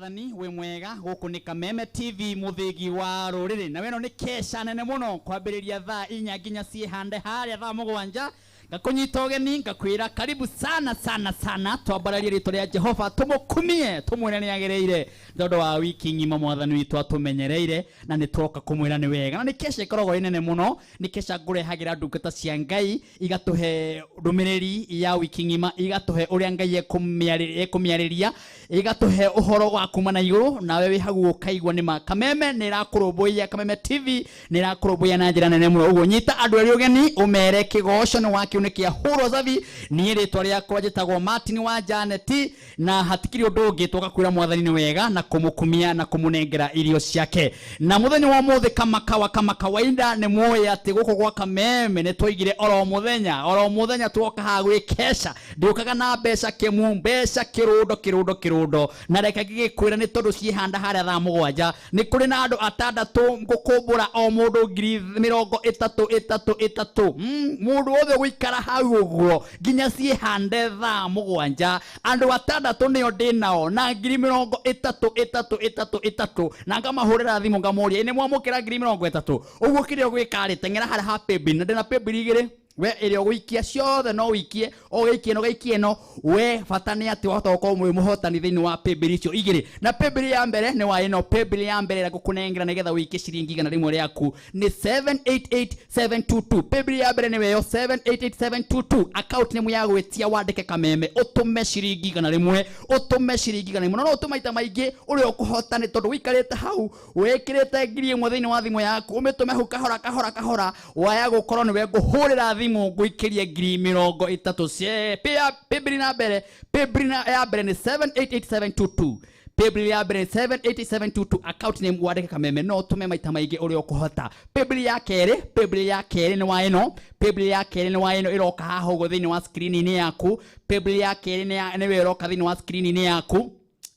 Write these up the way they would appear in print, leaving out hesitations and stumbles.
Mwathani wĩ mwega. Gũkũ nĩ Kameme TV, mũthĩgi wa rũrĩrĩ, na weno nĩ kesha nene mũno kwambĩrĩria thaa 4 nginya ciĩhande harĩa thaa 7. Ngakũnyita ũgeni, ngakwĩra karibu sana sana sana, twambararie rĩtwa rĩa Jehova, tũmũkumie, tũmwĩre nĩ agĩrĩire tondũ wa wiki ng'ima Mwathani witũ atũmenyereire, na nĩ twoka kũmwĩra nĩ wega. Na nĩ kesha ĩkoragwo ĩ nene mũno, nĩ kesha ngũrehagĩra ndungata cia Ngai igatũhe ndũmĩrĩri ya wiki ng'ima, igatũhe ũrĩa Ngai ekũmĩarĩria, igatũhe ũhoro wa kuma na igũrũ, nawe wĩ hau ũkaigua nĩ ma Kameme nĩ ĩrakũrũmbũiya. Kameme TV nĩ ĩrakũrũmbũiya na njĩra nene mũno. Ũguo nyita andũ erĩ ũgeni, ũmere kĩgoco nĩ wakĩu nĩ kĩa hũrwo cabi. Niĩ rĩtwa rĩakwa njĩtagwo Martin wa Janet, na hatikĩrĩ ũndũ ũngĩ, twoka kwĩra Mwathani nĩ wega na kũmũkumia na kũmũnengera irio ciake. Na mũthenya wa ũmũthĩ, kama kawa kama kawaida, nĩ mũĩ atĩ gũkũ gwa Kameme nĩ twaigire oro mũthenya oro mũthenya twoka haha gwĩkesha, ndĩũkaga na mbeca kĩmu, mbeca kĩrũndo kĩrũndo kĩrũndo. Na reke ngĩgĩkwĩra, nĩ tondũ ciĩhanda harĩa thaa 7, nĩ kũrĩ na andũ atandatũ ngũkũmbũra o mũndũ 30,000 30 30. Mũndũ wothe ũgũikara hau ũguo nginya ciĩhande thaa 7, andũ atandatũ nĩo ndĩ nao na 30,000 30 30 30, na ngamahũrĩra thimũ ngamoria, "Ĩ, nĩ mwamũkĩra 30,000?" Ũguo kĩrĩa ũgwĩka rĩ, teng'era harĩa ha paybill, na ndĩna paybill igĩrĩ. We ĩrĩa ũgũikia ciothe no ũikie, ũgaikie ĩno, ũgaikie ĩno. We bata nĩ atĩ wahota gũkorwo mwĩ mũhotani thĩinĩ wa paybill icio igĩrĩ. Na paybill ya mbere nĩ wa ĩno, paybill ya mbere ĩrĩa ngũkũnengera nĩgetha ũikie ciringi 100 rĩaku nĩ 788722. Paybill ya mbere nĩ weyo 788722. Account nĩ ya gwĩtia, wandĩke Kameme, ũtũme ciringi 100, ũtũme ciringi 100. No ũtũme maita maingĩ ũrĩa ũkũhota, nĩ tondũ ũikarĩte hau wĩkĩrĩte 1000 thĩinĩ wa thimũ yaku, ũmĩtũme hau kahora kahora kahora, waya gũkorwo nĩwe ngũhũrĩra thimũ ngũikĩrie 30,000. Paybill na mbere, paybill ya mbere nĩ 788722. Paybill ya mbere 788722, account name wandĩke Kameme. No ũtũme maita maingĩ ũrĩa ũkũhota. Paybill ya kerĩ, paybill ya kerĩ nĩ wa ĩno, paybill ya kerĩ nĩ wa ĩno ĩroka haha ũguo thĩinĩ wa screen-inĩ yaku. Paybill ya kerĩ nĩyo ĩroka thĩinĩ wa screen-inĩ yaku,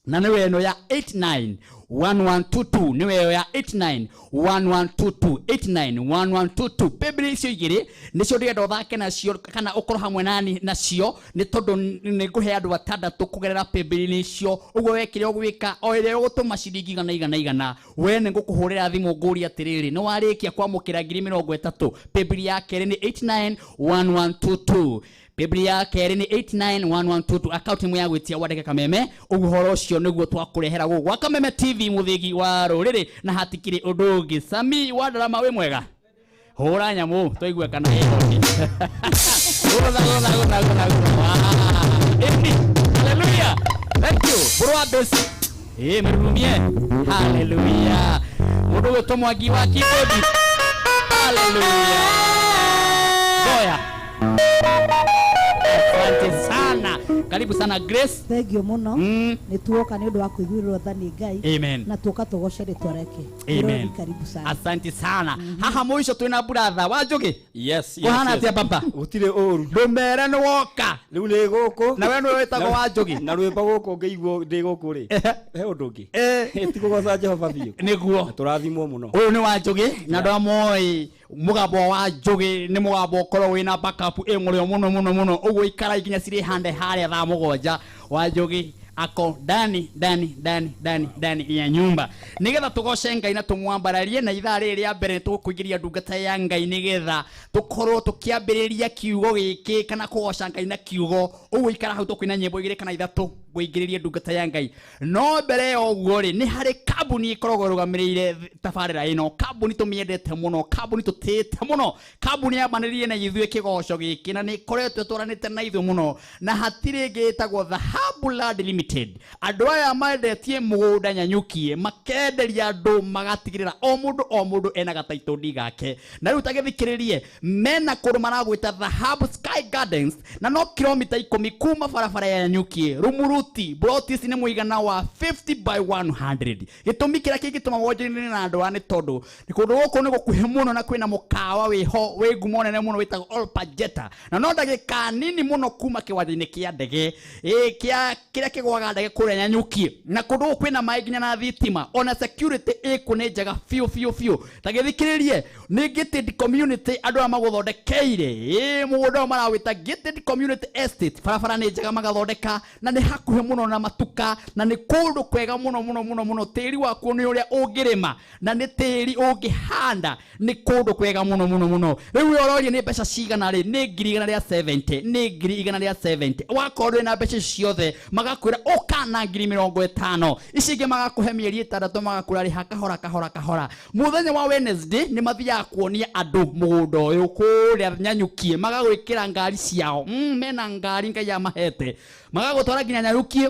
na nĩwe ĩno ya 891122, nĩwe ĩyo ya 891122, 891122. Paybill icio igĩrĩ nĩcio ndĩrenda ũthake nacio kana ũkorwo hamwe nani nacio, nĩ tondũ nĩ ngũhe andũ atandatũ kũgerera paybill icio. Ũguo we kĩrĩa ũgwĩka, o ĩrĩa ũgũtũma ciringi igana igana igana, we nĩ ngũkũhũrĩra thimũ ngũrie atĩrĩrĩ, nĩ warĩkia kwamũkĩra 30,000? Paybill ya kerĩ nĩ 891122, paybill ya kerĩ nĩ 891122, account imwe ya gwĩtia wandĩke Kameme. Ũguo ũhoro ũcio nĩguo twakũrehera gũkũ gwa Kameme TV, mũthĩgi wa rũrĩrĩ, na hatikĩrĩ ũndũ ũngĩ. Sami wa ndarama, wĩ mwega? Hũra nyamũ tũigue kana ĩhoki. Gũtha gũtha gũtha gũtha gũtha. Ĩni haleluya, thank you. Bũrũ wa besi ĩ mĩrurumie haleluya. Mũndũ ũgwĩtwo Mwangi wa keyboard, haleluya. Goya, asante sana, karibu sana Grace. Thengio mũno. Nĩ tuoka nĩ ũndũ wa kũiguĩrĩrwo tha nĩ Ngai. Amen. Na tuoka tũgoce rĩtwa rĩake. Amen. Mwĩroreri, karibu sana. Asante sana. Haha mũico twĩna brother wa Njũgĩ. Yes. Kũhana atĩa, baba? Gũtirĩ ũru. Ndũmere nĩ woka. Rĩu nĩ gũkũ. Na we nĩwe wĩtagwo wa Njũgĩ. Na rwĩmbo gũkũ ngĩiguo ndĩ gũkũ rĩ. He ũndũ ũngĩ. Ti kũgoca Jehova biũ. Nĩguo. Na tũrathimwo mũno. Ũyũ nĩ wa Njũgĩ, na andũ arĩa moĩ mũgambo wa Njũgĩ nĩ mũgambo ũkorwo wĩna backup ĩ mũrĩo mũno mũno mũno. Ũguo ikara nginya cirĩ hande harĩa thaa 7, wa Njũgĩ ako ndani ndani ndani ndani ndani ya nyumba, nigetha tugoce Ngai na tumwambararie. Na ithaa rĩrĩ rĩa mbere nĩ tũkũingĩria ndungata ya Ngai, nigetha tũkorwo tũkĩambĩrĩria kiugo gĩkĩ kana kũgoca Ngai na kiugo. Ũguo ikara hau, tũkũina nyĩmbo igĩrĩ kana ithatũ, ngũingĩrĩrie ndungata ya Ngai. No mbere ya ũguo rĩ, nĩ harĩ kambuni ĩkoragwo ĩrũgamĩrĩire tabarĩra ĩno, kambuni tũmĩendete mũno, kambuni tũtĩĩte mũno, kambuni yambanĩrĩire na ithuĩ kĩgoco gĩkĩ na nĩ ĩkoretwo ĩtwaranĩte na ithuĩ mũno, na hatirĩ ĩngĩ, ĩtagwo Dhahabu Land Limited. Andũ aya mendetie mũgũnda Nyanyukie, makenderia andũ, magatigĩrĩra o mũndũ o mũndũ ena gataitũ gake. Na rĩu tagĩthikĩrĩrie, mena kũndũ maragwĩta Dhahabu Sky Gardens, na no kilomita 10 kuma barabara ya Nyanyukie Rumuruti. Plot ici nĩ mũigana wa 50 by 100. Gĩtũmi kĩrĩa kĩngĩtũma wonjorie na andũ aya nĩ tondũ nĩ kũndũ gũkũ nĩ gũkuhĩ mũno na kwĩna mũkawa wĩho wĩ ngumo nene mũno wĩtagwo Olpajeta, na no ndagĩka nini mũno kuma kĩwanja-inĩ kĩa ndege ĩ kĩa kĩrĩa kĩgwaga. matwaga ndege kũrĩa Nanyuki na kũndũ gũkũ kwĩna maĩ nginya na thitima ona security ĩkũ nĩ njega biũ biũ biũ. Ta gĩthikĩrĩrie nĩ gated community andũ aya magũthondekeire ĩ mũgũnda ũyũ marawĩta gated community estate. Barabara nĩ njega magathondeka na nĩ hakuhĩ mũno na matuka na nĩ kũndũ kwega mũno mũno mũno mũno. Tĩri wakuo nĩ ũrĩa ũngĩrĩma na nĩ tĩri ũngĩhanda, nĩ kũndũ kwega mũno mũno mũno. Rĩu ũroria nĩ mbeca cigana rĩ? Nĩ 170,000, nĩ 170,000. Wakorwo wĩna mbeca ciothe magakwĩra ũka na 50,000, ici ingĩ magakũhe mĩeri 6 magakwĩra rĩha kahora kahora kahora. Mũthenya wa Wednesday nĩ mathiaga kuonia andũ mũgũnda ũyũ kũrĩa Nanyuki, magagwĩkĩra ngari ciao, mena ngari Ngai amahete, magagũtwara nginya Nanyuki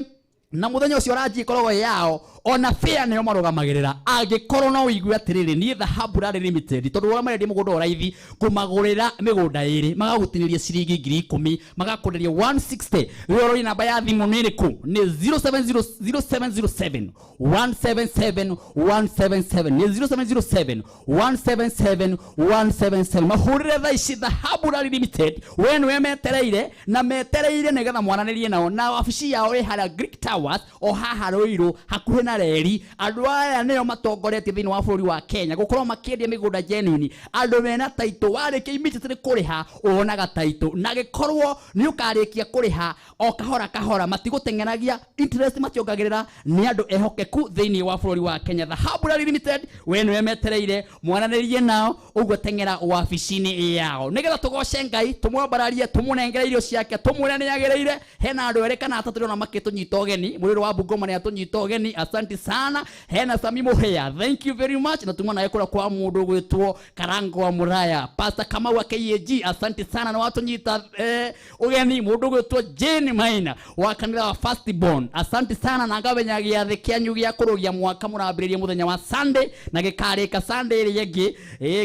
na mũthenya ũcio ranji ĩkoragwo yao ona fair nĩo marũgamagĩrĩra. Angĩkorwo no ũigue atĩrĩrĩ, niĩ Dhahabu Rally Limited tondũ ũrĩa marendia mũgũnda wa raithi kũmagũrĩra mĩgũnda ĩrĩ magagũtinĩria ciringi 10,000 magakwenderia 160. Rĩu ũroria namba ya thimũ nĩ ĩrĩkũ? Nĩ 0707 177 177, nĩ 0707 177 177. Mahũrĩre thaa ici Dhahabu Rally Limited, we nĩwe metereire na metereire nĩgetha mwaranĩrie nao, na wabici yao ĩ harĩa Greek Towers o haha Ruiru hakuhĩ na reri. Andũ aya nĩo matongoretie thĩinĩ wa bũrũri wa Kenya gũkorwo makĩendia mĩgũnda genuine, andũ mena taitũ. Warĩkia immediately kũrĩha wonaga taitũ, na gĩkorwo nĩ ũkarĩkia kũrĩha o kahora kahora, matigũteng'eragia interest mationgagĩrĩra, nĩ andũ ehokeku thĩinĩ wa bũrũri wa Kenya. Dhahabu Rally Limited, we nĩwe metereire mwaranĩrie nao ũguo, teng'era wabici-inĩ yao nĩgetha tũgoce Ngai, tũmwambararie, tũmũnengere irio ciake, tũmwĩre nĩ agĩrĩire. Hena andũ erĩ kana atatũ ndĩrona makĩtũnyita ũgeni, mũrĩrĩ wa Bungoma nĩ atũnyita ũgeni, asante sana. Hena Sami Muhea, thank you very much. Na tuma naye kũrĩa kwa mũndũ gwĩtwo Karango wa Muraya, Pastor Kamau wa KAG, asante sana na watũnyita ũgeni. Mũndũ gwĩtwo Jane Maina wa kanitha wa Firstborn, asante sana. Na ngamenya gĩathĩ kĩanyu gĩa kũrũgia mwaka mũrambĩrĩria mũthenya wa Sunday na gĩkarĩka Sunday ĩrĩa ĩngĩ,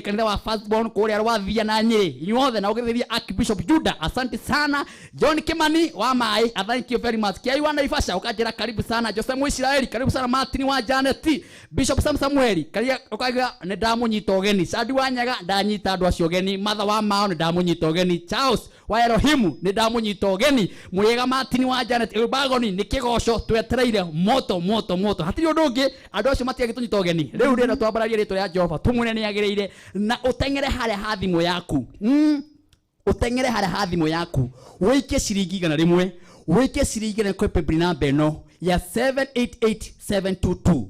kanitha wa Firstborn kũrĩa Rwathia na Nyĩrĩ inyuothe, na ũgĩthĩria Archbishop Judah, asante sana. John Kimani wa Maĩ, thank you very much. Kiai wa Naivasha ũkanjĩra karibu sana. Jose Muisraeli karibu sana. Martin wa Janet, Bishop Sam Samueli karia ũkaiga nĩ ndamũnyita ũgeni. Sadi wa Nyaga ndanyita andũ acio ũgeni. Matha wa Mao nĩ ndamũnyita ũgeni. Charles wa Elohimu nĩ ndamũnyita ũgeni. Mũrĩega Martin wa Janet Bagoni nĩ kĩgoco twetereire moto moto moto, hatirĩ ũndũ ũngĩ, andũ acio matiagĩtũnyita ũgeni. Rĩu rĩrĩa twambararia rĩtwa rĩa Jehova tũmwĩre nĩ agĩrĩire, na ũteng'ere harĩa ha thimũ yaku, ũteng'ere harĩa ha thimũ yaku wĩikie ciringi 100, wĩikie ciringi 100 kwĩ paybill namba ĩno ya 788722,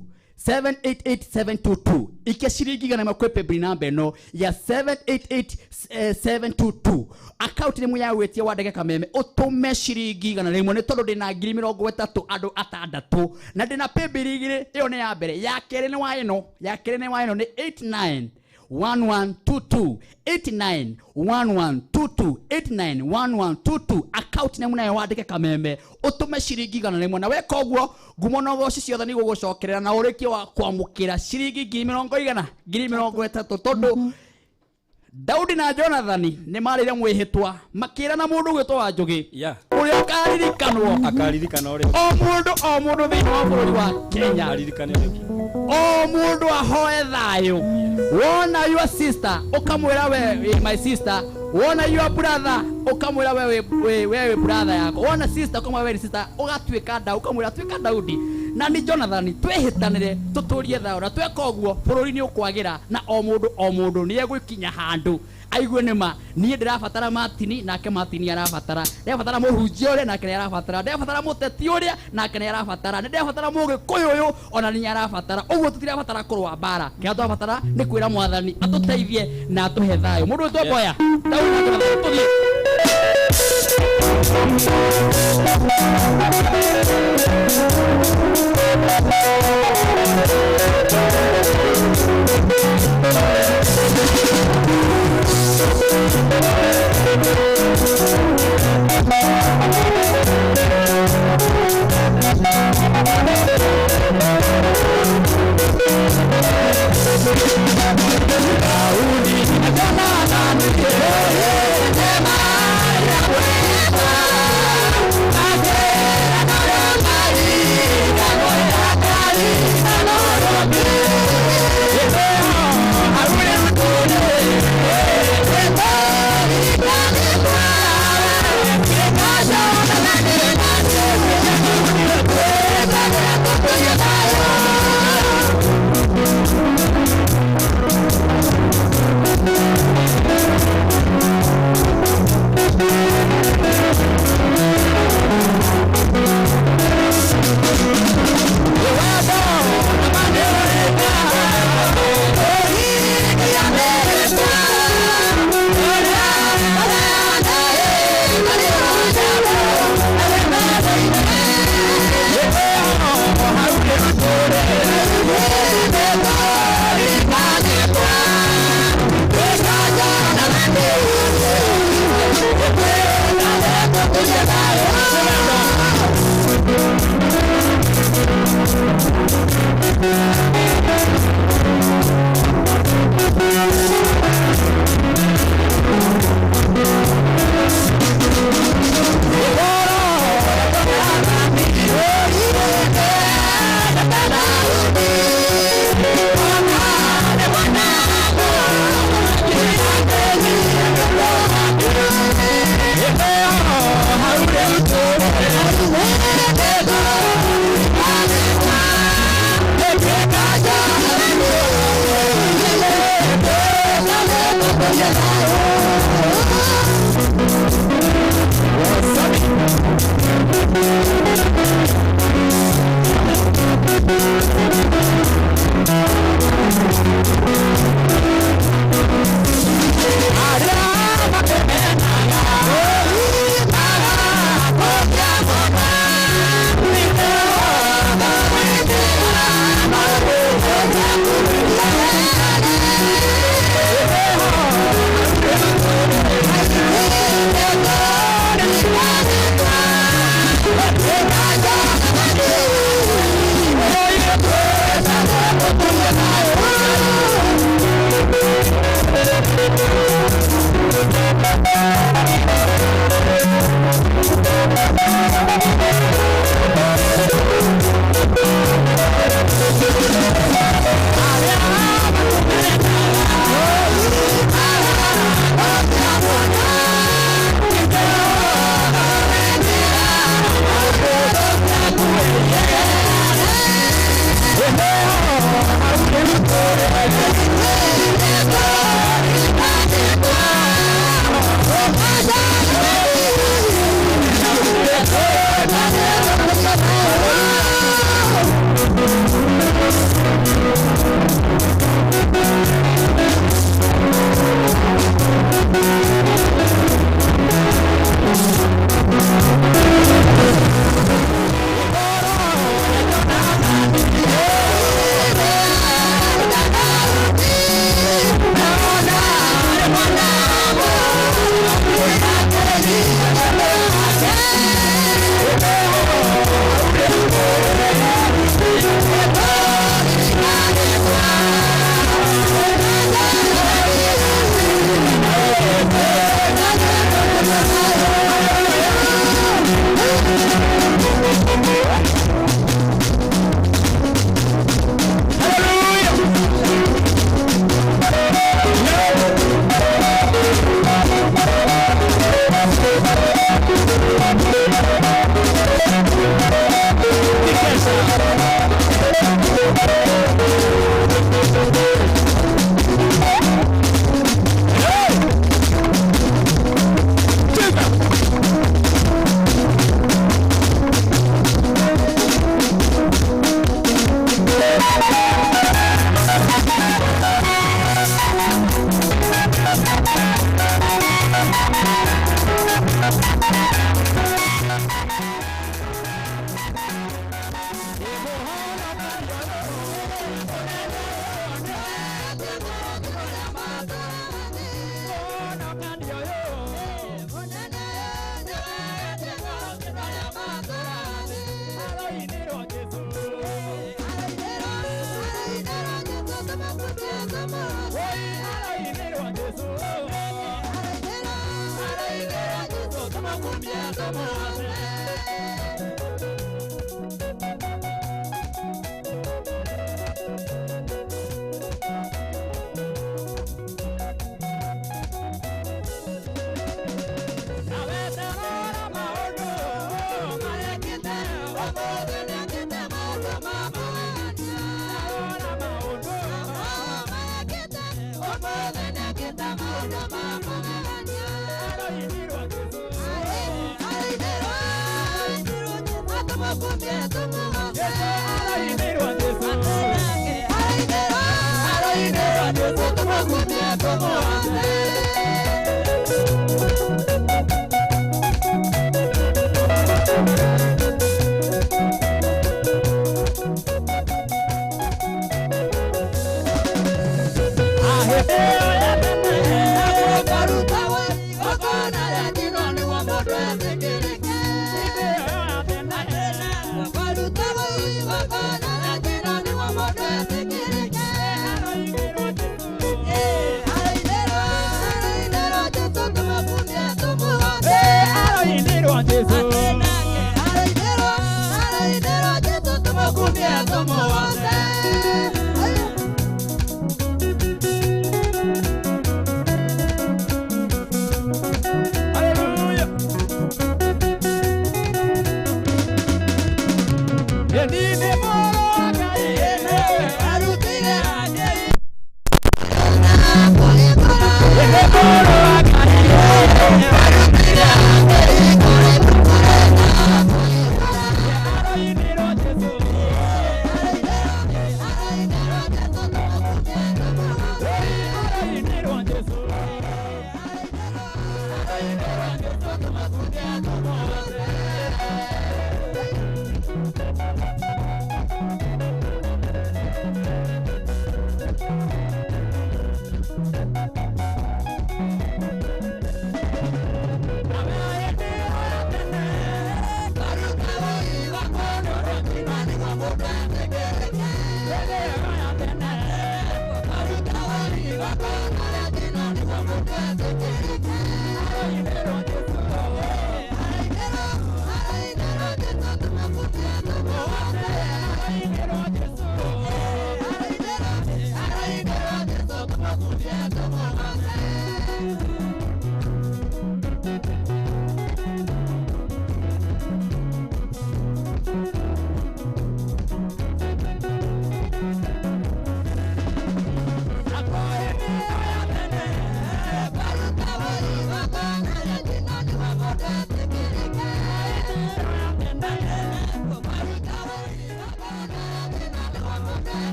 788722. Ikia ciringi 100 kwĩ paybill namba ĩno ya 788722. Account nĩ ya gwĩtia wandĩke Kameme, ũtũme ciringi 100 nĩ tondũ ndĩna 30,000 andũ atandatũ na ndĩna paybill igĩrĩ. Ĩyo nĩ ya mbere, ya kerĩ nĩ wa ĩno, ya kerĩ nĩ wa ĩno nĩ 89 1122, 891122, 891122. Account nĩ nayo wandĩke Kameme, ũtũme ciringi 100, na weka ũguo ngumo na ũgoci ciothe nĩ igũgũcokerera na ũrĩkie wa kwamũkĩra ciringi 30,000, 30,000, tondũ Daudi na Jonathani nĩ marĩire mwĩhĩtwa makĩra na mũndũ gwĩtwo wa Njũgĩ ũrĩa ũkaririkanwo akaririkana ũrĩa o mũndũ o mũndũ thĩinĩ wa bũrũri wa Kenya aririkane ũrĩa ũngĩ. O mũndũ ahoe thayũ. Wona your sister ũkamwĩra we my sister, wona your brother ũkamwĩra we we brother yako, wona sister ũkamwĩra we sister, ũgatuĩka Daudi ũkamwĩra tuĩka Daudi na ni Jonathan, twĩhĩtanĩre tũtũrie thayũ, na tweka ũguo bũrũri nĩ ũkwagĩra na o mũndũ o mũndũ nĩ egũkinya handũ aigue nĩ ma niĩ ndĩrabatara Martini nake Martini arabatara, ndĩrabatara mũhunjia ũrĩa nake nĩ arabatara, ndĩrabatara mũteti ũrĩa nake nĩ arabatara, nĩ ndĩrabatara mũgĩkũyũ ũyũ ona nĩ arabatara. Ũguo tũtirabatara kũrũa mbara, kĩrĩa tũrabatara nĩ kwĩra Mwathani atũteithie na atũhe thayũ. Mũndũ wĩtwo Mboya Daudi na Jonathan, tũthiĩ.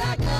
Thank you.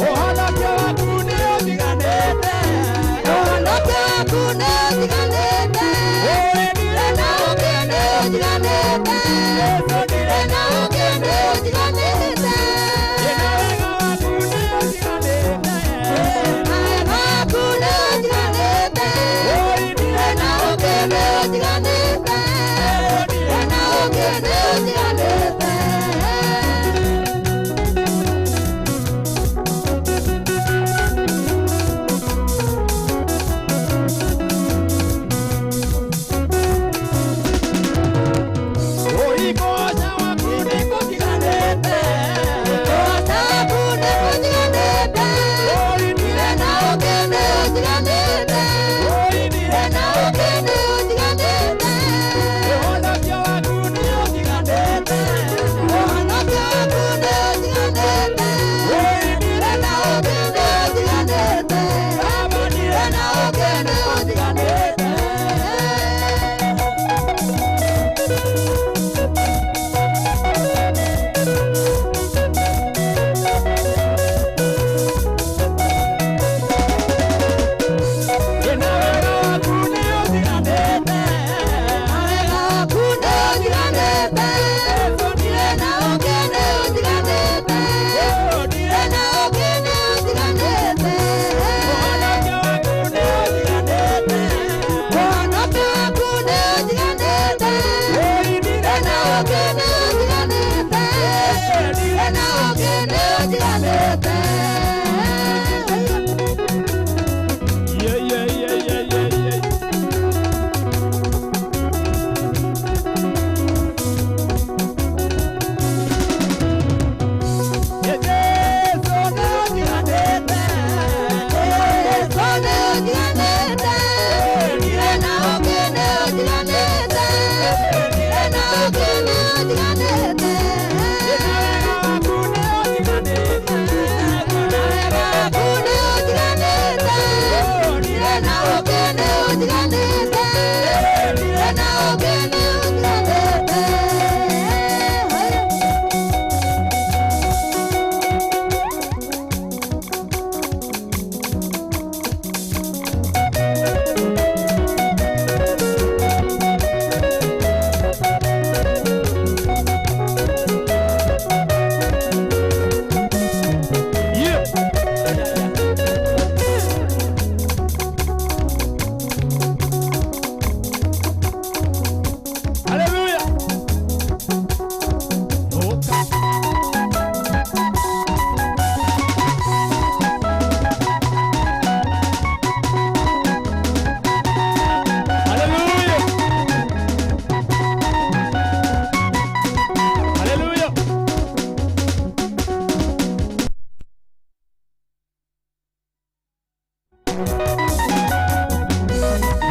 Ũhonokio waku nĩ ũtiganĩte. Ũhonokio waku nĩ ũtiganĩte. Ũĩ ndirĩ Na ũngĩ nĩ ũtiganĩte. Jesũ ndirĩ Na ũngĩ nĩ ũtiganĩte. Na wega waku nĩ ũtiganĩte. Na wega waku nĩ ũtiganĩte. Ũĩ ndirĩ Na ũngĩ nĩ ũtiganĩte. Na ũngĩ nĩ ũtiganĩte. Ũigũca waku nĩ kũtiganĩte. Ũhonokio waku nĩ ũtiganĩte. Ũĩ ndirĩ Na ũngĩ nĩ ũtiganĩte. Ũĩ ndirĩ Na ũngĩ nĩ ũtiganĩte. Ũhonokio waku nĩ ũtiganĩte. Ũhonokio waku nĩ ũtiganĩte. Ũĩ ndirĩ Na ũngĩ nĩ ũtiganĩte. Baba ndirĩ Na ũngĩ nĩ ũtiganĩte. Na wega waku nĩ ũtiganĩte. Na wega waku nĩ ũtiganĩte. Jesũ ndirĩ Na ũngĩ nĩ ũtiganĩte. Ũĩ ndirĩ Na ũngĩ nĩ ũtiganĩte. Ũhonokio waku nĩ ũtiganĩte. Ũhonokio waku nĩ ũtiganĩte. Ũĩ ndirĩ Na ũngĩ nĩ ũtiganĩte. ndirĩ Na ũngĩ nĩ ũtiganĩte. Yeah, yeah, yeah, yeah, yeah, yeah. Jesũ nĩ ũtiganĩte. Jesũ nĩ ũtiganĩte. Na ũngĩ nĩ ũtiganĩte. Na ũngĩ nĩ ũtiganĩte. Na wega waku nĩ ũtiganĩte. Na wega waku nĩ ũtiganĩte. Na ũngĩ nĩ ũtiganĩte. Na ũngĩ nĩ ũtiganĩte. Yeah. Hallelujah. Hallelujah. Hallelujah.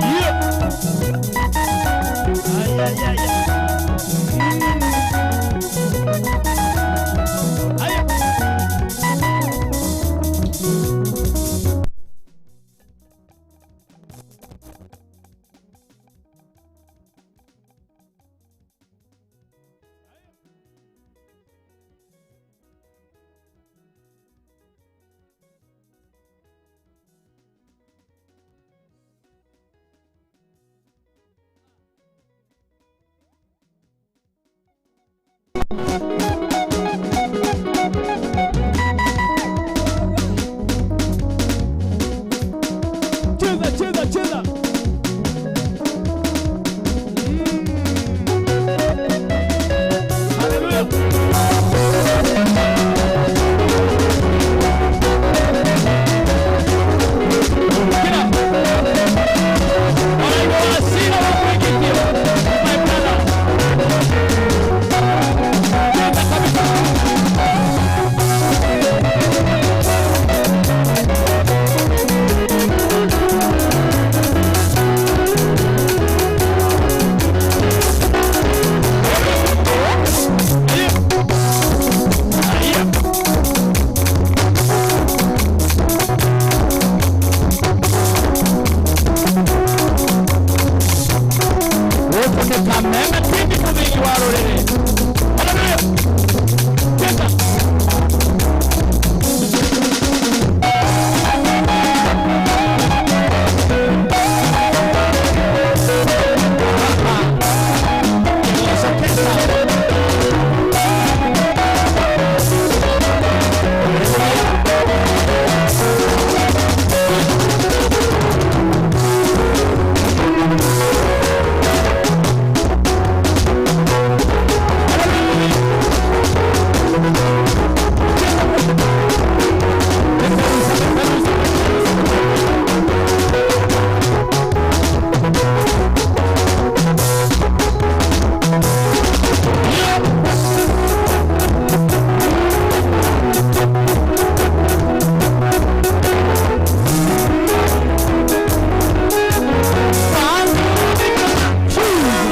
Yeah. Ay, ay, ay, ay. Ay. Cheza, cheza, cheza. Hallelujah. Get up. My brother. Gũkũ nĩ Kameme TV mũthingi wa rũrĩrĩ. Hallelujah. Cheza.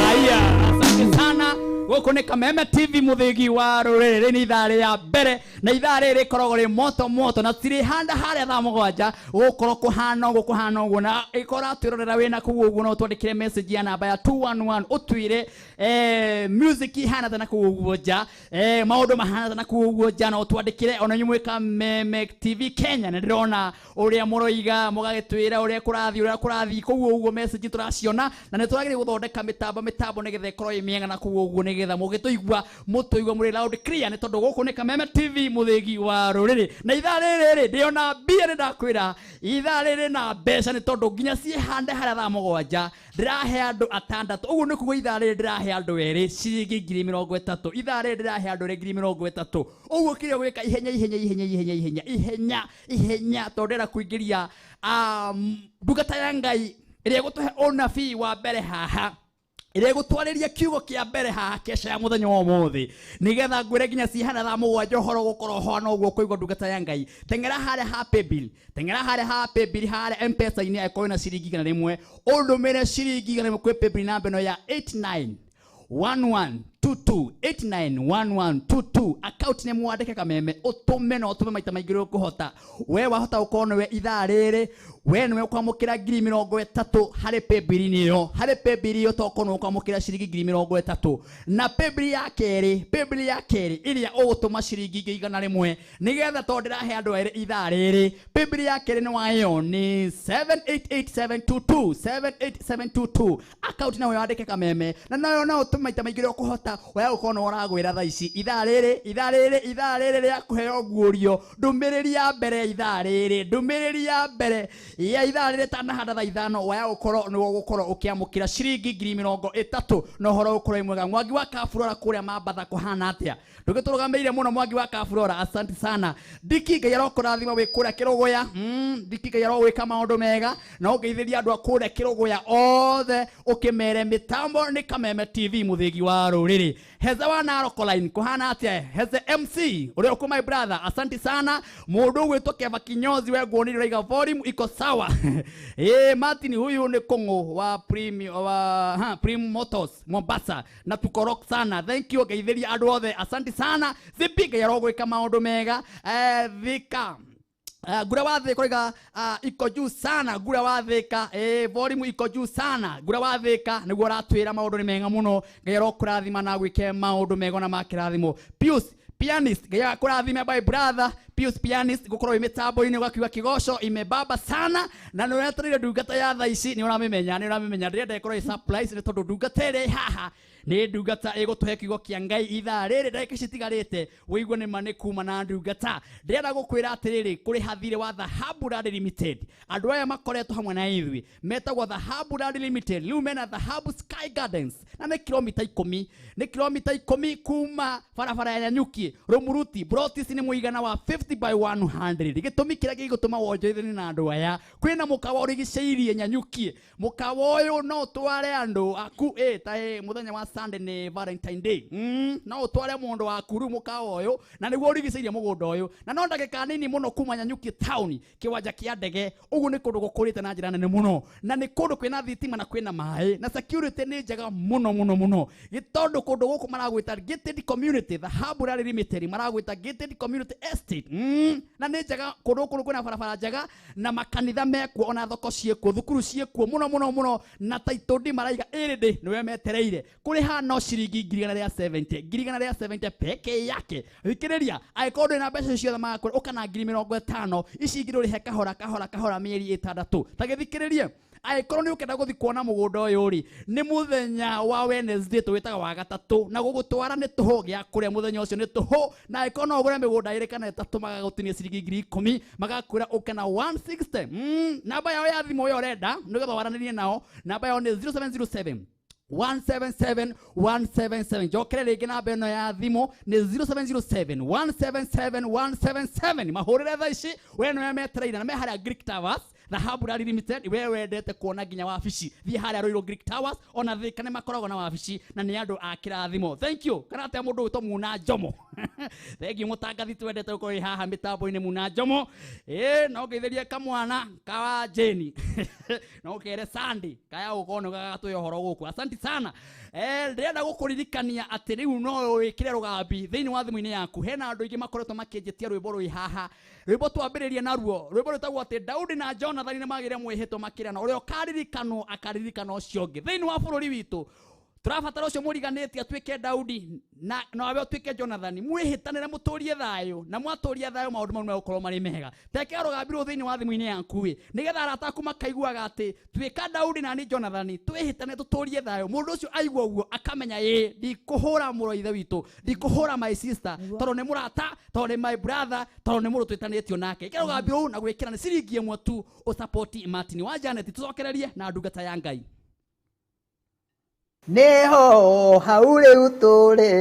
Haya, asante sana. Gũkũ nĩ Kameme TV mũthĩgi wa rũrĩrĩ. Rĩrĩ nĩ ithaa rĩa mbere na ithaa rĩrĩ rĩkoragwo rĩ moto moto na tirĩ handa harĩa thaa 7 gũkorwo kũhana ũguo kũhana ũguo, na ĩkorwo twĩrorera wĩna kũu ũguo no twandĩkĩre message ya namba ya 211 ũtwĩre music ihana ta na kũu ũguo nja, maũndũ mahana ta na kũu ũguo nja, no twandĩkĩre ona inyuĩ mwĩ Kameme TV Kenya. Nĩ ndĩrona ũrĩa mũroiga mũgagĩtwĩra ũrĩa kũrathiĩ kũu ũguo, message tũraciona na nĩ tũragĩrĩire gũthondeka mĩtambo nĩgetha ĩkorwo ĩ mĩega na kũu ũguo, nĩgetha mũgĩtũigua mũtũigua mũrĩ loud clear, nĩ tondũ gũkũ nĩ Kameme TV mũthĩgi wa rũrĩrĩ. Na ithaa rĩrĩ rĩ ndĩona mbia, nĩ ndakwĩra ithaa rĩrĩ na mbeca, nĩ tondũ nginya ciĩhande harĩa thaa 7 ndĩrahe andũ 6. Ũguo nĩ kuga ithaa rĩrĩ ndĩrahe andũ erĩ ciringi 30,000, ithaa rĩrĩ ndĩrahe andũ erĩ 30,000. Ũguo kĩrĩa gwĩka ihenya ihenya ihenya ihenya ihenya ihenya ihenya, tondũ ndĩrenda kũingĩria ndungata ya Ngai ĩrĩa ĩgũtũhe ũnabii wa mbere haha, ĩrĩa ĩgũtwarĩria kiugo kĩa mbere haha kesha ya mũthenya wa ũmũthĩ, nĩgetha ngwĩre nginya cihana thaa 7 ũhoro gũkorwo ũhana ũguo kũigua ndungata ya Ngai. Teng'era harĩa ha paybill, teng'era harĩa ha paybill harĩa M-Pesa-inĩ, angĩkorwo wĩna ciringi 100 ũndũmĩre ciringi 100 kwĩ paybill namba ĩno ya 891122 891122. Account nĩ mwandĩke Kameme, ũtũme na ũtũme maita maingĩ ũrĩa ũkũhota. We wahota gũkorwo nĩwe ithaa rĩrĩ we nĩwe ũkwamũkĩra 30,000 harĩ paybill-inĩ ĩyo, harĩ paybill ĩyo tokorwo nĩwe ũkwamũkĩra ciringi 30,000. Na paybill ya kerĩ, paybill ya kerĩ ĩrĩa ũgũtũma ciringi 100 nĩgetha tondũ ndĩrahe andũ erĩ ithaa rĩrĩ, paybill ya kerĩ nĩ wayo nĩ 788722 78722. Account nayo yandĩke Kameme, na nayo no ũtũme maita maingĩ ũrĩa ũkũhota. We gũkorwo nĩ ũragwĩra thaa ici ithaa rĩrĩ ithaa rĩrĩ ithaa rĩrĩ rĩa kũheo nguũrio ndũmĩrĩri ya mbere ithaa rĩrĩ, ndũmĩrĩri ya mbere ya ithaa rĩrĩ tanahanda thaa 5, waya gũkorwo nĩwe ũgũkorwo ũkĩamũkĩra ciringi 30,000 na ũhoro ũkorwo wĩ mwega. Mwangi wa Kaburora kũrĩa Mambatha kũhana atĩa? Ndũgĩtũrũgamĩire mũno Mwangi wa Kaburora, asante sana. Ndiki Ngai arokũrathima wĩ kũrĩa Kĩrũgũya. Ndiki Ngai arogwĩka maũndũ mega na ũngeithĩria andũ a kũrĩa Kĩrũgũya othe ũkĩmere mĩtambo nĩ Kameme TV mũthĩgi wa rũrĩrĩ. Heze wa Narok line kũhana atĩa? Heze MC ũrĩa ũkũ my brother, asante sana. Mũndũ ũgwĩtwo Keva Kinyozi we nguonire ũraiga volume iko sawa. Martin huyu nĩ kũng'ũ wa Prim Motors Mombasa na tukorok sana. Thank you, ngeithĩria andũ othe, asante sana. Zipi Ngai arogwĩka maũndũ mega. Thika Ngura wa Thika ũraiga iko juu sana. Ngura wa Thika, volume iko juu sana. Ngura wa Thika nĩguo ũratwĩra maũndũ nĩ mega mũno. Ngai arokũrathima na gwĩke maũndũ mega na makĩrathimo. Pius Pianist, Ngai akũrathime my brother. Pius Pianist gũkorwo wĩ mĩtambo-inĩ ũgakiuga kĩgoco imebaba sana, na nĩ ũretereire ndungata ya thaa ici, nĩ ũramĩmenya, nĩ ũramĩmenya. Ndĩrenda ĩkorwo ĩ surprise nĩ tondũ ndungata ĩrĩa ĩ haha nĩ ndungata ĩgũtũhe kiugo kĩa Ngai ithaa rĩrĩ ndagĩka ici itigarĩte wĩigue nĩ ma nĩ kuma na ndungata. Ndĩrenda gũkwĩra atĩrĩrĩ, kũrĩha thirĩ wa Dhahabu Land Limited. Andũ aya makoretwo hamwe na ithuĩ metagwo Dhahabu Land Limited, rĩu mena Dhahabu Sky Gardens na nĩ kilomita 10, nĩ kilomita 10 kuma barabara ya Nanyuki Rumuruti. Plot ici nĩ mũigana wa 50 by 100. Gĩtũmi kĩrĩa gĩgũtũma wonjorithanie na andũ aya, kwĩna mũkawa ũrigicĩirie Nanyuki. Mũkawa ũyũ no ũtware andũ aku ta mũthenya wa Sunday nĩ Valentine Day. No ũtware mũndũ waku rĩu mũkawa ũyũ na nĩguo ũrigicĩirie mũgũnda ũyũ, na no ndagĩka nini mũno kuma Nanyuki town kĩwanja kĩa ndege. Ũguo nĩ kũndũ gũkũrĩte na njĩra nene mũno, na nĩ kũndũ kwĩna thitima na kwĩna maĩ na security nĩ njega mũno mũno mũno, gĩtondũ kũndũ gũkũ maragwĩta gated community. Dhahabu Land Limited maragwĩta gated community estate. Na nĩ njega kũndũ kũrũ kwĩna barabara njega na makanitha mekuo ona thoko ciĩkuo thukuru ciĩkuo mũno mũno mũno na title deed maraiga ĩrĩndĩ nĩwe metereire kũrĩha no ciringi 170,000 170,000 peke yake. Thikĩrĩria, angĩkorwo ndũrĩ na mbeca ciothe magakwĩra ũka na 50,000 ici ingĩ ndũrĩhe kahora kahora kahora mĩeri 6. Ta gĩthikĩrĩrie, angĩkorwo nĩ ũkenda gũthiĩ kuona mũgũnda ũyũ rĩ, nĩ mũthenya wa Wednesday tũwĩtaga wa gatatũ, na gũgũtwara nĩ tũhũ gĩa kũrĩa mũthenya ũcio nĩ tũhũ. Na angĩkorwo no ũgũre mĩgũnda ĩrĩ kana 3 magagũtinia ciringi 10,000 magakwĩra ũke na 160. Namba yao ya thimũ ĩyo ũrenda nĩgetha waranĩrie nao, namba yao nĩ 0707 177 177. Njokere rĩngĩ namba ĩno ya thimũ nĩ 0707 177 177. Mahũrĩre thaa ici we nĩwe metereire na me harĩa Greek Towers Dhahabu Rally Limited. We wendete kuona nginya wabici, thiĩ harĩa Ruiru Greek Towers, ona Thika nĩ makoragwo na wabici na nĩ andũ a kĩrathimo. Thank you. Kana atĩa mũndũ ũgwĩtwo Muna Njomo. Thank you mũtangathi, twendete gũkorwo wĩ haha mĩtambo-inĩ Muna Njomo. No ngeithĩrie kamwana ka Jane. No kere Sandy kaya gũkorwo nĩ gagatũhe ũhoro gũkũ. Asante sana. Ndĩrenda gũkũririkania atĩ rĩu no wĩkĩre rũgambi thĩinĩ wa thimũ-inĩ yaku. Hena andũ aingĩ makoretwo makĩnjĩtia rwĩmbo rwĩ haha, rwĩmbo twambĩrĩrie naruo, rwĩmbo rwĩtagwo atĩ Daudi na Jonathani nĩ magĩire mwĩhĩtwa makĩrana, ũrĩa ũkaririkanwo akaririkana ũcio ũngĩ. Thĩinĩ wa bũrũri witũ tũrabatara ũcio mũriganĩtie atuĩke Daudi na nawe ũtuĩke Jonathani, mwĩhĩtanĩre mũtũrie thayũ, na mwatũria thayũ maũndũ mau megũkorwo marĩ mega. Tekera rũgambi rũu thĩinĩ wa thimũ-inĩ yaku ĩ, nĩgetha arata aku makaiguaga atĩ tuĩka Daudi na ni Jonathani, twĩhĩtane tũtũrie thayũ. Mũndũ ũcio aigua ũguo akamenya ĩ, ndikũhũra mũrũ wa ithe witũ, ndikũhũra my sister, tondũ nĩ mũrata, tondũ nĩ my brother, tondũ nĩ mũndũ twĩtanĩtio nake. Ĩkĩra rũgambi rũu na gwĩkĩra nĩ ciringi 1 tu ũsapoti Martin wa Janet. Tũcokererie na ndungata ya Ngai. Nĩho hau rĩu tũrĩ,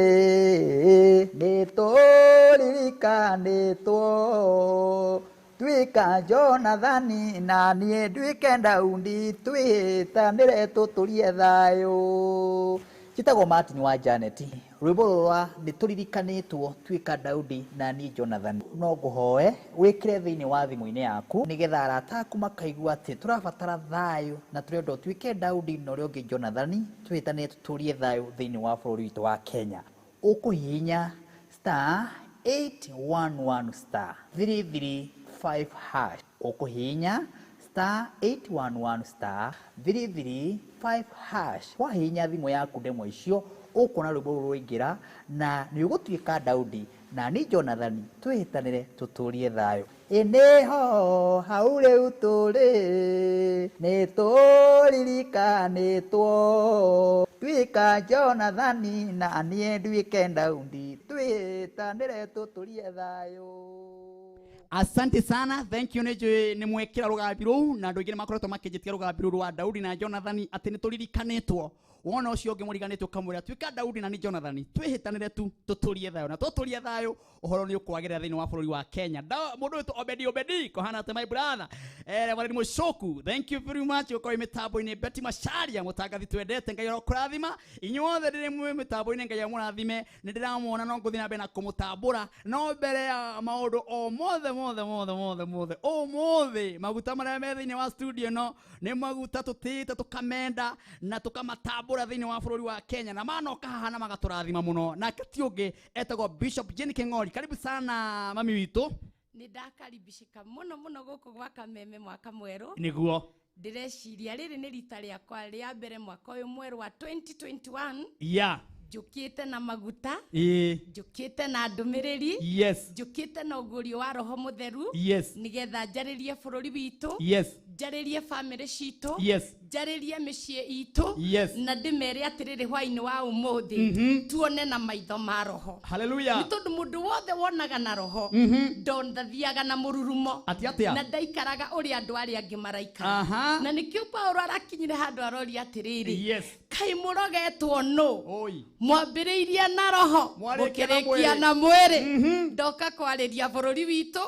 nĩ tũririkanĩtwo, tuĩka Jonathani na niĩ nduĩke Daudi, twĩhĩtanĩre tũtũrie thayũ. Njĩtagwo Martin wa Janet. Rwĩmbo rũrũ nĩ tũririkanĩtwo tuĩka Daudi na niĩ Jonathan. No ngũhoe wĩkĩre thĩinĩ wa thimũ-inĩ yaku nĩgetha arata aku makaigua atĩ tũrabatara thayũ na tũrenda ũtuĩke Daudi na ũrĩa ũngĩ Jonathani, twĩhĩtanĩre tũtũrie thayũ thĩinĩ wa bũrũri witũ wa Kenya. Ũkũhihinya star 811 star 335 hash. Ũkũhihinya star 811 star 335 hash. Wahihinya thimũ yaku ndemwa icio ũkuona rwĩmbo rũrũ rwaingĩra na nĩ ũgũtuĩka Daudi na ni Jonathani, twĩhĩtanĩre tũtũrie thayũ. Ĩnĩho hau rĩu tũrĩ, nĩ tũririkanĩtwo, tuĩka Jonathani na niĩ nduĩke Daudi, twĩhĩtanĩre tũtũrie thayũ. Asante sana, thank you. Nĩ nĩ mwekĩra rũgambi rũu na andũ aingĩ nĩ makoretwo makĩnjĩtia rũgambi rũu rwa Daudi na Jonathani atĩ nĩ tũririkanĩtwo. Wona ũcio ũngĩ mũriganĩtio ũkamwĩra tuĩka Daudi na ni Jonathani, twĩhĩtanĩre tu tũtũrie thayũ, na tũtũrie thayũ ũhoro nĩ ũkwagĩrĩra thĩinĩ wa bũrũri wa Kenya. Mũndũ wĩtwo Obedi Obedi kũhana atĩ my brother, Reverend Mũcoku, thank you very much gũkorwo mĩtambo-inĩ. Betty Macharia mũtangathi twendete, Ngai arokũrathima. Inyuothe ndĩrĩ mwĩ mĩtambo-inĩ, Ngai amũrathime. Nĩ ndĩramuona no ngũthiĩ na mbere na kũmũtambũra, no mbere ya maũndũ o mothe mothe mothe mothe mothe ũmũthĩ maguta marĩa me thĩinĩ wa studio ĩno nĩ maguta tũtĩĩte tũkamenda na tũkamatambũra thĩinĩ wa bũrũri wa Kenya, na manoka haha na magatũrathima mũno. Nake ti ũngĩ etagwo Bishop Jane King'ori. Karibu sana mami witũ. Nĩ ndakaribicĩka mũno mũno gũkũ gwa Kameme mwaka mwerũ. Nĩguo. Ndĩreciria rĩrĩ nĩ rita rĩakwa rĩa mbere mwaka ũyũ mwerũ wa 2021. Njũkĩte na maguta, njũkĩte na ndũmĩrĩri, njũkĩte na ũguũrio wa Roho Mũtheru, nĩgetha njarĩrie bũrũri witũ, njarĩrie bamĩrĩ citũ, njarĩrie mĩciĩ itũ, na ndĩmere atĩrĩrĩ hwaĩ-inĩ wa ũmũthĩ tuone na maitho ma Roho. Hallelujah. Nĩ tondũ mũndũ wothe wonaga na Roho ndondathiaga na mũrurumo. Atĩ atĩa? Na ndaikaraga ũrĩa andũ arĩa angĩ maraikara. Na nĩkĩo Paulo arakinyire handũ aroria atĩrĩrĩ, kaĩ mũrogetwo nũ? Mwambĩrĩirie na Roho, Mwarĩkia na mũkĩrĩkia mwĩrĩ. na mwĩrĩ. Ndoka kwarĩria bũrũri witũ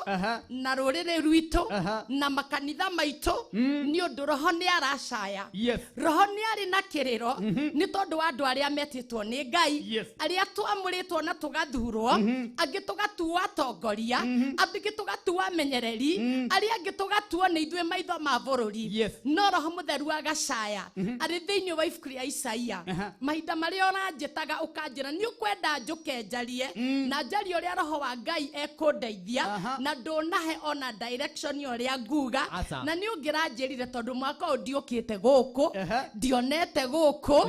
na rũrĩrĩ rwitũ na makanitha maitũ, nĩ ũndũ Roho nĩ aracaya. aracaya. Roho nĩ arĩ na kĩrĩro nĩ tondũ wa andũ arĩa metĩtwo nĩ Ngai, arĩa twamũrĩtwo na tũgathurwo, angĩ tũgatuo atongoria, angĩ tũgatuo amenyereri, arĩa angĩ tũgatuo nĩ ithuĩ maitho ma bũrũri. No Roho Mũtheru agacaya arĩ thĩinĩ wa ibuku rĩa Isaia. Mahinda marĩa ũranjĩtaga ũkanjĩra nĩ ũkwenda njũke njarie, na njarie ũrĩa Roho wa Ngai ekũndeithia, na ndũnahe ona direction ũrĩa nguga, na nĩ ũngĩranjĩrire tondũ mwaka ũyũ ndiũkĩte gũkũ, ndionete gũkũ,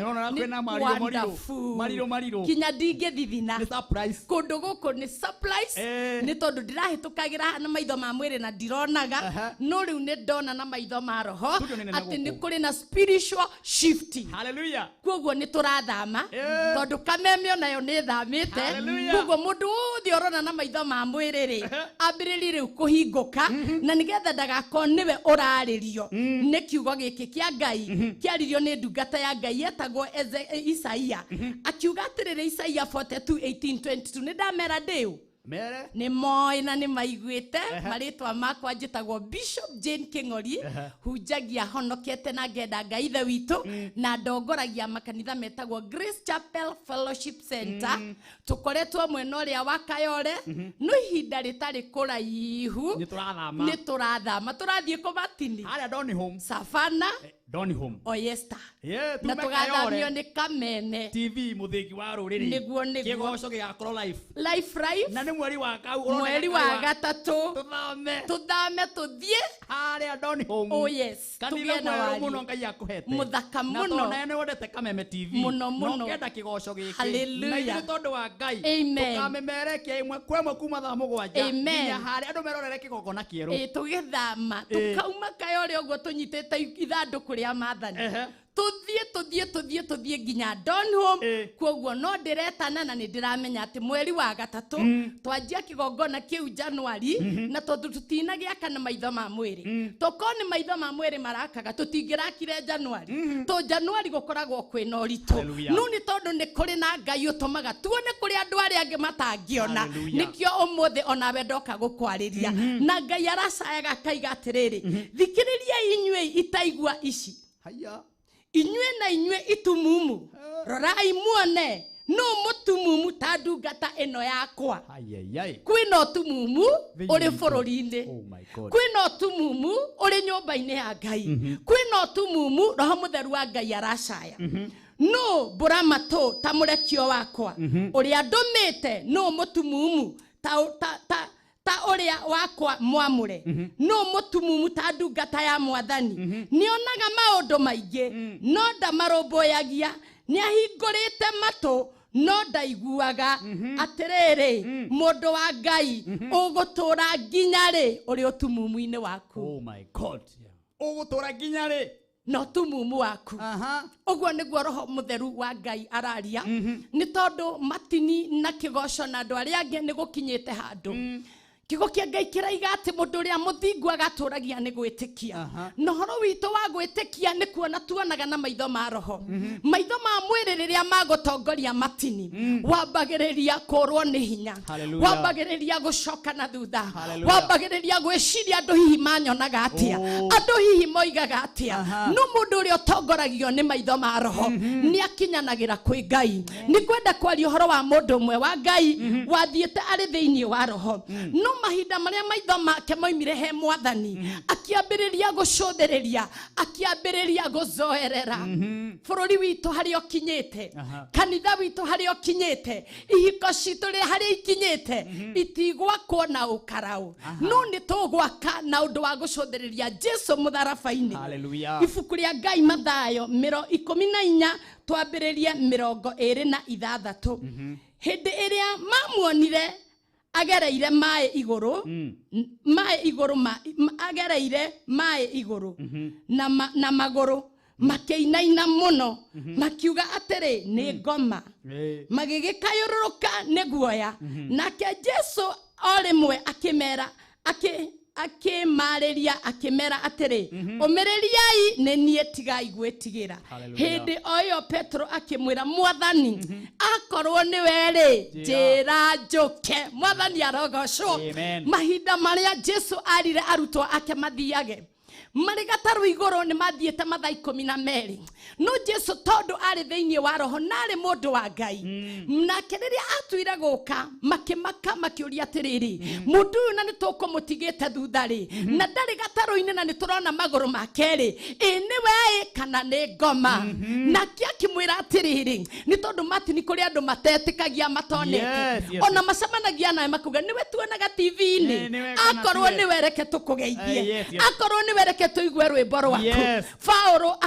mariro kinya ndingĩthithina. Kũndũ gũkũ nĩ surprise, nĩ tondũ ndirahĩtũkagĩra na maitho ma mwĩrĩ na ndironaga, no rĩu nĩ ndona na maitho ma roho atĩ nĩ kũrĩ na spiritual shifting. Hallelujah. Koguo nĩ tũrathama tondũ Kameme onayo nĩ ĩthamĩte. Koguo mũndũ wothe ũrona na maitho ma mwĩrĩ rĩ, ambĩrĩrie rĩu kũhingũka, na nĩgetha ndagakorwo nĩwe ũrarĩrio nĩ kiugo gĩkĩ kĩa Ngai kĩaririo nĩ ndungata ya Ngai yetagwo Isaia. Akiuga atĩrĩrĩ, Isaia 42:18-22, nĩ ndamera ndĩũ mere nĩ moĩ na nĩ maiguĩte marĩtwa makwa, njĩtagwo Bishop Jane King'ori, hunjagia honokete na ngenda Ngai ithe witũ, na ndongoragia makanitha metagwo Grace Chapel Fellowship Center. Tũkoretwo mwena ũrĩa wa Kayore, no ihinda rĩtarĩ kũraihu nĩ tũrathama, nĩ tũrathama, tũrathiĩ kũmatini harĩa Donholm, Savana, Donholm, Oyester, na tũgathamio nĩ Kameme TV mũthĩgi wa rũrĩrĩ. Nĩguo, nĩguo. Kĩgoco gĩgakorwo live live live, na nĩ mweri wa kau, mweri wa gatatũ, tũthame tũthame tũthiĩ harĩa Donholm. Oh yes, kanitha mwerũ mũno Ngai akũhete, mũthaka mũno, na tondũ nawe nĩ wendete Kameme TV mũno mũno, na ũkenda kĩgoco gĩkĩ. Hallelujah. Na ithuĩ tondũ wa Ngai Amen. tũkamemerekia ĩmwe kwa ĩmwe kuma thaa mũgwanja nginya harĩa andũ merorere kĩgongona kĩerũ. Tũgĩthama tũkauma Kayore ũguo tũnyitĩte ithandũkũ rĩa maathani, tuthiĩ tuthiĩ tuthiĩ tuthiĩ nginya Donholm. Koguo no ndĩretana na nĩ ndĩramenya atĩ mweri wa gatatũ twanjia kĩgongona kĩu Januari, na tondũ tũtinagĩaka na maitho ma mwĩrĩ, tokorwo nĩ maitho ma mwĩrĩ marakaga tũtingĩrakire Januari, to Januari gũkoragwo kwĩna ũritũ, no nĩ tondũ nĩ kũrĩ na Ngai ũtũmaga tuone kũrĩ andũ arĩa angĩ matangĩona. Nĩkĩo ũmũthĩ onawe ndoka gũkwarĩria, na Ngai aracayaga akaiga atĩrĩrĩ, thikĩrĩriai inyuĩ itaigua ici, inyuĩ na inyuĩ itumumu, rorai muone no mũtumumu ta ndungata ĩno yakwa. Kwĩna ũtumumu ũrĩ bũrũri-inĩ, kwĩna ũtumumu ũrĩ nyũmba-inĩ ya Ngai, kwĩna ũtumumu Roho Mũtheru wa Ngai aracaya. No mbũra matũ ta mũrekio wakwa ũrĩa ndũmĩte, no mũtumumu ta ũrĩa wakwa mwamũre, no mũtumumu ta ndungata ya mwathani. Nĩonaga maũndũ maingĩ no ndamarũmbũyagia, nĩahingũrĩte matũ no ndaiguaga. Atĩrĩrĩ, mũndũ wa Ngai, ũgũtũra nginya rĩ ũrĩ ũtumumu-inĩ waku? Oh my God, ũgũtũra nginya rĩ na ũtumumu waku? Ũguo nĩguo Roho Mũtheru wa Ngai araria, nĩ tondũ matini na kĩgoco na andũ arĩa angĩ nĩ gũkinyĩte handũ. Kiugo kĩa Ngai kĩraiga atĩ mũndũ ũrĩa mũthingu agatũragia nĩ gwĩtĩkia, na ũhoro witũ wa gwĩtĩkia nĩ kuona tuonaga na maitho ma roho. Maitho ma mwĩrĩ rĩrĩa magũtongoria matini, wambagĩrĩria kũrwo nĩ hinya, wambagĩrĩria gũcoka na thutha, wambagĩrĩria gwĩciria andũ hihi manyonaga atĩa, andũ hihi moigaga atĩa. No mũndũ ũrĩa ũtongoragio nĩ maitho ma roho nĩ akinyanagĩra kwĩ Ngai. Nĩ kwenda kwaria ũhoro wa mũndũ ũmwe wa Ngai wathiĩte arĩ thĩinĩ wa roho, no mahinda marĩa maitho make moimire he mwathani, akĩambĩrĩria gũcũthĩrĩria, akĩambĩrĩria gũzoerera bũrũri witũ harĩa ũkinyĩte, kanitha witũ harĩa ũkinyĩte, ihiko citũ harĩa ikinyĩte, itigwakwo na ũkaraũ, no nĩ tũgwaka na ũndũ wa gũcũthĩrĩria Jesu mũtharaba-inĩ. Ibuku rĩa Ngai Mathayo 14 twambĩrĩrie 26. Hĩndĩ ĩrĩa mamuonire agereire maĩ igũrũ, maĩ igũrũ, agereire maĩ igũrũ na magũrũ, makĩinaina mũno, makiuga atĩrĩ, nĩ ngoma, magĩgĩkayũrũrũka nĩ guoya. Nake Jesu o rĩmwe akĩmera, akĩmarĩria, akĩmera atĩrĩ, ũmĩrĩriai, nĩ niĩ, tigai gwĩtigĩra. Hĩndĩ o ĩyo Petero akĩmwĩra, Mwathani, akorwo nĩwe rĩ, njĩra njũke. Mwathani arogocwo. Mahinda marĩa Jesu arire arutwo ake mathiage, Marĩ gatarũ igũrũ nĩ mathiĩte mathaa 12. No Jesu tondũ arĩ thĩinĩ wa roho na arĩ mũndũ wa Ngai, nake rĩrĩa atuire gũka makĩmaka makĩũria atĩrĩrĩ, mũndũ ũyũ na nĩ tũkũmũtigĩte thutha rĩ, na ndarĩ gatarũ-inĩ na nĩ tũrona magũrũ make rĩ, ĩ nĩwe ĩ kana nĩ ngoma? Nake akĩmwĩra atĩrĩrĩ, nĩ tondũ Martin kũrĩ andũ matetĩkagia matonete, ona macemanagia nawe makauga nĩwe tuonaga TV-inĩ, akorwo nĩwe reke tũkũgeithie, akorwo nĩwe reke tũigue rwĩmbo rwaku. Paulo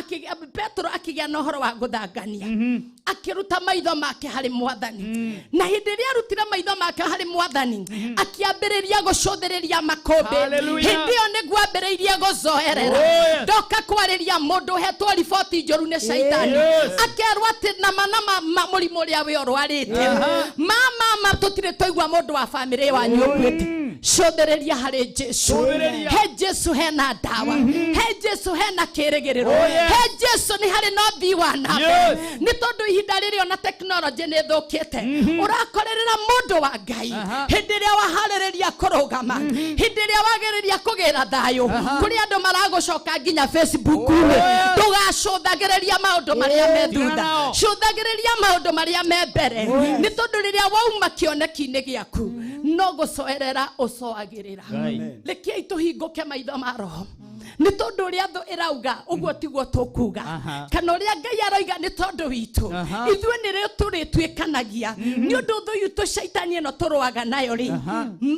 Petro akĩgĩa na ũhoro wa gũthangania, akĩruta maitho make harĩ Mwathani, na hĩndĩ ĩrĩa arutire maitho make harĩ Mwathani akĩambĩrĩria gũcũthĩrĩria makũmbĩ. Hĩndĩ ĩyo nĩguo ambĩrĩirie gũcoerera. Ndoka kwarĩria mũndũ ũhetwo riboti njũru nĩ caitani, akerwo atĩ nama nama mũrimũ ũrĩa wĩ ũrwarĩte, mama tũtirĩ twaigua mũndũ wa bamĩrĩ wanyu ũkuĩte. Cũthĩrĩria harĩ Jesu. He Jesu hena ndawa, he Jesu hena kĩrĩgĩrĩro, he Jesu nĩ harĩ na ũthii wa na mbere. Nĩ tondũ ihinda rĩrĩ ona tekinoronjĩ nĩ ĩthũkĩte, ũrakorerera mũndũ wa Ngai hĩndĩ ĩrĩa waharĩrĩria kũrũgama, hĩndĩ ĩrĩa wagĩrĩria kũgĩra thayũ, kũrĩ andũ maragũcoka nginya Facebook-inĩ. Ndũgacũthagĩrĩria maũndũ marĩa me thutha, cũthagĩrĩria maũndũ marĩa me mbere, nĩ tondũ rĩrĩa wauma kĩoneki-inĩ gĩaku no gũcoerera ũcoagĩrĩra. Rekei tũhingũke maitho ma roho, nĩ tondũ ũrĩa thũ ĩrauga ũguo tiguo tũkuga, kana ũrĩa Ngai aroiga nĩ tondũ witũ ithuĩ nĩrĩo tũrĩtuĩkanagia. Nĩ ũndũ thũ yitũ caitani ĩno tũrũaga nayo rĩ,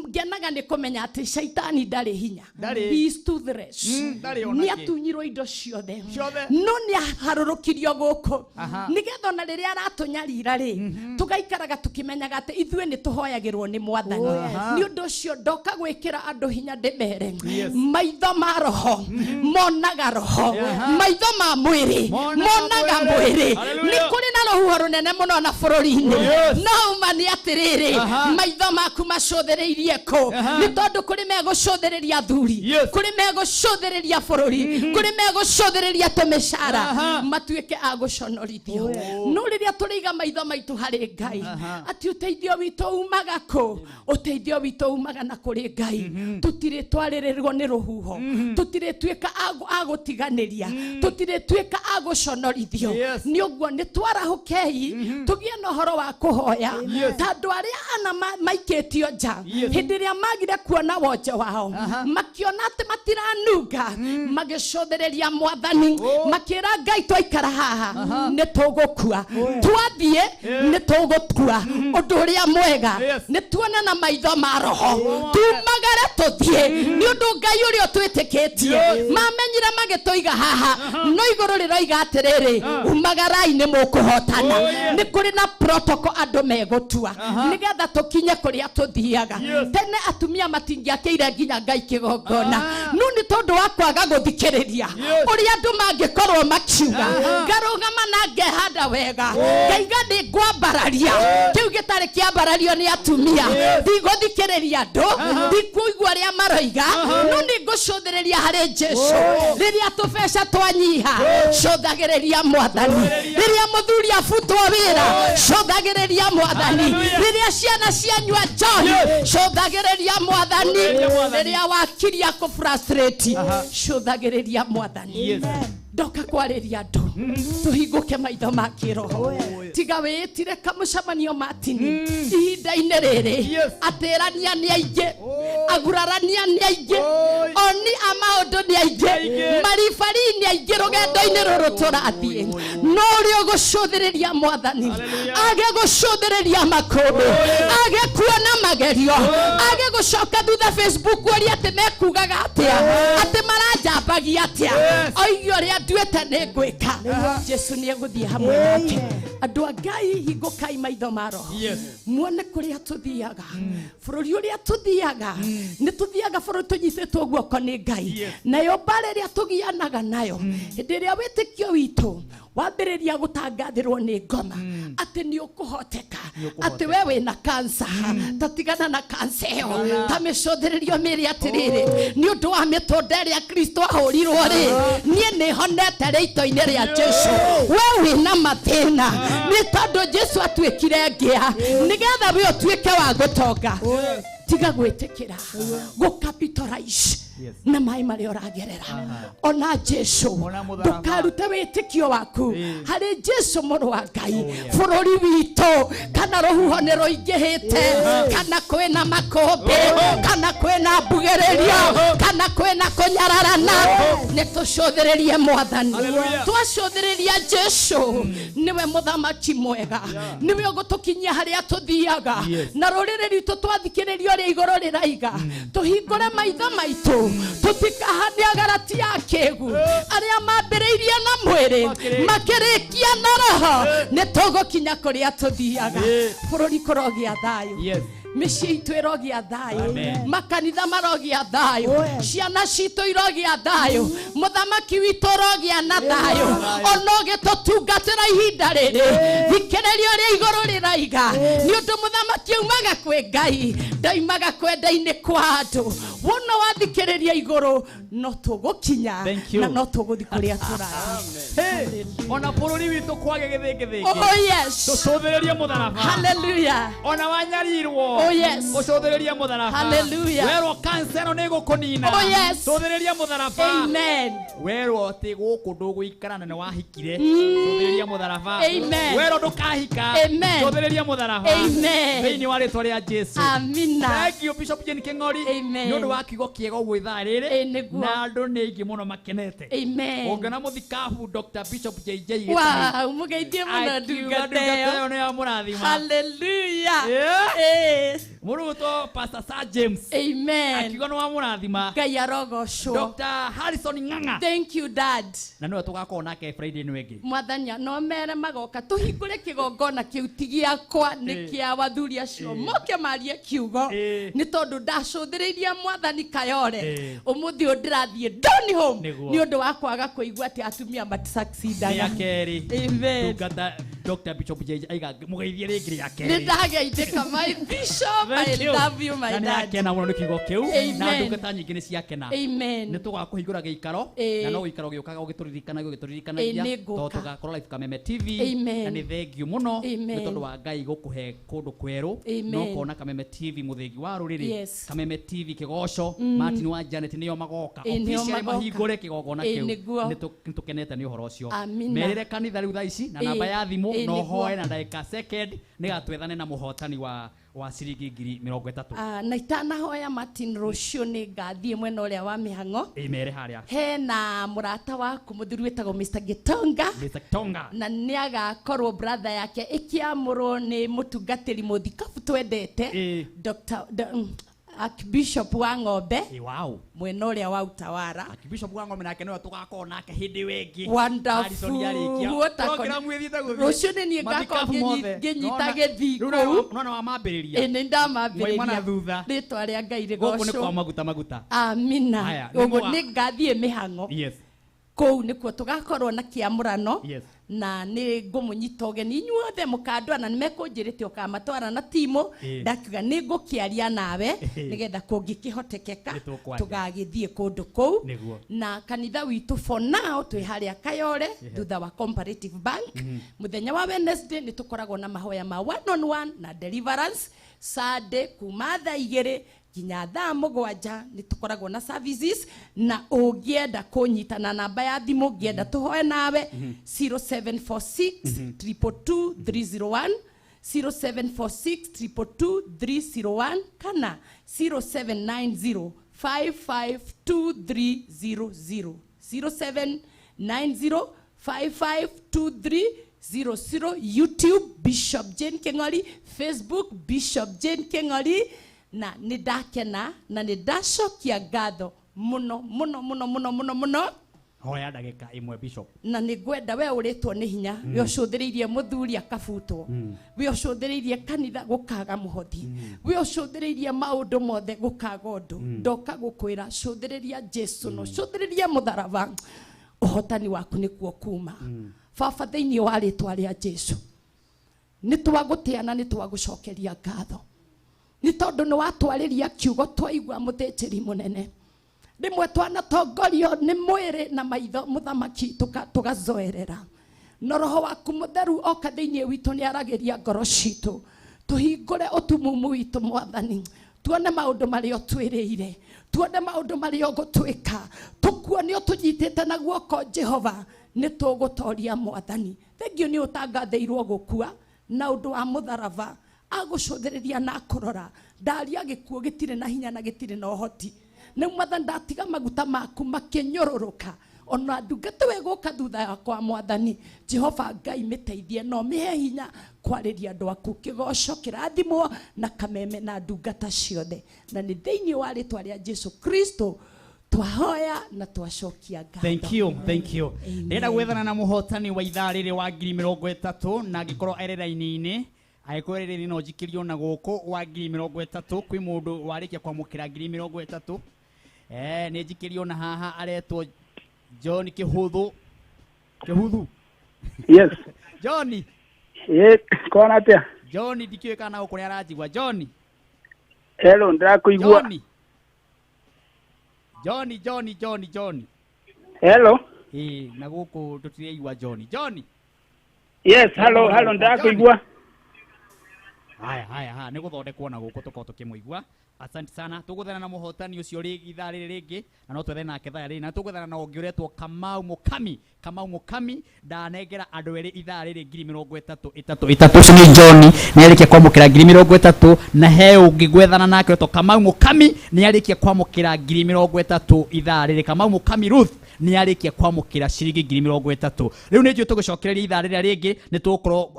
ngenaga nĩ kũmenya atĩ caitani ndarĩ hinya. He is toothless. Nĩ atunyirwo indo ciothe, no nĩ aharũrũkirio gũkũ nĩgetha ona rĩrĩa aratũnyarira rĩ, tũgaikaraga tũkĩmenyaga atĩ ithuĩ nĩ tũhoyagĩrwo nĩ Mwathani. Nĩ ũndũ ũcio ndoka gwĩkĩra andũ hinya ndĩmere, maitho ma roho monaga roho, maitho ma mwĩrĩ monaga mwĩrĩ. Nĩ kũrĩ na rũhuho rũnene mũno na bũrũri-inĩ, no uma nĩ atĩrĩrĩ, maitho maku macũthĩrĩirie kũ? Nĩ tondũ kũrĩ megũcũthĩrĩria athuri, kũrĩ megũcũthĩrĩria bũrũri, kũrĩ megũcũthĩrĩria tũmĩcara, matuĩke a gũconorithio. No rĩrĩa tũrĩiga maitho maitũ harĩ Ngai, atĩ ũteithio witũ umaga kũ? Ũteithio witũ umaga na kũrĩ Ngai. Tũtirĩ twarĩrĩrwo nĩ rũhuho, tũtirĩ tuĩka a gũtiganĩria, tũtirĩ tuĩka a gũconorithio. Nĩ ũguo nĩ twarahũkei tũgĩe na ũhoro wa kũhoya, ta andũ arĩa ana maikĩtio nja hĩndĩ ĩrĩa magire kuona wonje wao, makiona atĩ matiranunga, magĩcũthĩrĩria Mwathani, makĩra Ngai twaikara haha nĩ tũgũkua, twathiĩ nĩ tũgũkua. Ũndũ ũrĩa mwega nĩ tuone na maitho ma roho, tumagare tũthiĩ, nĩ ũndũ Ngai ũrĩa ũtwĩtĩkĩtie mamenyire magĩtũiga haha, no igũrũ rĩroiga atĩrĩrĩ, umagarai nĩ mũkũhotana. Nĩ kũrĩ na protocol andũ megũtua nĩgetha tũkinye kũrĩa tũthiaga. Tene atumia matingĩakĩire nginya Ngai kĩgongona, no nĩ tondũ wa kwaga gũthikĩrĩria ũrĩa andũ mangĩkorwo makiuga, ngarũgama na ngehanda wega, ngaiga nĩ ngwambararia kĩu gĩtarĩ kĩambarario nĩ atumia. Ndigũthikĩrĩria andũ, ndikũigua ũrĩa maroiga, no nĩ ngũcũthĩrĩria harĩ Jesu. Rĩrĩa tũbeca twanyiha, cũthagĩrĩria Mwathani. Rĩrĩa mũthuri abutwo wĩra, cũthagĩrĩria Mwathani. Rĩrĩa ciana cianyua njohi, cũthagĩrĩria Mwathani. Rĩrĩa wakiria kũ frustrate, cũthagĩrĩria Mwathani. Ndoka kwarĩria andũ tũhingũke maitho ma kĩroho, tiga wĩĩtire kamũcemanio Martin ihinda-inĩ rĩrĩ, atĩrania nĩ aingĩ, agurarania nĩ aingĩ, oni a maũndũ nĩ aingĩ, maribari nĩ aingĩ rũgendo-inĩ rũrũ tũrathiĩ. No ũrĩa ũgũcũthĩrĩria Mwathani age gũcũthĩrĩria makũmbĩ, age kuona magerio, age gũcoka thutha Facebook ũrĩa atĩ mekugaga atĩa, atĩ maranjambagia atĩa, oige ũrĩa nduĩte nĩ ngwĩka. Jesu nĩ egũthiĩ hamwe nake. Andũ a Ngai, hingũkai maitho ma roho, muone kũrĩa tũthiaga, bũrũri ũrĩa tũthiaga. Nĩ tũthiaga bũrũri tũnyitĩtwo guoko nĩ Ngai, nayo mbara ĩrĩa tũgianaga nayo hĩndĩ ĩrĩa wĩtĩkio witũ wambĩrĩria gũtangathĩrwo nĩ ngoma atĩ nĩ ũkũhoteka, atĩ we wĩna kansa, ta tigana na kansa ĩyo, ta mĩcũthĩrĩrio mĩrĩ atĩrĩrĩ, nĩ ũndũ wa mĩtũnda ĩrĩa Kristo ahũrirwo rĩ, niĩ nĩ honete rĩitho-inĩ rĩa Jesu. We wĩna mathĩna nĩ tondũ Jesu atuĩkire ngĩa nĩgetha we ũtuĩke wa gũtonga. Tiga gwĩtĩkĩra gũcapitalize na maĩ marĩa ũragerera. Ona Jesu ndũkarute wĩtĩkio waku harĩ Jesu mũrũ wa Ngai. Bũrũri witũ kana rũhuho nĩ rũingĩhĩte, kana kwĩna makũmbĩ, kana kwĩna mbugĩrĩrio, kana kwĩna kũnyararana, nĩ tũcũthĩrĩrie Mwathani. Twacũthĩrĩria Jesu, nĩwe mũthamaki mwega, nĩwe ũgũtũkinyia harĩa tũthiaga. Na rũrĩrĩ rwitũ twathikĩrĩria ũrĩa igũrũ rĩraiga, tũhingũre maitho maitũ, tũtikahane agarati a kĩgu arĩa mambĩrĩirie na mwĩrĩ makĩrĩkia na roho. Nĩ tũgũkinya kũrĩa tũthiaga. Bũrũri kũrogĩa thayũ, mĩciĩ itũ ĩrogĩa thayũ, makanitha marogĩa thayũ, ciana citũ irogĩa thayũ, mũthamaki witũ ũrogĩa na thayũ. Ona ũgĩtũtungatĩra ihinda rĩrĩ, thikĩrĩria ũrĩa igũrũ rĩraiga, nĩ ũndũ mũthamaki aumaga kwĩ Ngai, ndoimaga kwenda-inĩ kwa andũ. Wona wathikĩrĩria igũrũ, no tũgũkinya na no tũgũthiĩ kũrĩa tũrathiĩ. Ona bũrũri witũ kwage gĩthĩngĩthĩngĩ. Oh yes. Tũcũthĩrĩrie mũtharaba. Hallelujah. Ona wanyarirwo. Oh yes. Ũcũthĩrĩrie mũtharaba. Hallelujah. Werwo cancer ĩno nĩ ĩgũkũnina. Oh yes. Cũthĩrĩria mũtharaba. Amen. Werwo atĩ gũkũ ndũgũikara na nĩ wahikire. Cũthĩrĩria mũtharaba. Amen. Werwo ndũkahika. Amen. Cũthĩrĩria mũtharaba. Amen. Thĩinĩ wa rĩtwa rĩa Jesu. Amina. Thank you Bishop Jane King'ori. Amen. Nĩ ũndũ wa kiugo kĩega ũguo ithaa rĩrĩ. Na andũ nĩ aingĩ mũno makenete. Amen. Ũngĩona mũthikabu Dr. Bishop JJ. Wow, mũgeithie mũno ndungata ĩyo. Nĩ ya mũrathima. Hallelujah. Mũrutwo Pastor Sir James. Amen. Akiuga nĩ wa mũrathima. Ngai arogocwo. Dr. Harrison Ng'ang'a. Thank you dad. Na nĩwe tũgakorwo nake Friday ĩno ĩngĩ. Mwathani no mere magoka tũhingũre kĩgongona kĩu ti gĩakwa, nĩ kĩa athuri acio moke marie kiugo, nĩ tondũ ndacũthĩrĩirie Mwathani Kayore. Ũmũthĩ ũyũ ndĩrathiĩ down home nĩ ũndũ wa kwaga kũigua atĩ atumia matisucceedaga. Rĩa kerĩ. Amen. Ndungata Dr. Bishop JJ aiga mũgeithie rĩngĩ rĩa kerĩ. Nĩ ndageithĩka my bishop. I love you my dad. Na nĩakena mũno nĩ kiugo kĩu, na ndungata nyingĩ nĩ ciakena. Amen. Nĩ tũgakũhingũra gĩikaro, na no gĩikaro gĩũkaga ũgĩtũririkanagia ũgĩtũririkanagia, tondũ tũgakorwo live Kameme TV. Na nĩ thengiũ mũno nĩ tondũ wa Ngai gũkũhe kũndũ kwerũ, no ũkona Kameme TV mũthĩgi wa rũrĩrĩ, Kameme TV kĩgoco, Martin wa Janet nĩo magoka officially mahingũre kĩgongona kĩu. Nĩ tũkenete nĩ ũhoro ũcio. Merĩre kanitha rĩu thaa ici na namba ya thimũ, no hoe na ndagĩka second nĩgatwethane na mũhotani wa ciringi 30,000. Na itanahoya Martin, rũciũ nĩ ngathiĩ mwena ũrĩa wa mĩhang'o. Mere harĩa hena mũrata waku mũthuri wĩtagwo Mr. Gitonga. Mr. Gitonga. Na nĩ agakorwo brother yake ĩkĩamũrwo nĩ mũtungatĩri mũthikabu twendete Dr. Archbishop wa Ng'ombe. Wow. Mwena ũrĩa wa Utawara. Archbishop wa Ng'ombe nake nĩwe tũgakorwo nake hĩndĩ ĩyo ĩngĩ. Wonderful. Rũciũ nĩ niĩ ngakorwo ngĩnyita gĩthii kũu. Nona wa mambĩrĩria. Nĩ ndamambĩrĩria. Mwaimana thutha. Rĩtwa rĩa Ngai rĩgocwo. Gũkũ nĩ kwa maguta maguta. Amina. Ũguo nĩ ngathiĩ mĩhang'o. Yes. Kũu nĩkuo tũgakorwo na kĩamũrano. Yes. Na nĩ ngũmũnyita ũgeni inyuothe mũkandwara, na nĩmekũnjĩrĩte ũkamatwara na timũ. Ndakiuga nĩ ngũkĩaria nawe nĩgetha kũngĩkĩhotekeka tũgagĩthiĩ kũndũ kũu. Na kanitha witũ for now twĩ harĩa Kayore thutha wa Comparative Bank. Mũthenya wa Wednesday nĩ tũkoragwo na mahoya ma one on one na deliverance. Sunday kuma thaa 2 nginya thaa 7 nĩ tũkoragwo na services. Na ũngĩenda kũnyita na namba ya thimũ, ũngĩenda tũhoe nawe 0746 222 301, 0746 222 301 kana 0790 552300, 0790 552300. YouTube Bishop Jane King'ori, Facebook Bishop Jane King'ori. Na nĩ ndakena na nĩ ndacokia ngatho mũno mũno mũno mũno mũno mũno. Hoya ndagĩka ĩmwe Bishop. Na nĩ ngwenda we ũrĩtwo nĩ hinya, we ũcũthĩrĩirie mũthuri akabutwo, we ũcũthĩrĩirie kanitha gũkaga mũhothi, we ũcũthĩrĩirie maũndũ mothe gũkaga ũndũ. Ndoka gũkwĩra cũthĩrĩria Jesu, no cũthĩrĩria mũtharaba, ũhotani waku nĩkuo kuma. Baba, thĩinĩ wa rĩtwa rĩa Jesu, nĩ twagũtĩa na nĩ twagũcokeria ngatho, nĩ tondũ nĩ watwarĩria kiugo twaigua mũthĩnjĩri mũnene. Rĩmwe twanatongorio nĩ mwĩrĩ na maitho mũthamaki tũgazoerera, no roho waku mũtheru oka thĩinĩ witũ nĩ aragĩria ngoro citũ. Tũhingũre ũtumumu witũ Mwathani, Tuone maũndũ marĩa ũtwĩrĩire, tuone maũndũ marĩa ũgũtwĩka, tũkuone ũtũnyitĩte na guoko Jehova, nĩ tũgũtoria Mwathani. Thengiũ nĩ ũtangathĩirwo gũkua na ũndũ wa mũtharaba, agũcũthĩrĩria na akũrora, ndaria gĩkuũ gĩtirĩ na hinya na gĩtirĩ na ũhoti. Nĩ Mwathani ndatiga maguta maku makĩnyũrũrũka, ona ndungata we gũka thutha yakwa Mwathani Jehova Ngai mĩteithie no mĩhe hinya kwarĩria andũ aku. Kĩgoco kĩrathimwo na kameme na ndungata ciothe, na nĩ thĩinĩ wa rĩtwa rĩa Jesu Kristo twahoya na twacokia ngatho. Thank you, thank you. Ndĩrenda gwethana na mũhotani wa ithaa rĩrĩ wa 30,000 na angĩkorwo arĩ raini-inĩ, angĩkorwo arĩ raini no njikĩrio na gũkũ wa 30,000. Kwĩ mũndũ warĩkia kwamũkĩra 30,000. Nĩ njikĩrio na haha aretwo John Kihuthu. Kihuthu. Yes. John. Yes, kona atia? John ndikĩũĩ kana gũkũ nĩ aranjigua. John. Hello, ndĩrakũigua. John. John, John, John, John. Hello. Na gũkũ tũtiraigua John. John. Yes, hello, hello, ndĩrakũigua. Haya, haya, haya, nĩ gũthondekwo na gũkũ tũkorwo tũkĩmũigua. Asante sana. Tũgũthana na mũhotani ũcio rĩngĩ ithaa rĩrĩ rĩngĩ, na no twethe nake thaa rĩrĩ, na tũgũthana na ũngĩ ũretwo Kamau Mukami. Kamau Mukami ndanengera andũ erĩ ithaa rĩrĩ 30,000 ĩtatũ ĩtatũ. Ũcio nĩ John, nĩ arĩkia kwamũkĩra 30,000, na he ũngĩ gwethana nake ũretwo Kamau Mukami, nĩ arĩkia kwamũkĩra 30,000 ithaa rĩrĩ. Kamau Mukami Ruth nĩ arĩkia kwamũkĩra ciringi 30,000. Rĩu nĩ njũĩ tũgũcokereria ithaa rĩrĩa rĩngĩ, nĩ tũgũkorwo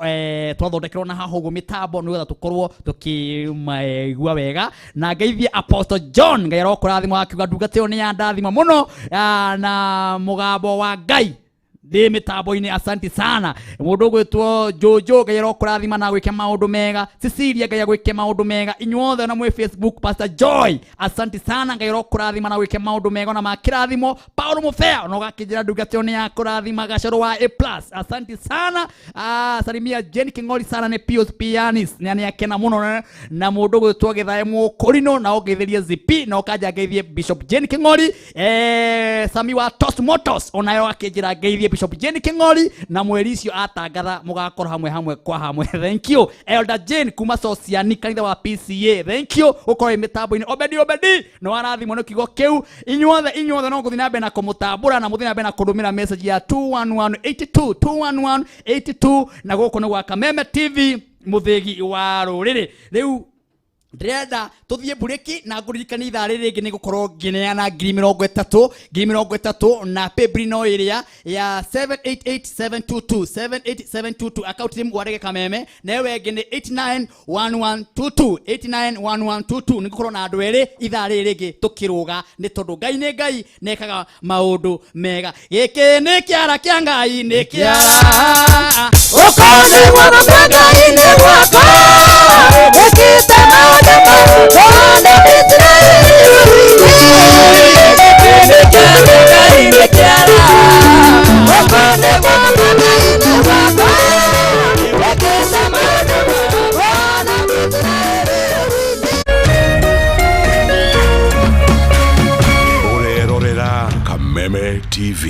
twathondekerwo na haha ũguo mĩtambo nĩgetha tũkorwo tũkĩmaigua wega. Na ngeithie Apostle John, Ngai arokũrathima, akiuga ndungata ĩyo nĩ ya ndathima mũno, na mũgambo wa Ngai ndĩ mĩtambo-inĩ. Asante sana. Mũndũ ũgwĩtwo Jojo, Ngai arokũrathima na gwĩke maũndũ mega. Cecilia, Ngai agwĩke maũndũ mega. Inyuothe na mwĩ Facebook, Pastor Joy, asante sana, Ngai arokũrathima na gwĩke maũndũ mega na makĩrathimo. Paulo Mũbea, ona ũgakĩnjĩra ndungata ĩyo nĩ ya kũrathima. Gacoro wa A+, asante sana. Salimia Jane King'ori sana, nĩ Pius Pianis, nĩ akena mũno na mũndũ ũgwĩtwo Gĩthae Mũkũrinũ, na ũngeithĩrie ZP, na ũkanja ngeithie Bishop Jane King'ori. Sami wa Toast Motors, onayo akĩnjĩra ngeithie Bishop Jane King'ori, na mweri icio atangatha mũgakorwo hamwe hamwe kwa hamwe. Thank you Elder Jane kuma Sociani kanitha wa PCA, thank you ũkorwo mĩtambo-inĩ. Obedi Obedi no arathimwo nĩ kiugo kĩu. Inyuothe inyuothe no ngũthiĩ na mbere na kũmũtambũra na mũthiĩ na mbere na kũndũmĩra message ya 21182 21182, na gũkũ nĩ gwa Kameme TV mũthĩgi wa rũrĩrĩ. Rĩu ndĩrenda tũthiĩ mburĩki na ngũririkanie ithaa rĩrĩ rĩngĩ nĩ gũkorwo ngĩneana 30,000 30,000 na paybill no ĩrĩa ya 788722 78722 account name Warege Kameme, na ĩyo ĩngĩ nĩ 891122 891122. Nĩ gũkorwo na andũ erĩ ithaa rĩrĩ rĩngĩ tũkĩrũga, nĩ tondũ Ngai nĩ Ngai nekaga maũndũ mega. Gĩkĩ nĩ kĩara kĩa Ngai, nĩ kĩara ũkone guoko kwa Ngai nĩ gwakwa, ĩkĩte maũndũ mothe Isiraeli. Nĩ kĩara Ngai nĩ kĩara, ũkone guoko kwa Ngai nĩ gwakwa, ĩkĩte maũndũ mothe Isiraeli. Ũrerorera Kameme TV.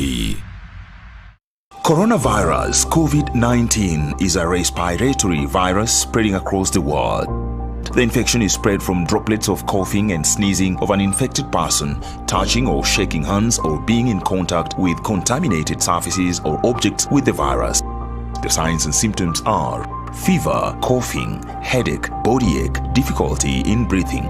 Coronavirus COVID-19 is a respiratory virus spreading across the world. The infection is spread from droplets of coughing and sneezing of an infected person, touching or shaking hands, or being in contact with contaminated surfaces or objects with the virus. The signs and symptoms are fever, coughing, headache, body ache, difficulty in breathing.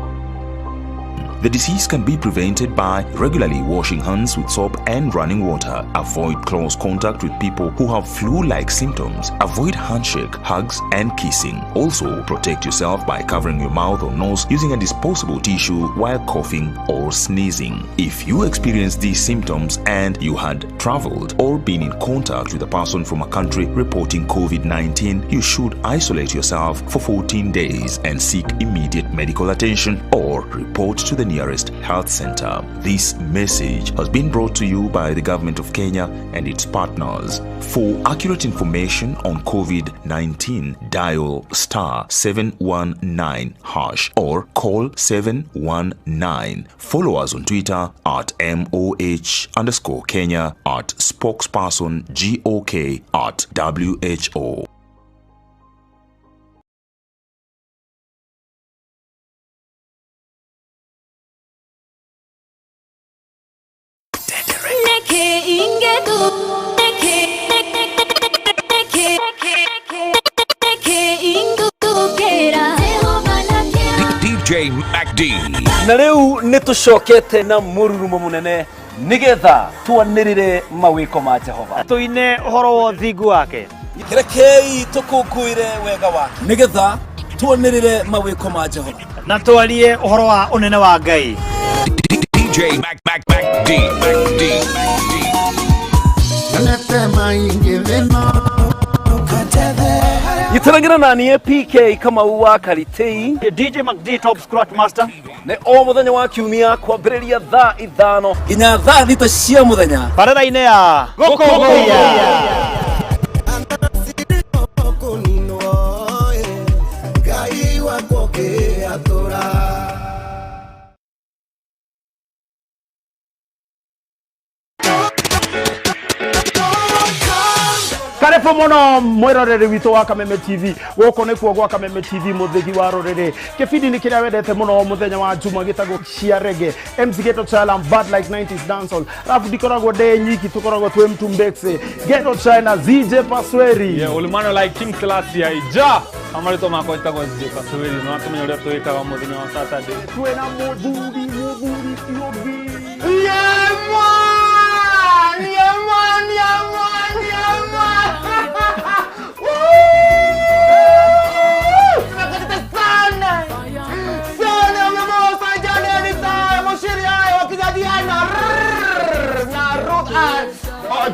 The disease can be prevented by regularly washing hands with soap and running water. Avoid close contact with people who have flu-like symptoms. Avoid handshake, hugs, and kissing. Also, protect yourself by covering your mouth or nose using a disposable tissue while coughing or sneezing. If you experience these symptoms and you had traveled or been in contact with a person from a country reporting COVID-19, you should isolate yourself for 14 days and seek immediate medical attention or report to the nearest health center. This message has been brought to you by the government of Kenya and its partners. For accurate information on COVID-19, dial *719# or call 719. Follow us on Twitter at MOH_Kenya, at spokesperson GOK, at WHO. DJ MacD. Na rĩu nĩ tũcokete na mũrurumo mũnene nĩgetha twanĩrĩre mawĩko ma Jehova, tũine ũhoro wa ũthingu wake, rekei tũkũngũĩre wega wake nĩgetha twanĩrĩre mawĩko ma Jehova na twarie ũhoro wa ũnene wa Ngai. DJ Mac Mac Mac D Mac D. Gĩtaragĩra na niĩ PK Kamau wa Karitei, DJ MacD Top Scratch Master, nĩ o mũthenya wa kiumia kwambĩrĩria thaa 5 nginya thaa 6 cia mũthenya barabara-inĩ ya Gũkũngũiya. Karibu muno mwiroreri witũ wa Kameme TV. Gũkũ nĩkuo gwa Kameme TV, mũthĩgi wa rũrĩrĩ. Kĩbindi nĩ kĩrĩa wendete mũno mũthenya wa Juma gĩtagwo cia reggae. MC Ghetto Child and Bad Like 90s dancehall. Alafu ndikoragwo ndĩ nyiki, tũkoragwo twĩ Mtumbekse. Ghetto China, ZJ Pasweri. Yeah, ulimano like King Selassie aija. Amarito makwa ĩtagwo ZJ Pasweri. No atumenya ũrĩa twĩkaga mũthenya wa Saturday. Twĩna mũthuri ti ũngĩ. Yeah man, yeah man, yeah man, yeah man.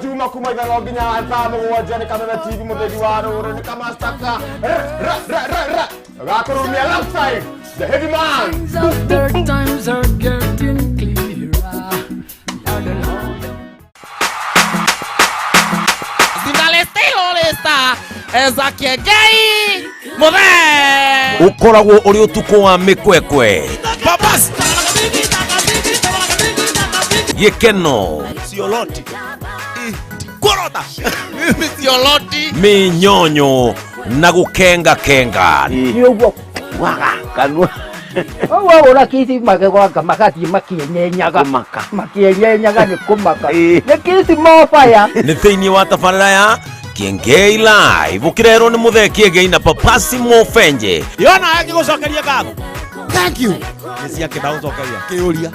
Juma kuma ithano nginya thaa mũgwanja nĩ Kameme TV mũthĩgi wa rũrĩ nĩ kamastaka gakũrumia alongside the heavy man. The times are getting clearer. Ũkoragwo ũrĩ ũtukũ wa mĩkwekwe, gĩkeno, Sioloti Korota Sioloti, mĩnyonyo na gũkengakenga. Nĩ ũguo waga kanua ũguo ũra kisi magegwaka magathiĩ makĩenyenyaga makĩenyenyaga nĩ kũmaka nĩ kisi mobaya. Nĩ thĩinĩ wa tabarĩra ya Kiengei Live ũkĩrerwo nĩ Mũthee Kiengei na Papasi Mofenje. Yona agĩgũcokeria ngatho. Thank you. Nĩ ciake ndagũcokeria kĩũria.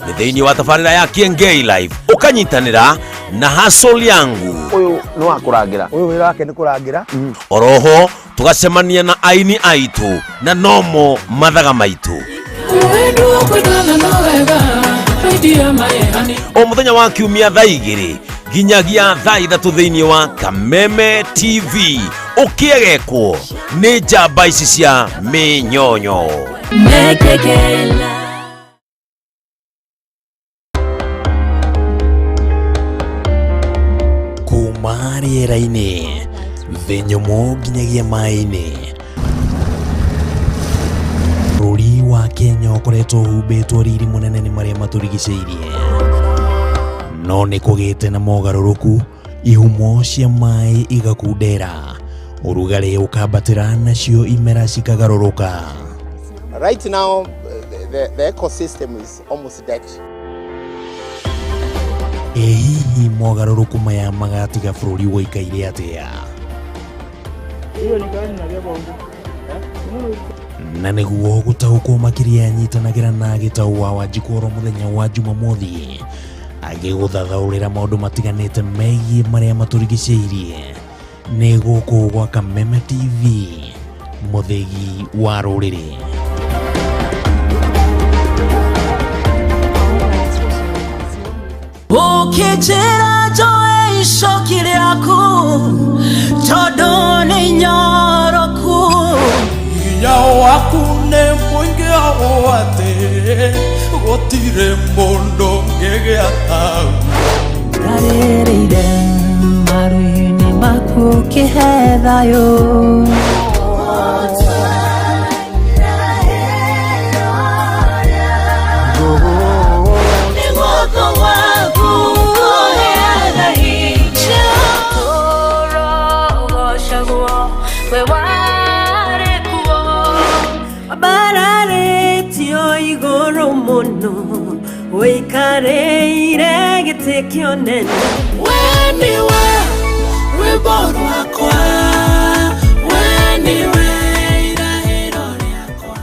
Nĩ thĩinĩ wa tabarĩra ya Kiengei Live ũkanyitanĩra na Hustle yangu. Ũyũ nĩ wa kũrangĩra. Ũyũ wĩra wake nĩ kũrangĩra. Oroho tũgacemania na aini aitũ na nomo mathaga maitũ. O mũthenya wa kiumia thaa 2 nginyagia thaa 3 thĩinĩ wa Kameme TV ũkĩegekwo nĩ njamba ici cia mĩnyonyo. Kuma rĩera-inĩ thĩ nyũmũ nginyagia maĩ-inĩ, bũrũri wa Kenya ũkoretwo ũhumbĩtwo riri mũnene nĩ marĩa matũrigicĩirie, no nĩ kũgĩte na mogarũrũku, ihumo cia maĩ igakundera, ũrugarĩ ũkambatĩra nacio imera cikagarũrũka. Right now the ecosystem is almost dead. Ĩ hihi mogarũrũku maya magatiga bũrũri ũikaire atĩa? Na nĩguo gũtaũkwo makĩria nyitanagĩra na Gĩtau wa Wanjikũ oro mũthenya wa Jumamothi agĩgũthathaũrĩra maũndũ matiganĩte megiĩ marĩa matũrigicĩirie. Nĩ gũkũ gwa Kameme TV, mũthĩgi wa rũrĩrĩ. Ũkĩnjĩra njoe icoki rĩaku tondũ nĩ nyoroku, hinya waku nĩ mũingĩ ũũ atĩ gũtirĩ mũndũ ũngĩgĩa taguo. Ndarĩrĩire maru-inĩ maku ũkĩhe thayũ. Bararĩtio igũrũ mũno Wĩikarĩire gĩtĩ kĩonene. We nĩwe rwĩmbo rwakwa, we nĩwe irahĩro rĩakwa.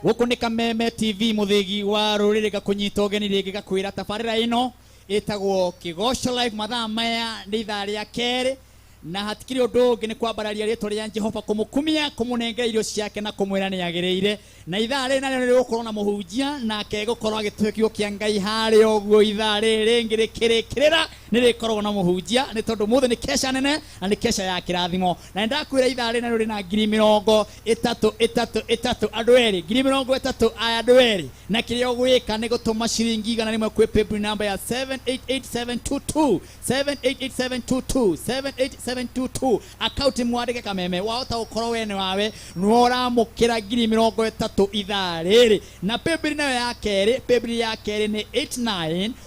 Gũkũ nĩ Kameme TV mũthĩgi wa rũrĩrĩ gakũnyita ũgeni rĩngĩ gakwĩra tabarĩra ĩno ĩtagwo Kĩgoco Live. Mathaa maya nĩ ithaa rĩa kerĩ na hatikĩrĩ ũndũ ũngĩ nĩ kwambararia rĩtwa rĩa Jehova, kũmũkumia, kũmũnengera irio ciake na kũmwĩra nĩ agĩrĩire. Na ithaa rĩrĩ narĩo nĩ rĩgũkorwo na mũhunjia nake gũkorwo agĩtũhe kiugo kĩa Ngai harĩa ũguo. Ithaa rĩrĩ rĩngĩ rĩkĩrĩkĩrĩra nĩ rĩkoragwo na mũhunjia nĩ tondũ mũthĩ nĩ kesha nene na nĩ kesha ya kĩrathimo. Na nĩndakwĩra ithaa rĩrĩ narĩo rĩna 30,000 3 3 andũ erĩ, 30,000 aya andũ erĩ, na kĩrĩa ũgwĩka nĩ gũtũma ciringi 100 kwĩ paybill number ya 788722 788722 78722 account mwandĩke Kameme. Wahota gũkorwo we nĩ wawe nĩwe ũramũkĩra 30,000 ithaa rĩrĩ. Na paybill nayo ya kerĩ, paybill ya kerĩ nĩ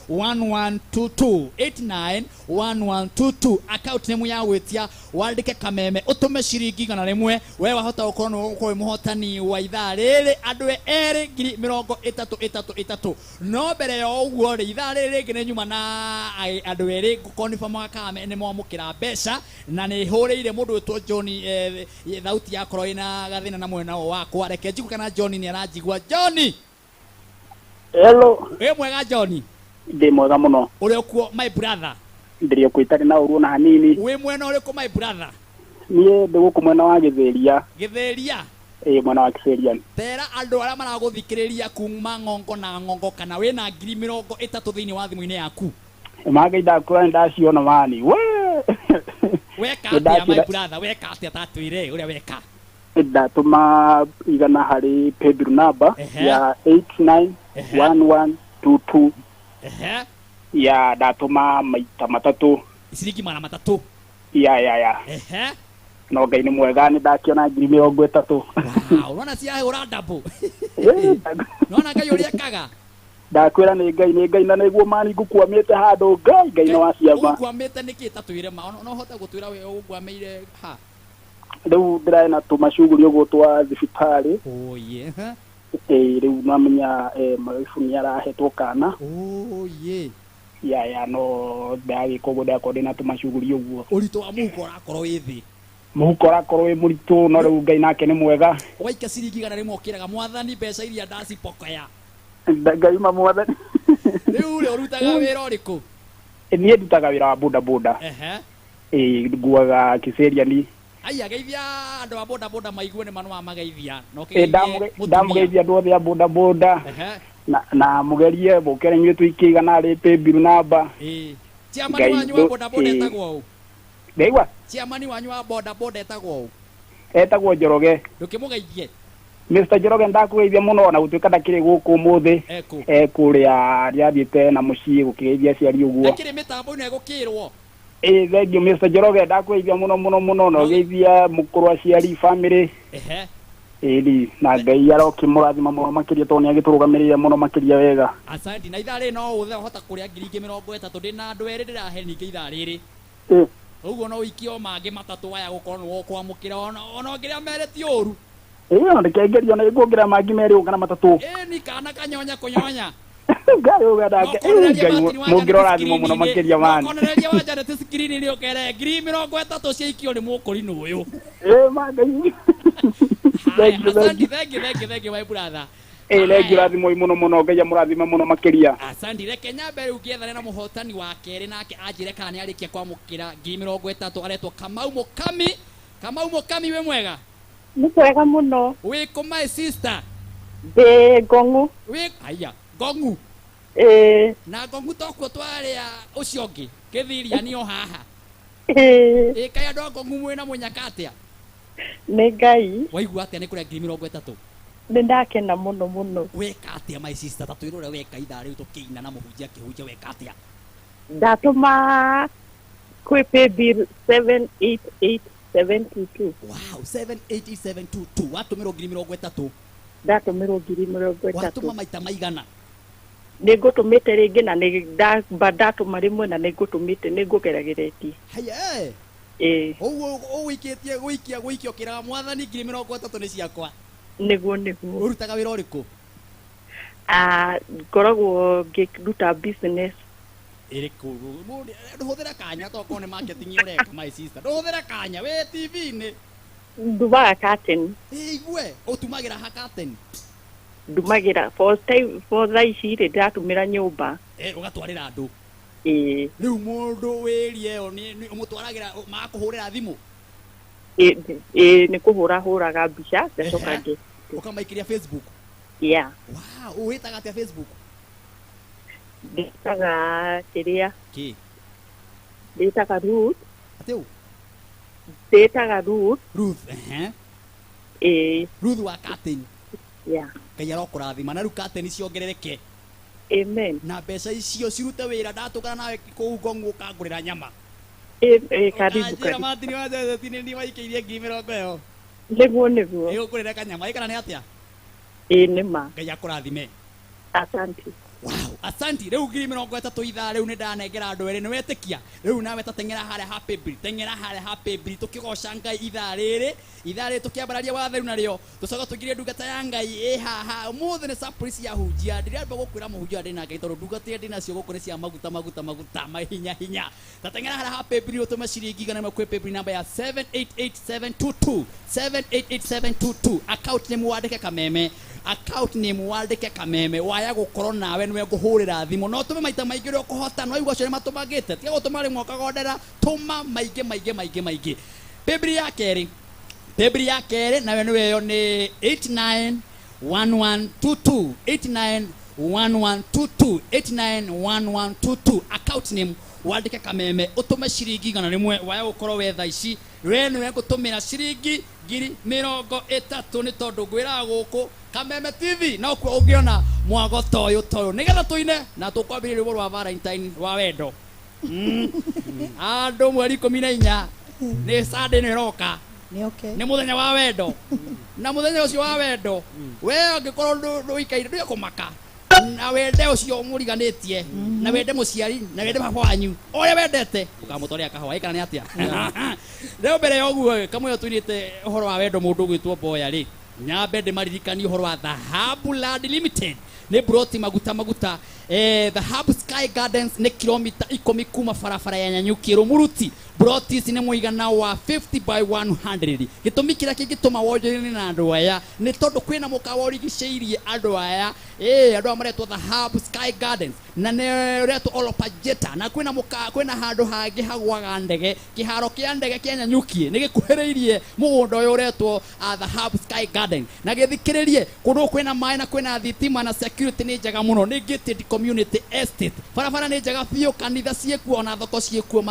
891122 891122 account name ya gwĩtia wandĩke Kameme ũtũme ciringi 100. We wahota gũkorwo nĩwe ũgũkorwo wĩ mũhotani wa ithaa rĩrĩ andũ erĩ 30,000 3 3. No mbere ya ũguo rĩ, ithaa rĩrĩ rĩngĩ nĩ nyuma na andũ erĩ ngũkonifama kana nĩ mwamũkĩra mbeca, na nĩ hũrĩire mũndũ wĩtwo John thauti yakorwo ĩna gathĩna na mwena wakwa. Reke njigue kana John nĩ aranjigua. John. Hello. Wĩ mwega John? Ndĩ mwega mũno. Ũrĩ okuo my brother? Ndĩrĩ okuo itarĩ na ũru ona hanini. Wĩ mwena ũrĩkũ my brother? Niĩ ndĩ gũkũ mwena wa Gĩthĩria. Gĩthĩria? Ĩĩ, mwena wa Gĩthĩria. Tera andũ arĩa maragũthikĩrĩria kuma ng'ongo na ng'ongo kana wĩna 30,000 thĩinĩ wa thimũ-inĩ yaku. Mangai ndakũra nĩ ndaciona mani. We! Weka atĩa my brother? Weka atĩa? Tatwĩre ũrĩa weka. Ndatũma 100 harĩ paybill number ya 891122. Ya ndatũma maita matatũ. Ciringi 300. Ya. No Ngai nĩ mwega nĩ ndakiona 30,000. Wow, ũrona ciahũra double. Nona Ngai ũrĩa ekaga. Ndakwĩra nĩ Ngai, nĩ Ngai na nĩguo mani ngũkwamĩte handũ. Ngai, Ngai nĩ wa ciama. Ũkwamĩte nĩkĩ? Tatwĩre ma no hote gũtwĩra we ũkwamĩire ha. Rĩu ndĩrarĩ na tũmacuguri ũguo twa thibitarĩ. Oye. Rĩu namenya maibu nĩ arahetwo kana. Oye. Ya no ndagĩka ũguo ndakorwo ndĩna tũmacuguri ũguo. Ũritũ wa mũhuko ũrakorwo wĩ thĩ. Mũhuko ũrakorwo wĩ mũritũ no rĩu Ngai nake nĩ mwega. Waika ciringi 100 ũkĩraga mwathani mbeca iria ndacipokea. Ngai ma mwathani. Rĩu rĩ ũrutaga wĩra ũrĩkũ? Niĩ ndutaga wĩra wa boda boda. Nguaga Kiseriani. Aya geithia andũ a boda boda maigue nĩ manwa mageithia. No ndamũgeithia andũ othe a boda boda. Na mũgerie mũkere inyuĩ tũikie 100 harĩ paybill number. Chairman wanyu wa boda boda etagwo ũ? Ndaigua? Chairman wanyu wa boda boda etagwo ũ? Etagwo Njoroge. Ndũkĩmũgeithie. Mr. Njoroge ndakũgeithia mũno na gũtuĩka ndakĩrĩ gũkũ ũmũthĩ. Kũrĩa rĩathiĩte na mũciĩ gũkĩgeithia aciari ũguo. Ndakĩrĩ mĩtambo-inĩ egũkĩrwo. Thank you Mr. Njoroge ndakũgeithia mũno mũno mũno na ũgeithia mũkũrũ aciari family. Ĩni na Ngai arokĩmũrathima mũno makĩria tondũ nĩ agĩtũrũgamĩrĩire mũno makĩria wega. Asante. Na ithaa rĩrĩ no ũhota kũrĩa 30,000 ndĩna andũ erĩ ndĩrahe ningĩ ithaa rĩrĩ. Ũguo no ũikie o mangĩ matatũ aya gũkorwo nĩ ũkwamũkĩra ona ũngĩrĩa merĩ ti ũru. Ĩĩ ndĩkengerio na nguongerera mangĩ merĩ kana matatũ. Ĩni kana kanyonya kũnyonya. Ngai uga nake Ngai mũngĩrorathimwo mũno makĩria mani. Konereria wa Janet screen-inĩ ũkere 30,000 ciaikio nĩ mũkũrinũ ũyũ. Ĩĩ ma Ngai. Thank you, thank you. Thank you, thank you, thank you my brother. Thank you rathimwo mũno mũno Ngai amũrathime mũno makĩria. Asante. Reke nyambe rĩu ngĩethane na mũhotani wa kerĩ nake anjĩre kana nĩ arĩkia kwamũkĩra 30,000 aretwo Kamau Mũkami. Kamau Mũkami wĩ mwega? Nĩ mwega mũno. Wĩ kũ my sister? Ndĩ Ngong'u. Wĩ aya Ngong'u. Ĩĩ. Na Ngong'u tokuo twarĩa ũcio ũngĩ Gĩthiria nĩ o haha. Ĩĩ. Kaĩ andũ a Ngong'u mwĩna mũnyaka atĩa? Nĩ Ngai. Waigua atĩa nĩ kũrĩa 30,000? Nĩ ndakena mũno mũno. Weka atĩa my sister? Tatwĩre ũrĩa weka ithaa rĩu tũkĩina na mũhunjia akĩhunjia weka atĩa? Ndatũma kwĩ paybill 788722. Wow, 788722. Watũmĩrwo 30,000. Ndatũmĩrwo 30,000. Watũma maita maigana? Nĩ ngũtũmĩte rĩngĩ na nĩ ndamba ndatũma rĩmwe na nĩ ngũtũmĩte nĩ ngũgeragĩrĩtie. Haya. Ĩĩ. Ũguo ũwĩkĩtie gũikia gũikia ũkĩraga mwathani 30,000 nĩ ciakwa. Nĩguo nĩguo. Ũrutaga wĩra ũrĩkũ? Ah, ngoragwo ngĩruta business. Ĩrĩkũ? Ndũhũthĩre kanya tokorwo nĩ marketing ũreka my sister. Ndũhũthĩre kanya wĩ TV-inĩ. Ndumaga curtain. Igue ũtumagĩra ha curtain? Ndumagĩra for time for thaa ici rĩ ndĩratumĩra nyũmba. Ũgatwarĩra andũ. Ĩĩ. Rĩu mũndũ wĩrie ĩyo nĩ ũmũtwaragĩra magakũhũrĩra thimũ? Ĩĩ nĩ kũhũra hũraga mbica ngacoka ngĩ. Ũkamaikĩria Facebook? Yeah. Wow, wĩtaga atĩa Facebook? Ndĩtaga kĩrĩa. Kĩ? Ndĩtaga Ruth. Atĩ ũ? Ndĩtaga Ruth. Ruth, Ĩĩ. Ruth wa curtain. Yeah. Ngai arokũrathima na rĩu curtain ciongerereke. Amen. Na mbeca icio cirute wĩra ndatũngana nawe kũu Ngong'u ũkangũrĩra nyama. Ĩĩ karibu Ũkanjĩra karibu. Martin wa Joseph nĩ niĩ waikĩirie 30,000 ĩyo. Nĩguo nĩguo. Nĩũngũrĩre kanyama ĩ kana nĩ atĩa? Ĩĩ nĩ ma. Ngai akũrathime. Asante. Wow, asanti. Rĩu 30,000 ithaa rĩu nĩ ndanengera andũ erĩ nĩ wetĩkia. Rĩu nawe ta teng'era harĩa ha paybill, teng'era harĩa ha paybill tũkĩgoca Ngai ithaa rĩrĩ, ithaa rĩrĩ tũkĩambararia watheru narĩo, tũcoka tũingĩrie ndungata ya Ngai ĩ haha. Ũmũthĩ nĩ surprise ya hunjia. Ndĩramba gũkwĩra mũhunjia ndĩ nake tondũ ndungata ĩrĩa ndĩnacio gũkũ nĩ cia maguta maguta maguta mahinya hinya. Ta teng'era harĩa ha paybill ũtũme ciringi 100 kwĩ paybill namba ya 788722 788722. Account name wandĩke Kameme. Account name wandĩke Kameme. Waya gũkorwo nawe nĩwe ngũhũrĩra thimũ no tũme maita maingĩ ũrĩa ũkũhota no igua acio nĩ matũmagĩte tiga gũtũma rĩmwe ũkagondera tũma maingĩ maingĩ maingĩ maingĩ. Paybill ya kerĩ, paybill ya kerĩ nayo nĩwe ĩyo nĩ 891122 891122 891122. Account name wandĩke Kameme ũtũme ciringi 100 waya gũkorwo we thaa ici we nĩwe ngũtũmĩra ciringi 30,000 nĩ tondũ ngwĩraga gũkũ Kameme TV no kuo ũngĩona mwago toyũ toyũ nĩgetha tũine na tũkwambĩrĩria rwĩmbo rwa Valentine rwa wendo. Andũ mweri 14 nĩ Sunday nĩ ĩroka. Okay. Nĩ mũthenya wa wendo na mũthenya ũcio wa wendo we angĩkorwo ndũikaire ndũgekũmaka na wende ũcio mũriganĩtie na wende mũciari na wende baba wanyu ũrĩa wendete ũkamũtwarĩra kahũa ĩ kana nĩ atĩa. Rĩu mbere ya ũguo kamwe tũinĩte ũhoro wa wendo mũndũ ũgwĩtwo Mboya rĩ nyambe ndĩmaririkanie ũhoro wa Dhahabu Land Limited nĩ broti maguta maguta. Dhahabu Sky Gardens nĩ kilomita 10 kuma barabara ya Nanyuki Rumuruti. Broti ici nĩ mũigana wa 50 by 100. Gĩtũmi kĩrĩa kĩngĩtũma wonjorie na andũ aya nĩ tondũ kwĩna mũkawa ũrigicĩirie andũ aya. Andũ aya maretwo Dhahabu Sky Gardens na nĩ ũretwo Olopajeta na kwĩna mũkawa kwĩna handũ hangĩ hagwaga ndege kĩharo kĩa ndege kĩa Nanyuki nĩ gĩkuhĩrĩirie mũgũnda ũyũ ũretwo Dhahabu Sky Garden na gĩthikĩrĩrie kũndũ kwĩna maĩ na kwĩna thitima na security nĩ njega mũno nĩ gated community estate. Barabara nĩ njega biũ, kanitha ciĩkuo ona thoko ciĩkuo,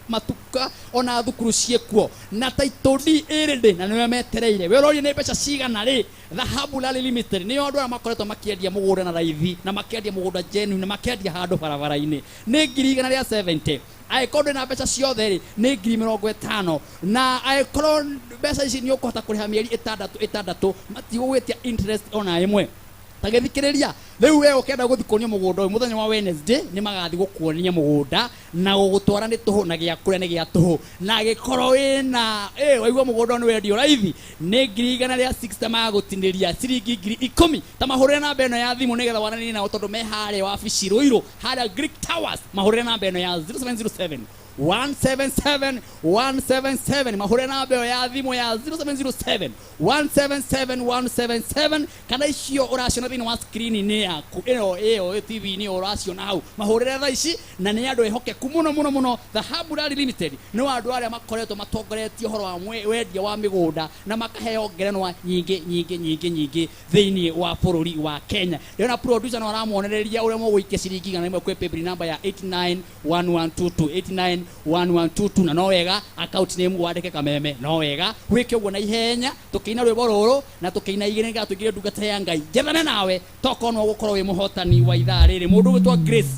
matuka ona thukuru ciĩkuo na title deed ĩrĩ ndĩ na nĩwe metereire. We ũroria nĩ mbeca cigana rĩ? Dhahabu Land Limited nĩo andũ arĩa makoretwo makĩendia mũgũnda na raithi na makĩendia mũgũnda genuine na makĩendia handũ barabara-inĩ nĩ 170,000. Angĩkorwo ndwĩna mbeca ciothe rĩ nĩ 50,000 na angĩkorwo mbeca ici nĩ ũkũhota kũrĩha mĩeri ĩtandatũ ĩtandatũ matigũgwĩtia interest ona ĩmwe. Tagĩthikĩrĩria rĩu we ũkĩenda gũthiĩ kuonio mũgũnda ũyũ mũthenya wa Wednesday nĩ magathiĩ gũkuonia mũgũnda na gũgũtwara nĩ tũhũ na gĩa kũrĩa nĩ gĩa tũhũ na gĩkorwo wĩna waigua mũgũnda ũyũ nĩ wendio raithi nĩ 160,000 magagũtinĩria ciringi 10,000. Ta mahũrĩre namba ĩno ya thimũ nĩgetha waranĩrie nao tondũ me harĩa wabici Ruiru harĩa Greek Towers. Mahũrĩre namba ĩno ya 0707 177 177. Mahũrĩre namba ĩyo ya thimũ ya 0707 177 177 kana icio ũraciona thĩinĩ wa screen-inĩ yaku ĩno ĩyo TV-inĩ ũraciona hau. Mahũrĩre thaa ici na nĩ andũ ehokeku mũno mũno mũno. Dhahabu Land Limited nĩ andũ arĩa makoretwo matongoretie ũhoro wa wendia wa mĩgũnda na makaheo ngerenwa nyingĩ nyingĩ nyingĩ nyingĩ thĩinĩ wa bũrũri wa Kenya. Rĩu na producer no aramuonereria ũrĩa mũgũikia ciringi 100 kwĩ paybill namba ya 891122 891122 na no wega account name wandĩke Kameme no wega wĩke ũguo na ihenya tũkĩina rwĩmbo rũrũ na tũkĩina igĩrĩ nĩgetha tũingĩre ndungata ya Ngai njethane nawe tokorwo no ũgũkorwo wĩ mũhotani wa ithaa rĩrĩ mũndũ ũgwĩtwo Grace.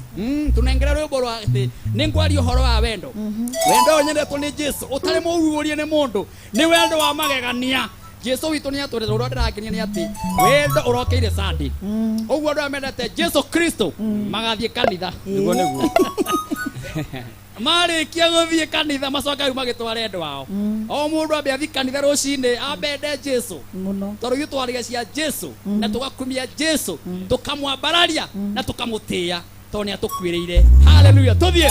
Tũnengere rwĩmbo rwa atĩ nĩ ngwaria ũhoro wa wendo. Wendo ũyũ nyendetwo nĩ Jesu ũtarĩ mũguũrie nĩ mũndũ nĩ wendo wa magegania. Jesu witũ nĩ atwendete. Ũrĩa ndĩrakenia nĩ atĩ wendo ũrokeire Sunday. Ũguo andũ arĩa mendete Jesu Kristo magathiĩ kanitha. Nĩguo nĩguo. Marĩkia gũthiĩ kanitha macoka rĩu magĩtware andũ ao. O mũndũ ambe athiĩ kanitha rũcinĩ ambende Jesu mũno, tondũ ithuĩ twaragia cia Jesu na tũgakumia Jesu, tũkamwambararia na tũkamũtĩĩa tondũ nĩ atũkuĩrĩire. Haleluya, tũthiĩ.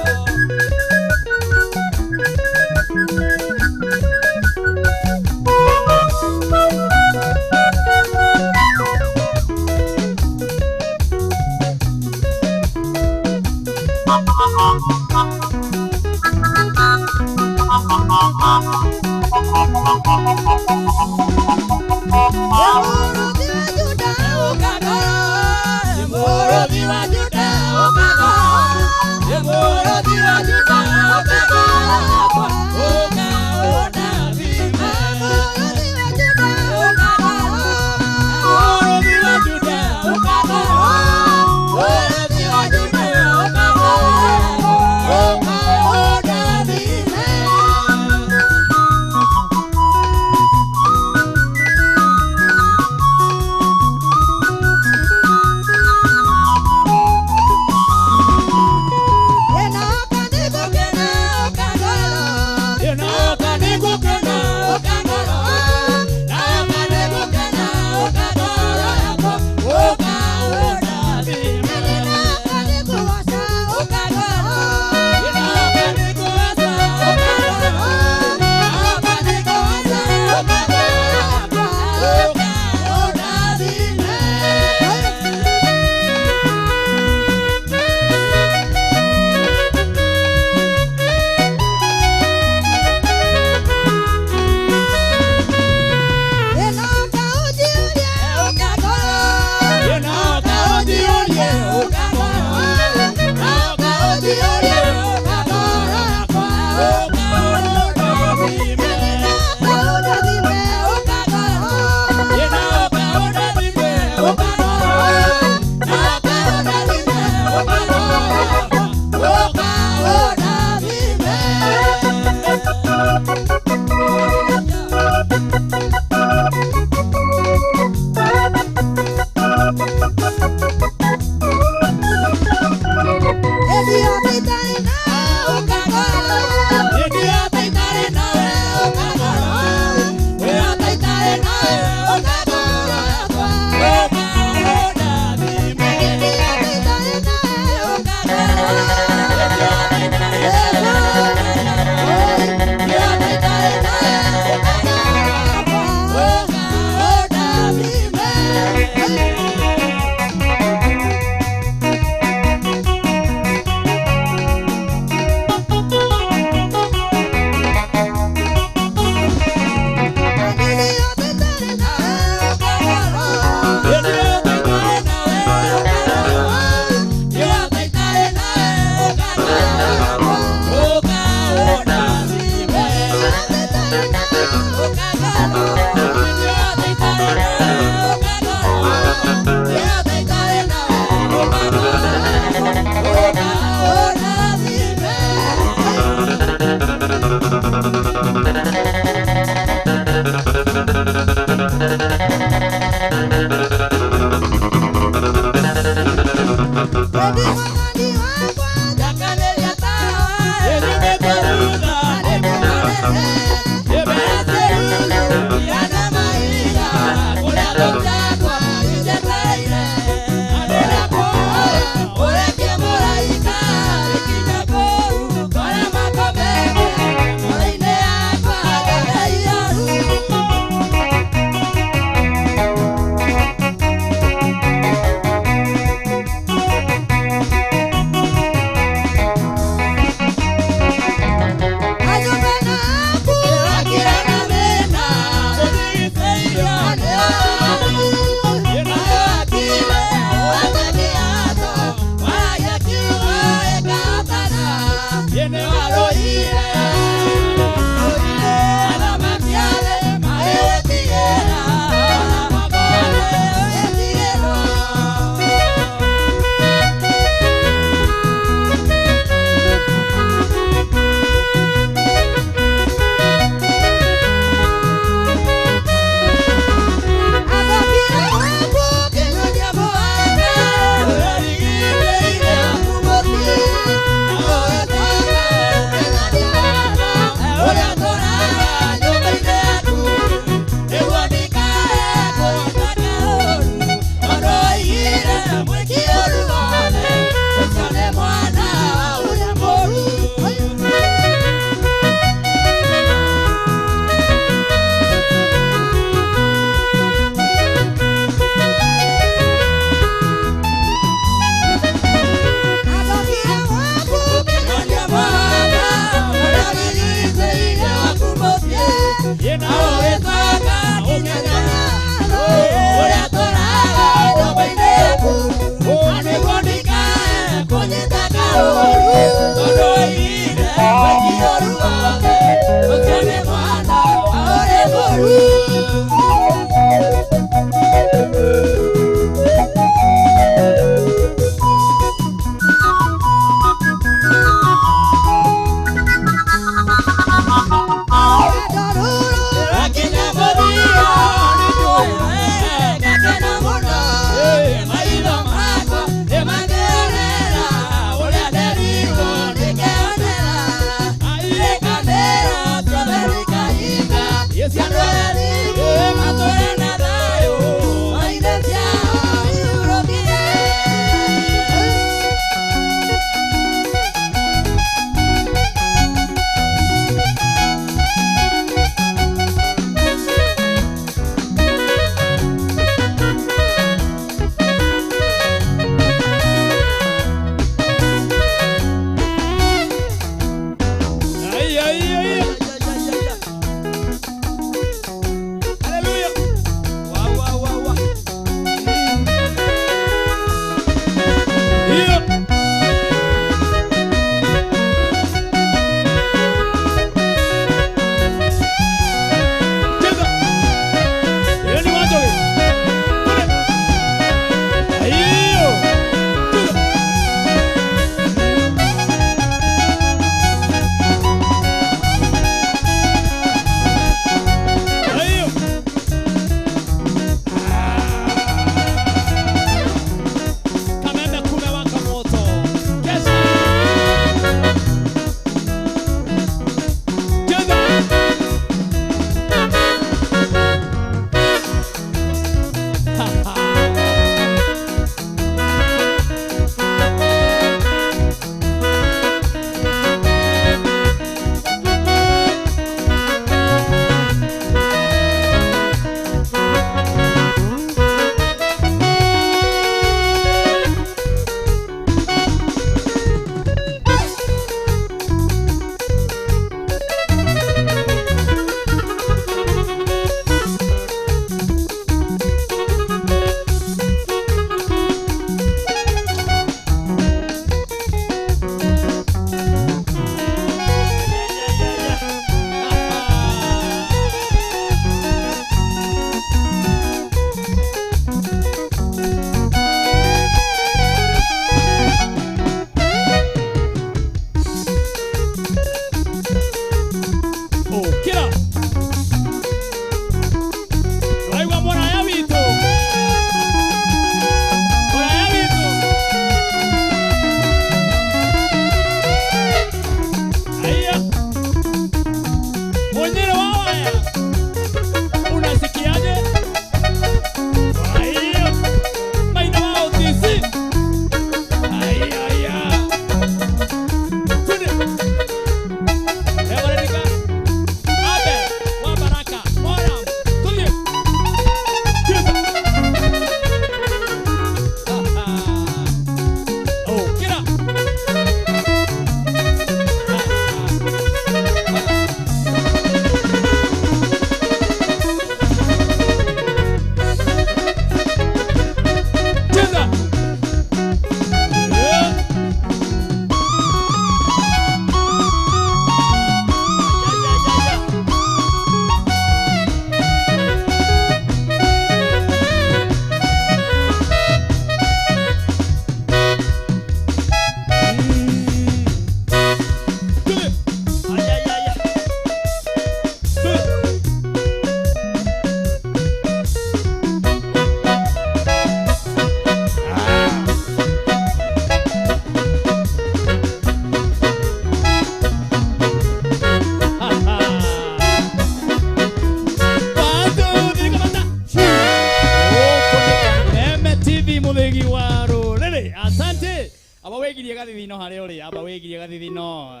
Muthigi wa Ruriri. Asante. Aba wegirie gathithino haria uri, aba wegirie gathithino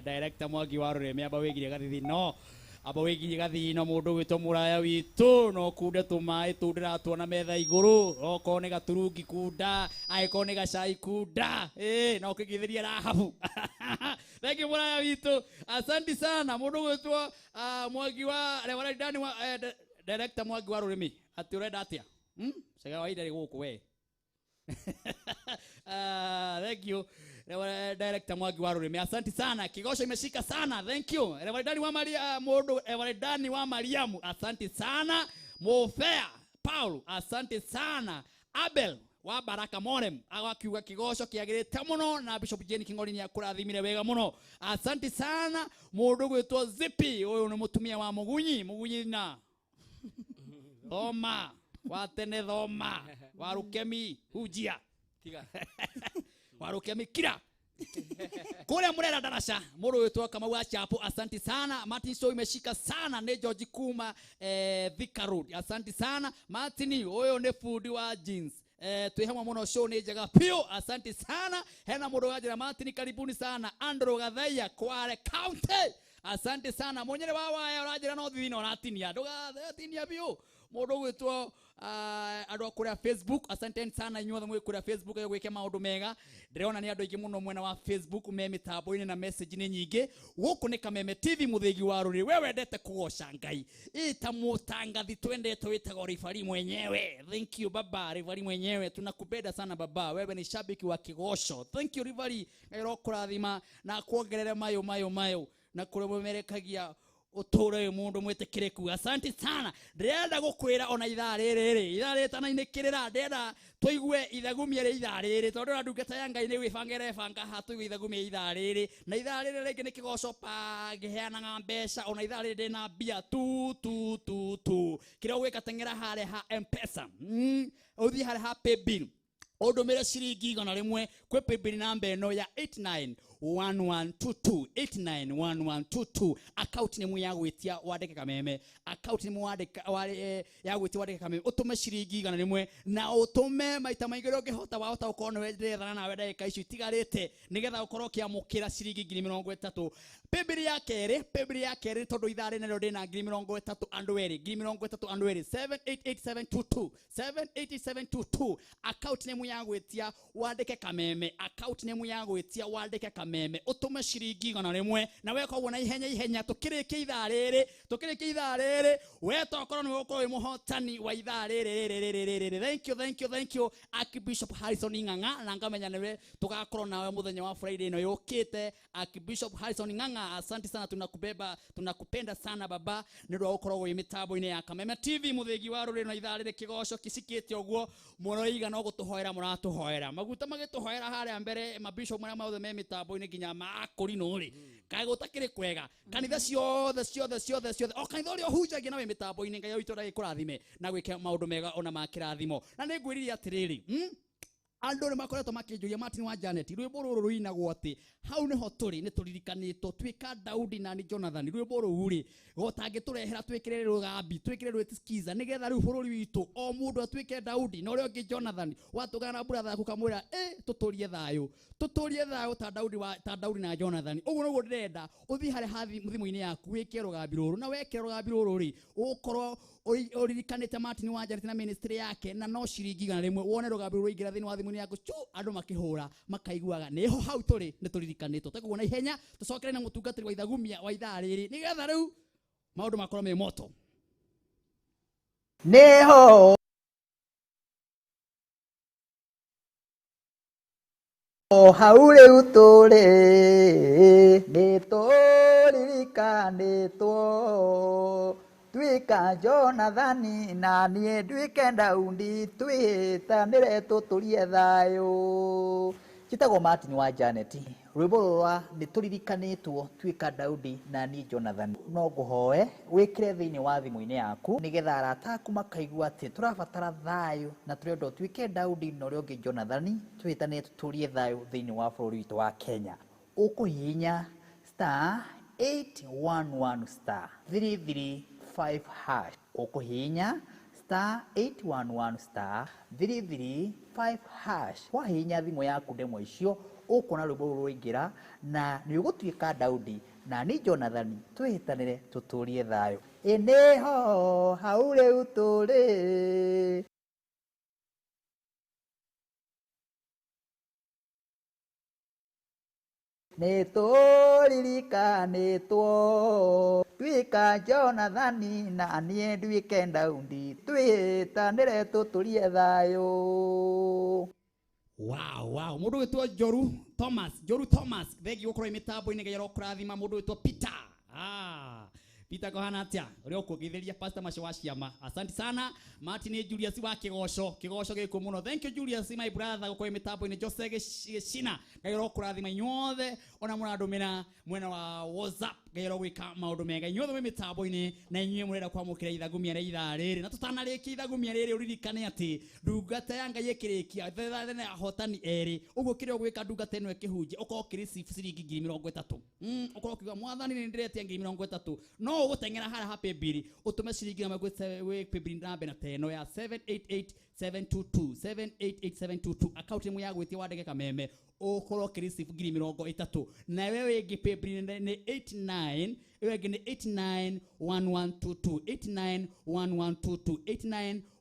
director Mwangi wa Rurimi, aba wegirie gathithino. Aba wegirie gathithino mundu gwitwo muraya witu no kunde tumai tu ndiratuona metha iguru, okorwo ni gaturungi kunda, angikorwo ni gacai kunda, no kigithirie Rahabu. Thank you muraya witu. Asante sana mundu gwitwo Mwangi wa Reverend Dani wa director Mwangi wa Rurimi. Ati urenda atia? Cega wa ida guku we. Thank you Director Mwangi wa Rurimi. Asante sana. Kigosho imeshika sana. Thank you. Reverend Dani wa Maria mundu Reverend Dani wa Mariamu. Asante sana. Mofea Paul, asante sana. Abel wa Baraka Morem agakiuga kigosho kiagirite muno na Bishop Jane King'ori ni akurathimire wega muno. Asante sana mundu gwitwo Zipi, uyu ni mutumia wa Mugunyi, Mugunyi na thoma wa tene, thoma wa Rukemi hujia tiga wa Rukemi kira kule murera darasha muru witwa Kamau wa Chapo. Asante sana. Martin so imeshika sana ne George kuma Thika Road. Asante sana Martin, uyu ni fundi wa jeans. Twi hamwe muno, show ni njega piu. Asante sana. Hena mundu wa Martin, karibuni sana. Andrew Gathaiya Kwale County. Asante sana. Munyere wa waya uranjira no thithino uratinia, ndugatinia biu. Mundu gwitwo andu a kuria Facebook, asante sana inyuothe mwi kuria Facebook gwike maundu mega. Ndirona ni andu aingi muno mwena wa Facebook me mitambo-ini na message ni nyingi. Guku ni Kameme TV Muthigi wa Ruriri. We wendete kugoca Ngai ita mutangathi twendete witagwo Rifari mwenyewe. Thank you baba Rifari mwenyewe, tunakupenda sana baba, wewe ni shabiki wa kigosho. Thank you Rifari, Ngai rokurathima na kuongerere mayo mayo mayo na kuremerekagia uture mundu mwitikiriku. Asante sana. Ndirenda gukwira ona ithaa riri ri ithaa riri tanainĩkĩrĩra, ndĩrenda tũigue ithagumia rĩa ithaa rĩrĩ tondũ na ndungata ya Ngai nĩ gwĩbanga ĩrebanga ha tũigue ithagumia ithaa rĩrĩ na ithaa rĩrĩ rĩngĩ nĩ kĩgoco pa ngĩheanaga mbeca ona ithaa rĩrĩ ndĩna mbia tu tu tu tu. Kĩrĩa ũgwĩka teng'era harĩa ha M-Pesa, ũthiĩ harĩa ha paybill ũndũmĩre ciringi 100 kwĩ paybill namba ĩno ya 891122 891122. Account name ya gwitia wandike Kameme, account name wandika ya gwitia wandike Kameme, utume ciringi 100 na utume maita maingi uria ungihota wahota ukorwo niwe ndĩrethana nawe ndagĩka icio itigarĩte nigetha ukorwo ũkĩamũkĩra ciringi 30,000. Paybill ya kerĩ, paybill ya kerĩ tondũ ithaa rĩna rĩo ndĩna 30,000 andũ erĩ, 30,000 andũ erĩ, 788722 788722. Account name ya gwitia wandike Kameme, account name ya gwitia wandike Kameme, utume ciringi 100 na weka ũguo na ihenya ihenya tukirikia ithaa rĩrĩ, tukirikia ithaa rĩrĩ we tokorwo nĩwe ũkorwo wĩ mũhotani wa ithaa rĩrĩ rĩrĩ rĩrĩ. Thank you, thank you, thank you Archbishop Harrison Ng'ang'a, na ngamenya nĩwe tugakorwo nawe mũthenya wa Friday ĩno yũkĩte. Archbishop Harrison Ng'ang'a, asante sana, tunakubeba, tunakupenda sana baba nĩ ũndũ wa gũkorwo wĩ mĩtambo-inĩ ya Kameme TV Muthigi wa Ruriri na ithaa rĩrĩ kĩgoco kĩcikĩte ũguo mũroiga no gũtũhoera mũratũhoera maguta magĩtũhoera harĩa mbere mabishop marĩa mothe me mĩtambo-inĩ nginya makũrinũ rĩ kaĩ gũtakĩrĩ kwega kanitha ciothe ciothe ciothe ciothe o kanitha ũrĩa ũhunjagia na wĩ mĩtambo-inĩ Ngai witũ ndagĩkũrathime na gwĩke maũndũ mega ona ma kĩrathimo. Na nĩ ngwĩrire atĩrĩrĩ, andũ nĩ makoretwo makĩnjũria Martin wa Janet, rwĩmbo rũrũ rũinagwo atĩ hau nĩho tũrĩ nĩ tũririkanĩtwo twĩka Daudi na ni Jonathan. Rwĩmbo rũu rĩ gotangĩtũrehera twĩkĩre rũgambi twĩkĩre rwĩtiskiza nĩgetha rĩu bũrũri witũ o mũndũ atuĩke Daudi na ũrĩa ũngĩ Jonathan watũgana na brother yaku kamwĩra tũtũrie thayũ, tũtũrie thayũ ta Daudi wa ta Daudi na Jonathan. Ũguo nĩguo ndĩrenda ũthiĩ harĩa ha thimũ-inĩ yaku wĩkĩre rũgambi rũrũ na wekĩra rũgambi rũrũ rĩ ũgũkorwo ũririkanĩte Martin wa Janet na ministry yake na no ciringi 100 wone rũgambi rũrũ rũingĩra thĩinĩ wa thimũ-inĩ yaku chu andũ makĩhũra makaiguaga nĩho hau tũrĩ nĩ tũririkanĩtwo. Tekuo na ihenya tũcokere na mũtungatĩri wa ithagumia wa ithaa rĩrĩ nĩgetha rĩu maũndũ makorwo me moto. Nĩho hau rĩu tũrĩ nĩ tũririkanĩtwo tuĩka Jonathani na niĩ nduĩke Daudi twĩhĩtanĩre tũtũrie thayũ. Njĩtagwo Martin wa Janet, rwĩmbo rũrũ nĩ tũririkanĩtwo tuĩka Daudi na niĩ Jonathan. No ngũhoe wĩkĩre thĩinĩ wa thimũ-inĩ yaku nĩgetha arata aku makaigua atĩ tũrabatara thayũ na tũrenda ũtuĩke Daudi na ũrĩa ũngĩ Jonathan twĩhĩtanĩre tũtũrie thayũ thĩinĩ wa bũrũri witũ wa Kenya. Ũkũhihinya star 811 star 335 hash. Ũkũhihinya Star 811 star 335 hash. Wahihinya thimũ yaku ndemwa icio ũkuona rwĩmbo rũrũ rwaingĩra na nĩ ũgũtuĩka Daudi na nĩ Jonathani twĩhĩtanĩre tũtũrie thayũ. Ĩ nĩho hau rĩu tũrĩ. Nĩ tũririkanĩtwo tuĩka Jonathani na niĩ nduĩke Daudi twĩhĩtanĩre tũtũrie thayũ. Wow. Mũndũ wĩtwo Joru Thomas, Joru Thomas, thengi gũkorwo mĩtambo-inĩ Ngai arokũrathima. Mũndũ wĩtwo Peter. Peter kohana atia? Ũrĩa ũkũgeithĩria Pastor Macio wa Ciama. Asante sana. Martin Julius wa Kĩgoco, Kĩgoco gĩkũ mũno. Thank you Julius my brother gũkorwo mĩtambo-inĩ. Jose Gĩcina, Ngai arokũrathima inyuothe ona mũrandũmĩra mwena wa WhatsApp. Ngai arogwĩka maũndũ mega inyuothe mwĩ mĩtambo-inĩ na inyuĩ mũrenda kwamũkĩra ithagumia rĩa ithaa rĩrĩ. Na tũtanarĩkia ithagumia rĩrĩ ũririkane atĩ ndungata ya Ngai ĩkĩrĩkia thetha ahotani erĩ. Ũguo kĩrĩa ũgwĩka ndungata ĩno ĩkĩhunjia ũkorwo ũkĩreceive ciringi 30,000. Ũkorwo ũkiuga mwathani nĩ ndĩretia 30,000. No ũgũteng'era harĩa ha paybill ũtũme ciringi na gwĩ paybill namba na teno ya 788722 788722 account ĩmwe ya gwĩtia wandĩke Kameme ũkorwo ũkĩreceive 30,000. Na wewe ĩngĩ paybill nĩ 89 ĩyo ĩngĩ nĩ 891122 891122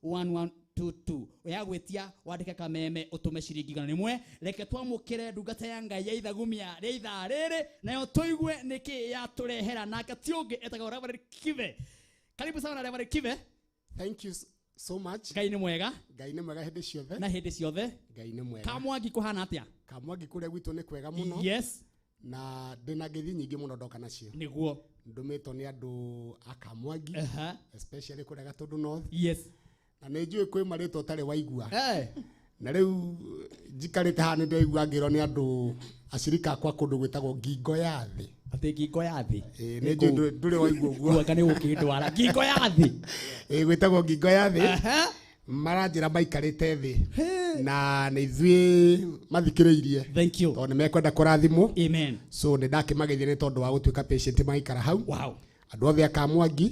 891122 ya gwĩtia wandĩke Kameme ũtũme ciringi 100. Reke twamũkĩre ndungata ya Ngai ya ithagumia rĩa ithaa rĩrĩ nayo tũigue nĩkĩ yatũrehera. Nake ti ũngĩ etagwo Reverend Kibe. Karibu sana Reverend Kibe. Thank you so much. Ngai nĩ mwega. Ngai nĩ mwega hĩndĩ ciothe. Na hĩndĩ ciothe. Ngai nĩ mwega. Kamwangi kũhana atĩa? Kamwangi kũrĩa gwitũ nĩ kwega mũno. Yes. Na ndĩna ngeithi nyingĩ mũno ndoka nacio. Nĩguo. Ndũmĩtwo nĩ andũ a Kamwangi. Especially kũrĩa Gatũndũ North. Yes. Na nĩ njũĩ kwĩ marĩtwa ũtarĩ waigua. Na rĩu njikarĩte haha nĩ ndĩraigua ngĩrwo nĩ andũ acirika akwa kũndũ gwĩtagwo ngingo ya thĩ. Atĩ ngingo ya thĩ? Nĩ njũĩ ndũrĩ waigua ũguo. Gwaka nĩ gũkĩndwara. Ngingo ya thĩ? Gwĩtagwo ngingo ya thĩ. Maranjĩra maikarĩte thĩ. Na nĩ ithuĩ mathikĩrĩirie. Thank you. Tondũ nĩ mekwenda kũrathimwo. Amen. So nĩ ndakĩmageithia nĩ tondũ wa gũtuĩka patient maikara hau. Wow. Andũ othe a Kamwangi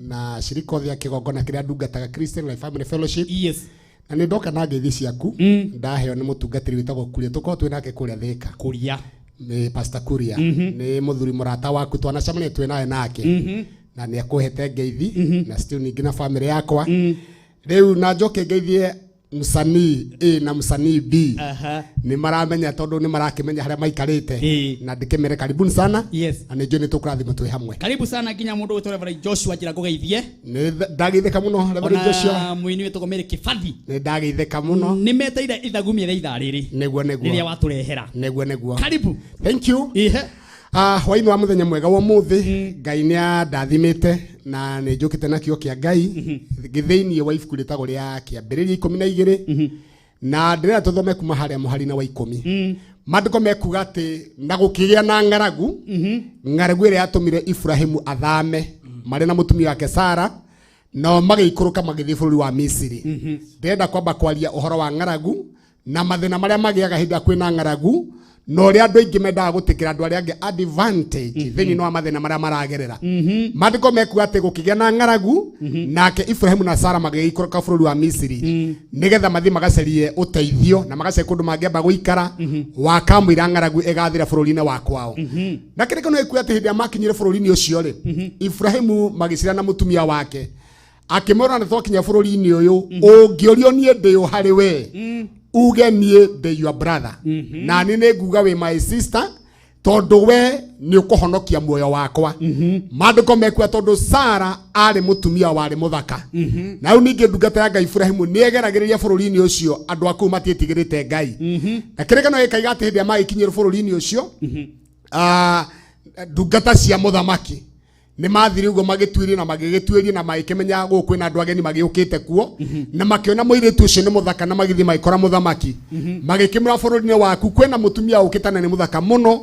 na cirika othe a kĩgongona kĩrĩa ndungataga Christian Life Family Fellowship. Yes. Na nĩ ndoka na ngeithi ciaku. Ndaheo nĩ mũtungatĩri wĩtagwo Kuria. Tũkorwo twĩ nake kũrĩa Thĩka. Kuria. Nĩ Pastor Kuria. Nĩ mũthuri mũrata waku twanacemania twĩ nawe nake. Na nĩ akũhete ngeithi na still ningĩ na family yakwa. Rĩu na njoke ngeithie msanii A na msanii B. Nĩ maramenya tondũ nĩ marakĩmenya harĩa maikarĩte. Na ndĩkĩmere karibuni sana. Yes. Na nĩ njũĩ nĩ tũkũrathimwo twĩ hamwe. Karibu sana nginya mũndũ wĩtwo Reverend Joshua njĩra ngũgeithie. Nĩ ndageithĩka mũno Reverend Joshua. Ona mũini wĩtagwo Mary Kĩbathi. Nĩ ndageithĩka mũno. Nĩ meteire ithagumia rĩa ithaa rĩrĩ. Nĩguo nĩguo. Rĩrĩa watũrehera. Nĩguo nĩguo. Karibu. Thank you. Hwaĩ-inĩ wa mũthenya mwega wa ũmũthĩ Ngai nĩ andathimĩte na nĩ njũkĩte na kĩo kĩa Ngai thĩinĩ wa ibuku rĩtagwo rĩa Kĩambĩrĩria 12 na ndĩrenda tũthome kuma harĩa mũhari-inĩ wa 10. Maandĩko mekuga atĩ na gũkĩgĩa na ng'aragu, ng'aragu ĩrĩa yatũmire Ibrahimu athame marĩ na mũtumia wake Sara, nao magĩikũrũka magĩthiĩ bũrũri wa Misiri. Ndĩrenda kwamba kwaria ũhoro wa ng'aragu na mathĩna marĩa magĩaga hĩndĩ ĩrĩa kwĩna ng'aragu na ũrĩa andũ aingĩ mendaga gũtĩkĩra andũ arĩa angĩ advantage thĩinĩ wa mathĩna marĩa maragerera. Maandĩko mekuga atĩ gũkĩgĩa na ng'aragu nake Ibrahimu na Sara magĩikũrũka bũrũri wa Misiri nĩgetha mathiĩ magacarie ũteithio na magacarie kũndũ mangĩamba gũikara wakamũira ng'aragu ĩgathira bũrũri-inĩ wa kwao. Na kĩrĩko no gĩkuga atĩ hĩndĩ ĩrĩa makinyire bũrũri-inĩ ũcio rĩ, Ibrahimu magĩcira na mũtumia wake akĩmwĩra nĩ twakinya bũrũri-inĩ ũyũ ũngĩũrio niĩ ndĩ ũ harĩ we uge niĩ ndĩ your brother na niĩ nĩ nguga wĩ my sister tondũ we nĩ ũkũhonokia muoyo wakwa. Maandĩko mekuga tondũ Sara arĩ mũtumia warĩ mũthaka. Na rĩu ningĩ ndungata ya Ngai Ibrahimu nĩ egeragĩrĩria bũrũri-inĩ ũcio andũ a kũu matiĩtigĩrĩte Ngai. Na kĩrĩkano gĩkaiga atĩ hĩndĩ ĩrĩa magĩkinyire bũrũri-inĩ ũcio ndungata cia mũthamaki nĩ mathire ũguo magĩtuĩria na magĩgĩtuĩria na magĩkĩmenya gũkũ kwĩna andũ ageni magĩũkĩte kuo na makĩona mũirĩtu ũcio nĩ mũthaka na magĩthiĩ magĩkora mũthamaki magĩkĩmwĩra bũrũri-inĩ waku kwĩna mũtumia ũkĩte na nĩ mũthaka mũno.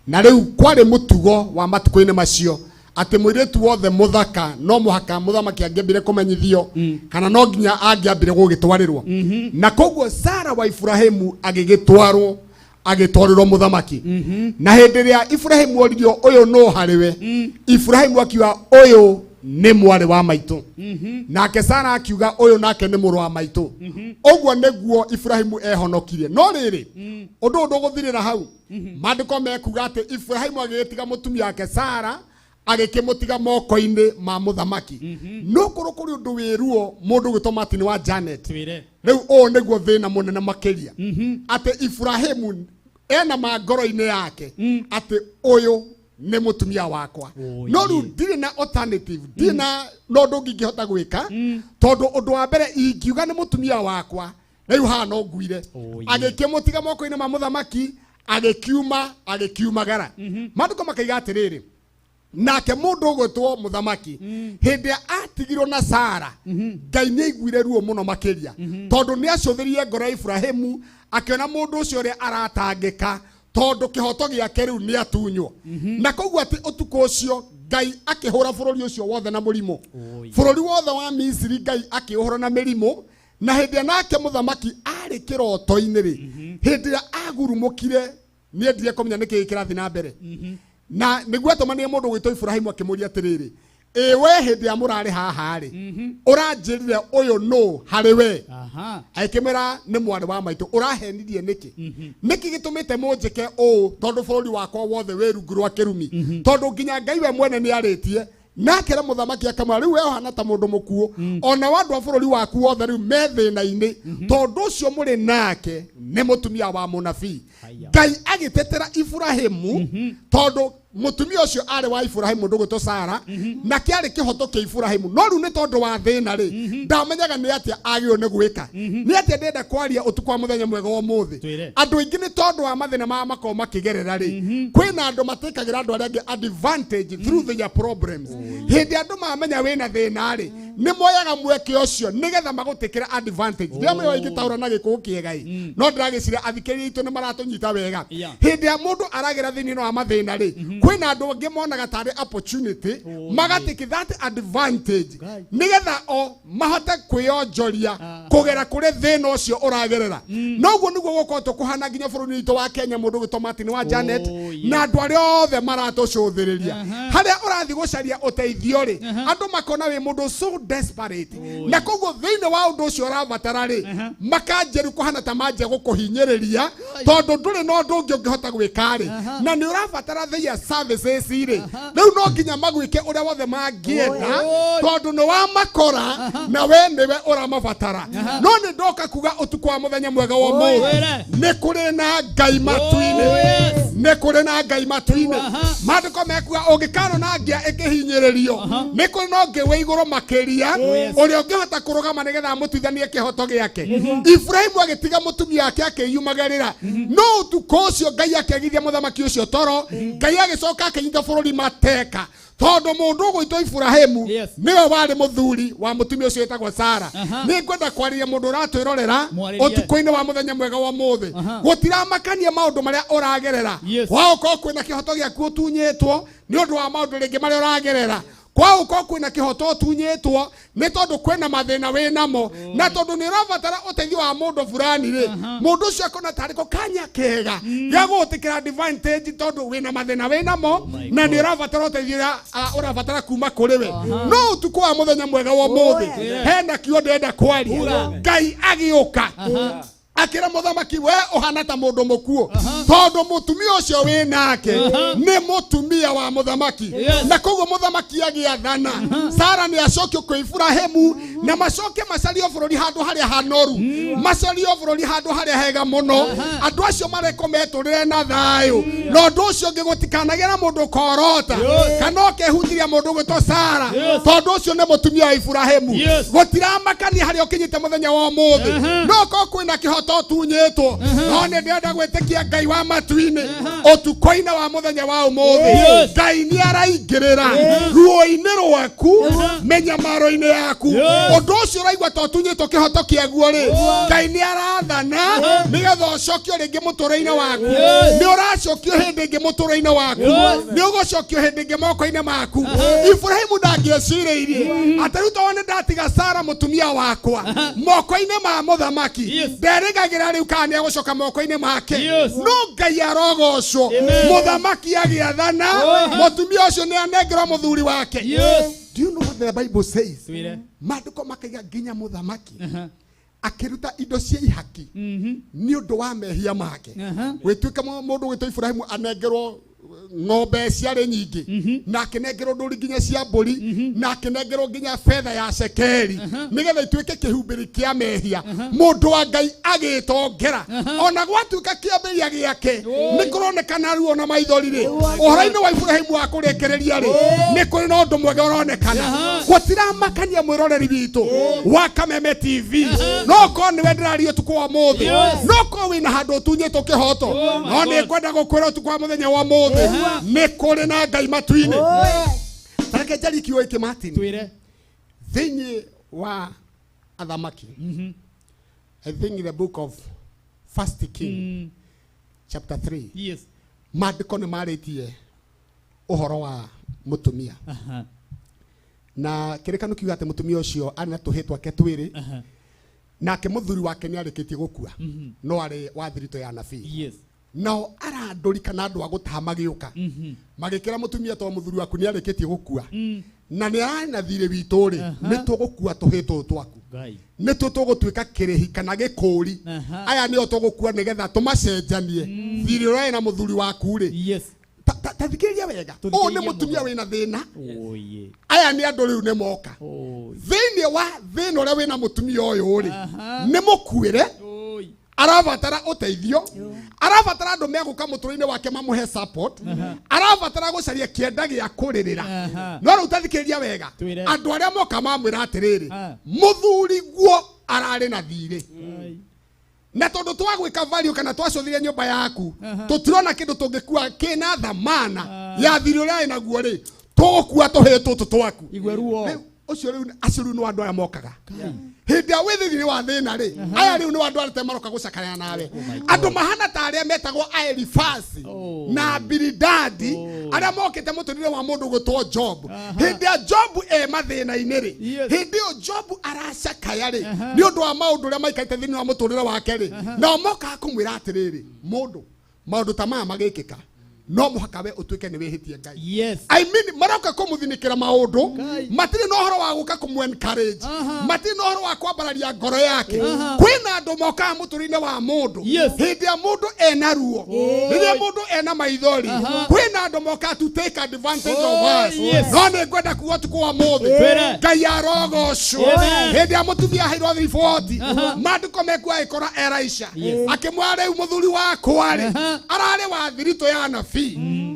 Na rĩu kwarĩ mũtugo wa matukũ-inĩ macio atĩ mũirĩtu wothe mũthaka no mũhaka mũthamaki angĩambire kũmenyithio kana no nginya angĩambire gũgĩtwarĩrwo. Na koguo Sara wa Ibrahimu agĩgĩtwarwo agĩtwarĩrwo mũthamaki. Na hĩndĩ ĩrĩa Ibrahimu oririo ũyũ nũ harĩ we, Ibrahimu akiuga ũyũ Nĩ mwarĩ wa maitũ. Nake Sara akiuga, ũyũ nake nĩ mũrũ wa maitũ. Ũguo nĩguo Ibrahimu ehonokirie. No rĩrĩ, ũndũ ũyũ ndũgũthirĩra hau. Maandĩko mekuga atĩ Ibrahimu agĩgĩtiga mũtumia wake Sara, agĩkĩmũtiga moko-inĩ ma mũthamaki. No korwo kũrĩ ũndũ wĩ ruo, mũndũ ũgwĩtwo Martin wa Janet, rĩu ũũ nĩguo thĩna mũnene makĩria, atĩ Ibrahimu ena ma ngoro-inĩ yake atĩ ũyũ nĩ mũtumia wakwa, no rĩu ndirĩ na alternative, ndirĩ na no ũndũ ũngĩ ingĩhota gwĩka, tondũ ũndũ wa mbere ingiuga nĩ mũtumia wakwa, rĩu haha no nguire. Agĩkĩmũtiga moko-inĩ ma mũthamaki, agĩkiuma, agĩkiumagara. Maandĩko makaiga atĩrĩrĩ, nake mũndũ ũgwĩtwo mũthamaki, hĩndĩ ĩrĩa atigirwo na Sara, Ngai nĩ aiguire ruo mũno makĩria, tondũ nĩ acũthĩrie ngoro ya Ibrahimu, akĩona mũndũ ũcio ũrĩa aratangĩka, tondũ kĩhoto gĩake rĩu nĩ atunywo. Na koguo atĩ ũtukũ ũcio Ngai akĩhũra bũrũri ũcio wothe na mũrimũ, bũrũri wothe wa Misiri Ngai akĩũhũra na mĩrimũ. Na hĩndĩ ĩrĩa nake mũthamaki arĩ kĩroto-inĩ rĩ, hĩndĩ ĩrĩa agurumũkire, nĩ endire kũmenya nĩkĩ kĩrathiĩ na mbere, na nĩguo atũmanire mũndũ gwĩtwo Ibrahimu, akĩmũria atĩrĩrĩ, ĩ we hĩndĩ ya mũrarĩ haha rĩ, ũranjĩrire ũyũ nũ harĩ we? Agĩkĩmwĩra, nĩ mwarĩ wa maitũ. Ũrahenirie nĩkĩ? Nĩkĩ gĩtũmĩte mũnjĩke ũũ, tondũ bũrũri wakwa wothe wĩ rungu rwa kĩrumi, tondũ nginya Ngai we mwene nĩ arĩtie? Nake mũthamaki akamwĩra, rĩu we ũhana ta mũndũ mũkuũ, ona wa andũ a bũrũri waku wothe rĩu me thĩna-inĩ, tondũ ũcio mũrĩ nake nĩ mũtumia wa mũnabii. Ngai agĩtetera Ibrahimu, tondũ mũtumia ũcio arĩ wa Ibrahimu, mũndũ ũgwĩtwo Sara, na kĩarĩ kĩhoto kĩa Ibrahimu. No rĩu nĩ tondũ wa thĩna rĩ, ndamenyaga nĩ atĩa agĩrĩirwo nĩ gwĩka, nĩ atĩa. Ndĩrenda kwaria ũtukũ wa mũthenya mwega wa ũmũthĩ. Twĩre. Andũ aingĩ nĩ tondũ wa mathĩna maya makoragwo makĩgerera rĩ, kwĩna andũ matĩkagĩra andũ arĩa angĩ advantage through their problems. Hĩndĩ andũ mamenya wĩna thĩna rĩ, nĩ moyaga mweke ũcio nĩgetha magũtĩkĩre advantage. Ndiramenya ingĩtaũra na gĩkũyũ kĩega ĩ, no ndĩragĩciria athikĩrĩria itũ nĩ maratũnyita wega. Hĩndĩ ya mũndũ aragera thĩinĩ wa mathĩna rĩ, kwĩna andũ angĩ monaga tarĩ opportunity, magatĩki that advantage nĩgetha o mahote kwĩonjoria kũgera kũrĩ thĩna ũcio ũragerera. Noguo nĩguo gũkoretwo kũhana nginya bũrũri witũ wa Kenya, mũndũ ũgwĩtwo Martin wa Janet, na andũ arĩa othe maratũcũthĩrĩria. Harĩa ũrathiĩ gũcaria ũteithio rĩ, andũ makona wĩ mũndũ so desperate, na koguo thĩinĩ wa ũndũ ũcio ũrabatara rĩ, makanjĩru kũhana ta manjia gũkũhinyĩrĩria, tondũ ndũrĩ na ũndũ ũngĩ ũngĩhota gwĩka rĩ, na nĩ ũrabatara their services rĩ, rĩu no nginya magwĩke ũrĩa wothe mangĩenda, tondũ nĩ wamakora na we nĩwe ũramabatara. No nĩ ndoka kuga ũtukũ wa mũthenya mwega wa ũmũthĩ, nĩ kũrĩ na Ngai matu-inĩ, nĩ kũrĩ na Ngai matu-inĩ. Maandĩko mekuga ũngĩkarona ngĩa ĩkĩhinyĩrĩrio, nĩ kũrĩ na ũngĩ wĩ igũrũ makĩria, ũrĩa ũngĩhota kũrũgama nĩgetha amũtuithanie kĩhoto gĩake. Ibrahimu agĩtiga mũtumia wake akĩyumagĩrĩra, no ũtukũ ũcio Ngai akĩagithia mũthamaki ũcio toro. Ngai agĩcoka akĩnyita bũrũri mateka, tondũ mũndũ ũgwĩtwo Ibrahimu nĩwe warĩ mũthuri wa mũtumia ũcio wĩtagwo Sara. Nĩ ngwenda kwarĩria mũndũ ũratwĩrorera Mwarĩrie. ũtukũ-inĩ wa mũthenya mwega wa ũmũthĩ. Gũtiramakania maũndũ marĩa ũragerera. Waũkorwo kwĩna kĩhoto gĩaku ũtunyĩtwo nĩ ũndũ wa maũndũ rĩngĩ marĩa ũragerera, kwaũkorwo kwĩna kĩhoto ũtunyĩtwo nĩ tondũ kwĩna mathĩna wĩ namo, na tondũ nĩ ũrabatara ũteithio wa mũndũ fulani rĩ, mũndũ ũcio akona tarĩ ko kanya kega gĩa gũgũtĩkĩra advantage, tondũ wĩna mathĩna wĩ namo na nĩ ũrabatara ũteithio ũrĩa ũrabatara kuma kũrĩ we. No ũtukũ wa mũthenya mwega wa ũmũthĩ, hena kiugo ndĩrenda kwaria. Ngai agĩũka akĩra mũthamaki, we ũhana ta mũndũ mũkuũ, tondũ mũtumia ũcio wĩ nake nĩ mũtumia wa mũthamaki. Na koguo mũthamaki agĩathana Sara nĩ acokio kwĩ Iburahĩmu, na macoke macario bũrũri handũ harĩa hanoru, macario bũrũri handũ harĩa hega mũno, andũ acio marekwo metũrĩre na thayũ. Na ũndũ ũcio ũngĩ, gũtikanagĩe na mũndũ ũkorota kana ũkehutiria mũndũ ũgwĩtwo Sara, tondũ ũcio nĩ mũtumia wa Iburahĩmu. Gũtiramakania harĩa ũkinyĩte mũthenya wa ũmũthĩ, no korwo kwĩna kĩhoto ũtunyĩtwo, no nĩ ndĩrenda gwĩtĩkia Ngai wa matu-inĩ ũtukũ-inĩ wa mũthenya wa ũmũthĩ. Ngai nĩ araingĩrĩra ruo-inĩ rwaku, mĩnyamaro-inĩ yaku. Ũndũ ũcio ũraigua ta ũtunyĩtwo kĩhoto kĩaguo rĩ, Ngai nĩ arathana nĩgetha ũcokio rĩngĩ mũtũrĩre-inĩ waku. Nĩ ũracokio hĩndĩ ĩngĩ mũtũrĩre-inĩ waku, nĩ ũgũcokio hĩndĩ ĩngĩ moko-inĩ maku. Ibrahimu ndangĩecirĩirie atĩ rĩu tondũ nĩ ndatiga Sara mũtumia wakwa moko-inĩ ma mũthamaki, nderĩgagĩra rĩu kana nĩ egũcoka moko-inĩ make. No Ngai arogocwo, mũthamaki agĩathana mũtumia ũcio nĩ anengerwo mũthuri wake. Do you know what the Bible says? Twĩre. Maandĩko makaiga nginya mũthamaki akĩruta indo cia ihaki nĩ ũndũ wa mehia make. Gwĩtuĩka mũndũ gwĩtwo Ibrahimu anengerwo ng'ombe ciarĩ nyingĩ, na akĩnengerwo ndũri nginya cia mbũri, na akĩnengerwo nginya betha ya cekeri nĩgetha ituĩke kĩhumbĩri kĩa mehia. Mũndũ wa Ngai agĩtongera ona gwatuĩka kĩambĩrĩria gĩake nĩ kũronekana ruo na maithori rĩ, ũhoro-inĩ wa Ibrahimu wa kũrĩkĩrĩria rĩ, nĩ kũrĩ na ũndũ mwega ũronekana. Gũtiramakania mwĩroreri witũ wa Kameme TV, no korwo nĩwe ndĩraria ũtukũ wa mũthĩ, no korwo wĩna handũ ũtunyĩtwo kĩhoto, no nĩ ngwenda gũkwĩra ũtukũ wa mũthenya wa mũthĩ nĩ kũrĩ na Ngai matu-inĩ. Tareke njarie kiugo gĩkĩ Martin. Twĩre. Thĩinĩ wa athamaki, I think in the book of First King chapter 3, yes, maandĩko nĩ marĩtie ũhoro wa mũtumia. Na kĩrĩkano kiuga atĩ mũtumia ũcio arĩ na tũhĩ twake twĩrĩ, nake mũthuri wake nĩ arĩkĩtie gũkua, no arĩ wa thiritũ ya anabii. Yes. Nao arandũri kana andũ a gũtaha magĩũka magĩkĩra mũtumia to mũthuri waku nĩ arĩkĩtie gũkua na nĩ ararĩ na thirĩ witũ rĩ, nĩ tũgũkua tũhĩ tũtũ twaku, nĩ tũ tũgũtuĩka kĩrĩhi kana gĩkũri, aya nĩo tũgũkua nĩgetha tũmacenjanie thirĩ ũrĩa na mũthuri waku rĩ. Ta thikĩrĩria wega, ũyũ nĩ mũtumia wĩna thĩna, aya nĩ andũ rĩu nĩ moka thĩinĩ wa thĩna ũrĩa wĩna mũtumia ũyũ rĩ, nĩ mũkuĩre, arabatara ũteithio, arabatara andũ megũka mũtũrĩre-inĩ wake mamũhe support, arabatara gũcaria kĩenda gĩa kũrĩrĩra. No rĩu tathikĩrĩria wega, andũ arĩa moka mamwĩra atĩrĩrĩ, mũthuri guo ararĩ na thirĩ, na tondũ twagwĩka value kana twacũthire nyũmba yaku, tũtirona kĩndũ tũngĩkua kĩna thamana ya thirĩ ũrĩa wĩ naguo rĩ, tũgũkua tũhĩ tũtũ twaku. Ũcio rĩu acio rĩu nĩ andũ arĩa mokaga hĩndĩ ya wĩ thĩinĩ wa thĩna rĩ, aya rĩu nĩ andũ arĩa maroka gũcakaya nawe, andũ mahana ta arĩa metagwo Aelifasi na Bilidadi, arĩa mokĩte mũtũrĩre wa mũndũ gwĩtwo Job. Hĩndĩ ya Job e mathĩna-inĩ rĩ, hĩndĩ ĩyo Job aracakaya rĩ nĩ ũndũ wa maũndũ ũrĩa maikarĩte thĩinĩ wa mũtũrĩre wake rĩ, nao mokaga kũmwĩra atĩrĩrĩ, mũndũ maũndũ ta maya magĩkĩka no mũhaka we ũtuĩke nĩ wĩhĩtie Ngai. Yes. I mean maroka kũmũthinikĩra maũndũ, matirĩ na ũhoro wa gũka kũmũ encourage, matirĩ na ũhoro wa kwambararia ngoro yake. Kwĩna andũ mokaga mũtũrĩre-inĩ wa mũndũ hĩndĩ ya mũndũ ena ruo, rĩrĩa mũndũ ena maithori, kwĩna andũ mokaga to take advantage of us. No nĩ ngwenda kuga ũtukũ wa mũthĩ, Ngai arogocwo. Hĩndĩ ya mũtumia aheirwo riboti, maandĩko mekuo agĩkora Elisha akĩmwĩra rĩu mũthuri wakwa rĩ ararĩ wa thiritũ ya anabii,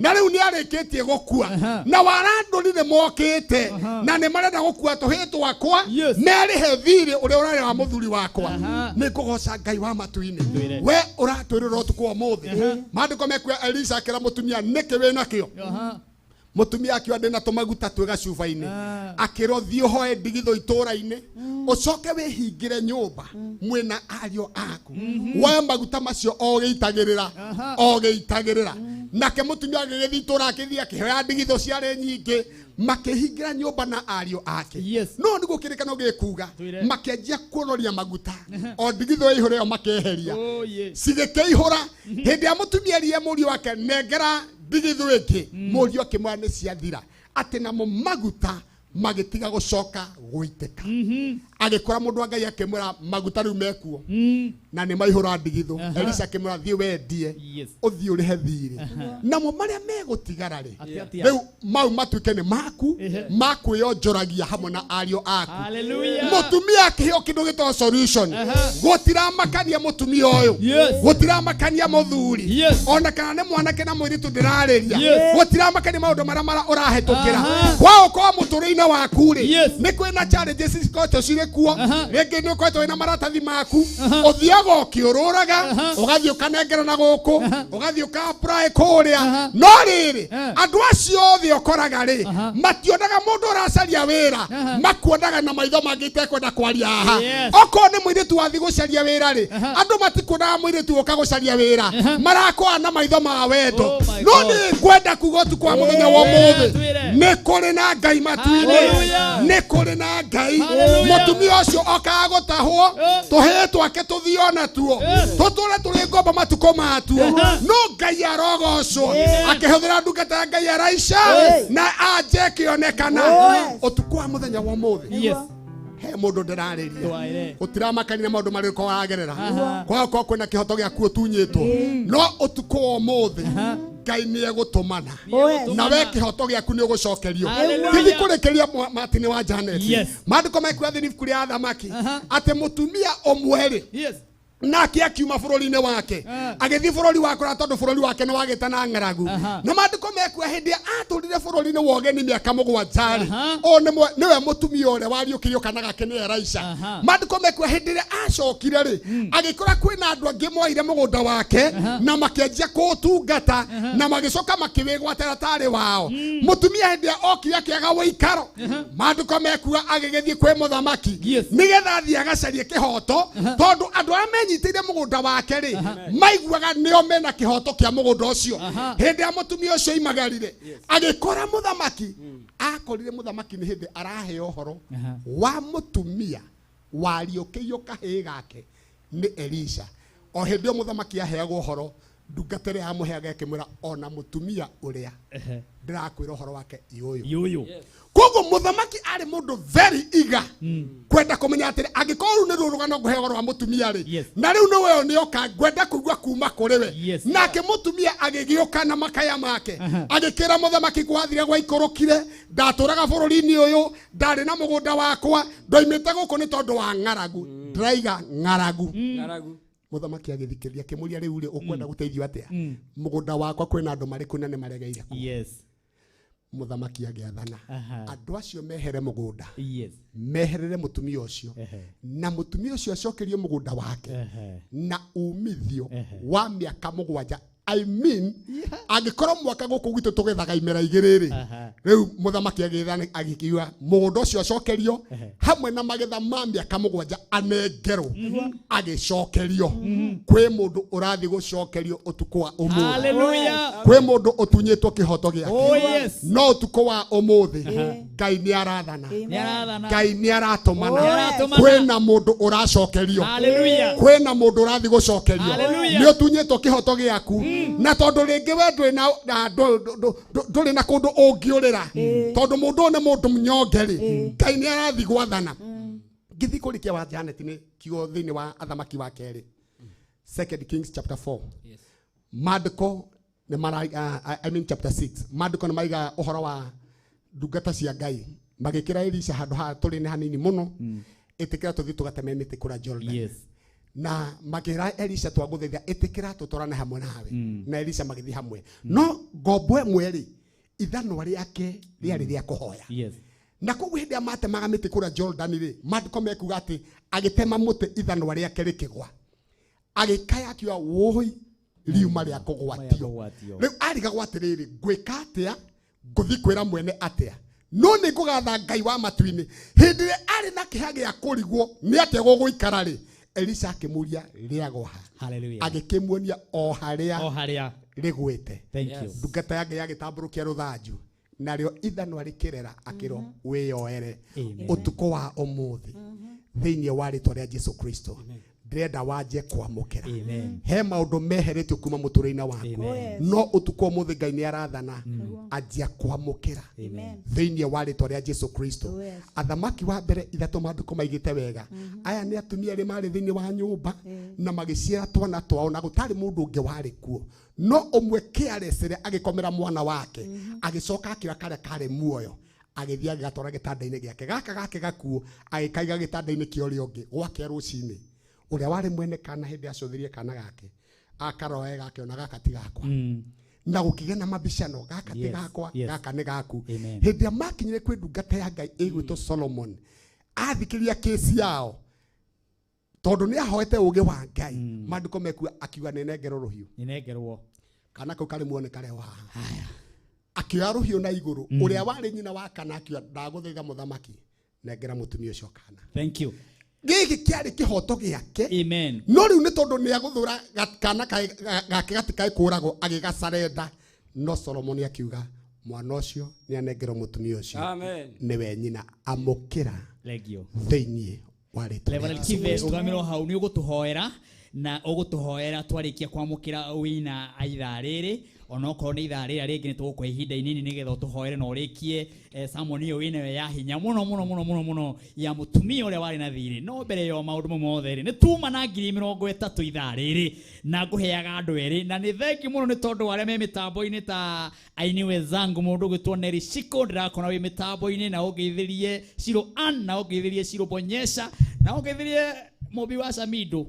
na rĩu nĩ arĩkĩtie gũkua, na warandũri nĩ mokĩte na nĩ marenda gũkua tũhĩ twakwa merĩhe thirĩ ũrĩa ũrarĩ wa mũthuri wakwa. Nĩ ngũgoca Ngai wa matu-inĩ, we ũratwĩrĩra ũtukũ wa ũmũthĩ. Maandĩko mekuo Elisha akĩra mũtumia nĩkĩ wĩ nakĩo? Mũtumia akiuga ndĩna tũmaguta twĩ gacuba-inĩ, akĩrwo thiĩ ũhoe ndigithũ itũũra-inĩ, ũcoke wĩhingĩre nyũmba mwĩna ariũ aku, woe maguta macio o gĩitagĩrĩra o gĩitagĩrĩra. Nake mũtumia agĩgĩthiĩ itũũra akĩthiĩ akĩhoya ndigithũ ciarĩ nyingĩ, makĩhingĩra nyũmba na ariũ ake. No nĩguo kĩrĩkano gĩkuga, makĩanjia kuonoria maguta o ndigithũ ĩihũre ĩyo makeheria, cigĩkĩihũra. Hĩndĩ ya mũtumia erire mũriũ wake nengera ndigithũ ĩngĩ, mũriũ akĩmwĩra nĩ ciathira, atĩ namo maguta magĩtiga gũcoka gũitĩka. Agĩkora mũndũ wa Ngai akĩmwĩra maguta rĩu mekuo na nĩ maihũra ndigithũ. Elisha akĩmwĩra thiĩ wendie ũthiĩ ũrĩhe thirĩ, namo marĩa megũtigara rĩ rĩu mau matuĩke nĩ maku makwĩonjoragia hamwe na ariũ aku. Mũtumia akĩheo kĩndũ gĩtagwo solution. Gũtiramakania mũtumia ũyũ, gũtiramakania mũthuri, ona kana nĩ mwanake na mũirĩtu ndĩrarĩria, gũtiramakania maũndũ marĩa ũrahĩtũkĩra kwa ũkorwo mũtũrĩre-inĩ waku rĩ, nĩ kwĩna challenges cikoretwo cirĩ kuo, rĩngĩ nĩ ũkoretwo wĩna maratathi maku, ũthiaga ũkĩũrũraga, ũgathiĩ ũkanengera na gũkũ, ũgathiĩ ũka apply kũrĩa, no rĩrĩ andũ acio othe ũkoraga rĩ mationaga mũndũ ũracaria wĩra, makuonaga na maitho mangĩ itekwenda kwaria haha. Okorwo nĩ mũirĩtu wathiĩ gũcaria wĩra rĩ, andũ matikuonaga mũirĩtu ũka gũcaria wĩra, marakoa na maitho ma wendo. No nĩ ngwenda kuga ũtukũ wa mũthenya wa ũmũthĩ, Nĩ kũrĩ na Ngai matu-inĩ. Nĩ kũrĩ na Ngai. Mũtumia ũcio okaga gũtahwo, tũhĩĩ twake tũthiĩ ona tuo, tũtũre tũrĩ ngombo matukũ matuo. No Ngai arogocwo akĩhũthĩra ndungata ya Ngai Elisha na anje ĩkĩonekana ũtukũ wa mũthenya wa ũmũthĩ. He mũndũ ndĩrarĩria ũtiramakania maũndũ marĩa ũkoragwo ũragerera, kwaga kwĩna kĩhoto gĩaku ũtunyĩtwo, no ũtukũ wa ũmũthĩ Ngai nĩ egũtũmana na we kĩhoto gĩaku nĩ ũgũcokerio. Gĩthiĩ kũrĩkĩria Martin wa Janet, maandĩko mekuga thĩinĩ ibuku rĩa Athamaki atĩ mũtumia ũmwe rĩ nake akiuma bũrũri-inĩ wake agĩthiĩ bũrũri wa kũraya tondũ bũrũri wake nĩ wagĩte na ng'aragu. Na maandĩko mekuga hĩndĩ ĩrĩa atũrire bũrũri-inĩ wa ũgeni mĩaka mũgwanja rĩ, ũyũ nĩwe mũtumia ũrĩa wariũkirio kana gake nĩ Elisha. Maandĩko mekuga hĩndĩ ĩrĩa acokire rĩ, agĩkora kwĩna andũ angĩ moire mũgũnda wake na makĩanjia kũũtungata na magĩcoka makĩwĩgwatĩra tarĩ wao. Mũtumia hĩndĩ ĩrĩa okire akĩaga ũikaro, maandĩko mekuga agĩgĩthiĩ kwĩ mũthamaki nĩgetha athiĩ agacarie kĩhoto, tondũ andũ arĩa menyitĩire mũgũnda wake rĩ maiguaga nĩo mena kĩhoto kĩa mũgũnda ũcio. Hĩndĩ ya mũtumia ũcio oimagarire agĩkora mũthamaki, akorire mũthamaki nĩ hĩndĩ araheo ũhoro wa mũtumia wariũkĩirio kahĩĩ gake nĩ Elisha. O hĩndĩ ĩyo mũthamaki aheagwo ũhoro, ndungata ĩrĩa yamũheaga ĩkĩmwĩra ona mũtumia ũrĩa ndĩrakwĩra ũhoro wake yũyũ. Koguo mũthamaki arĩ mũndũ very eager kwenda kũmenya atĩrĩ, angĩkorwo rĩu nĩ rũrũgano ngũheo ũhoro wa mũtumia rĩ, na rĩu nĩ we nĩoka ngwenda kũigua kuma kũrĩ we. Nake mũtumia agĩgĩũka na makaya make agĩkĩra mũthamaki gwathire gwaikũrũkire, ndatũraga bũrũri-inĩ ũyũ, ndarĩ na mũgũnda wakwa, ndoimĩte gũkũ nĩ tondũ wa ng'aragu, ndĩraiga ng'aragu. Mũthamaki agĩthikĩrĩria akĩmũria rĩu rĩ ũkwenda gũteithio atĩa? Mũgũnda wakwa kwĩna andũ marĩ kũ na nĩ maregeire kũ? Mũthamaki agĩathana andũ acio mehere mũgũnda, meherere mũtumia ũcio, na mũtumia ũcio acokerio mũgũnda wake na umithio wa mĩaka mũgwanja. I mean, angĩkorwo mwaka gũkũ gwitũ tũgethaga imera igĩrĩ rĩ, rĩu mũthamaki agĩathana agĩkiuga mũgũnda ũcio acokerio hamwe na magetha ma mĩaka mũgwanja anengerwo. Agĩcokerio. Kwĩ mũndũ ũrathiĩ gũcokerio ũtukũ wa ũmũthĩ. Kwĩ mũndũ ũtunyĩtwo kĩhoto gĩake. No ũtukũ wa ũmũthĩ Ngai nĩ arathana, Ngai nĩ aratũmana. Kwĩna mũndũ ũracokerio, kwĩna mũndũ ũrathiĩ gũcokerio. Nĩ ũtunyĩtwo kĩhoto gĩaku, na tondũ rĩngĩ we ndũrĩ na kũndũ ũngĩũrĩra, tondũ mũndũ ũyũ nĩ mũndũ mũnyonge rĩ, Ngai nĩ arathiĩ gwathana. Ngĩthiĩ kũrĩkia wa Janet nĩ kiugo thĩinĩ wa Athamaki wa kerĩ, Second Kings chapter 4, maandĩko nĩ maraiga, I mean chapter 6, maandĩko nĩ maraiga ũhoro wa ndungata cia Ngai magĩkĩra Elisha handũ haha tũrĩ nĩ hanini mũno, ĩtĩkĩra tũthiĩ tũgateme mĩtĩ kũrĩa Jordan. Na makĩra Elisha twagũthaitha ĩtĩkĩra tũtwarane hamwe nawe, na Elisha magĩthiĩ hamwe. No ngombo ĩmwe rĩ, ithanwa rĩake rĩarĩ rĩa kũhoya. Na koguo hĩndĩ ĩrĩa matemaga mĩtĩ kũrĩa Jordan rĩ, maandĩko mekuga atĩ agĩtema mũtĩ ithanwa rĩake rĩkĩgwa, agĩkaya akiuga wũi riuma rĩa kũgwatio. Rĩu arigagwo atĩrĩrĩ, ngwĩka atĩa, ngũthiĩ kwĩra mwene atĩa? No nĩ ngũgatha Ngai wa matu-inĩ. Hĩndĩ ĩrĩa arĩ na kĩeha gĩa kũrigwo nĩ atĩa gũgũikara rĩ, Elisha akĩmũria rĩagwa ha, agĩkĩmuonia o harĩa rĩgwĩte. Ndungata ya Ngai agĩtambũrũkia rũthanju narĩo ithanwa rĩkĩrera akĩrwo wĩyoere. Ũtukũ wa ũmũthĩ thĩinĩ wa rĩtwa rĩa Jesu Kristo ndĩrenda wanjie kwamũkĩra. He maũndũ meheretio kuma mũtũrĩre-inĩ waku, no ũtukũ ũmũthĩ Ngai nĩ arathana anjia kwamũkĩra thĩinĩ wa rĩtwa rĩa Jesu Kristo. Athamaki wa mbere ithatũ maandĩko maigĩte wega, aya nĩ atumia arĩa marĩ thĩinĩ wa nyũmba na magĩciara twana twao na gũtarĩ mũndũ ũngĩ warĩ kuo, no ũmwe kĩarecere agĩkomera mwana wake, agĩcoka akĩoya karĩa karĩ muoyo agĩthiĩ agĩgatwara gĩtanda-inĩ gĩake, gaka gake gakuo agĩkaiga gĩtanda-inĩ kĩa ũrĩa ũngĩ gwake rũcinĩ. Ũrĩa warĩ mwene kana hĩndĩ acũthĩrie kana gake akaroe gake ona gaka ti gakwa, na gũkĩgĩa na mabicano, gaka ti gakwa, gaka nĩ gaku. Hĩndĩ ĩrĩa makinyire kwĩ ndungata ya Ngai ĩgwĩtwo Solomon, athikĩrĩria kĩsi yao tondũ nĩ ahoete ũũgĩ wa Ngai, maandĩko mekuga akiuga nĩnengerwo rũhiũ, nĩnengerwo kana kau karĩ muone karĩ haha. Akĩoya rũhiũ na igũrũ, ũrĩa warĩ nyina wa kana akiuga ndagũthaitha mũthamaki nengera mũtumia ũcio kana. Thank you. Gĩkĩ kĩarĩ kĩhoto gĩake. Amen. No rĩu nĩ tondũ nĩ agũthũra kana gake gatikae kũragwo agĩgacarenda, no Solomon akiuga Mwana ũcio nĩ anengerwo mũtumia ũcio. Amen. Nĩwe nyina amũkĩra Legio. Thĩinĩ wa rĩtwa rĩa Reverend Jesu Kibe Kristo. rugamĩrwo hau nĩ ũgũtũhoera na ũgũtũhoera twarĩkia kwamũkĩra wina ithaa rĩrĩ onokorwo nĩ ithaa rĩrĩa rĩngĩ nĩ tũgũkũhe ihinda inini nĩgetha ũtũhoere na ũrĩkie sermon ĩyo wĩnayo ya hinya mũno mũno mũno mũno mũno ya mũtumia ũrĩa warĩ na thirĩ. No mbere ya maũndũ mau mothe rĩ, nĩ tuma na 30,000 ithaa rĩrĩ na ngũheaga andũ erĩ, na nĩ thengi mũno nĩ tondũ wa arĩa me mĩtambo-inĩ ta aini wenzangu mũndũ ũgwĩtwo Neri Shiko ndĩrakona wĩ mĩtambo-inĩ, na ũngeithĩrie Shiro Ann, na ũngeithĩrie Shiro Bonyesha, na ũngeithĩrie Mũmbi wa Samido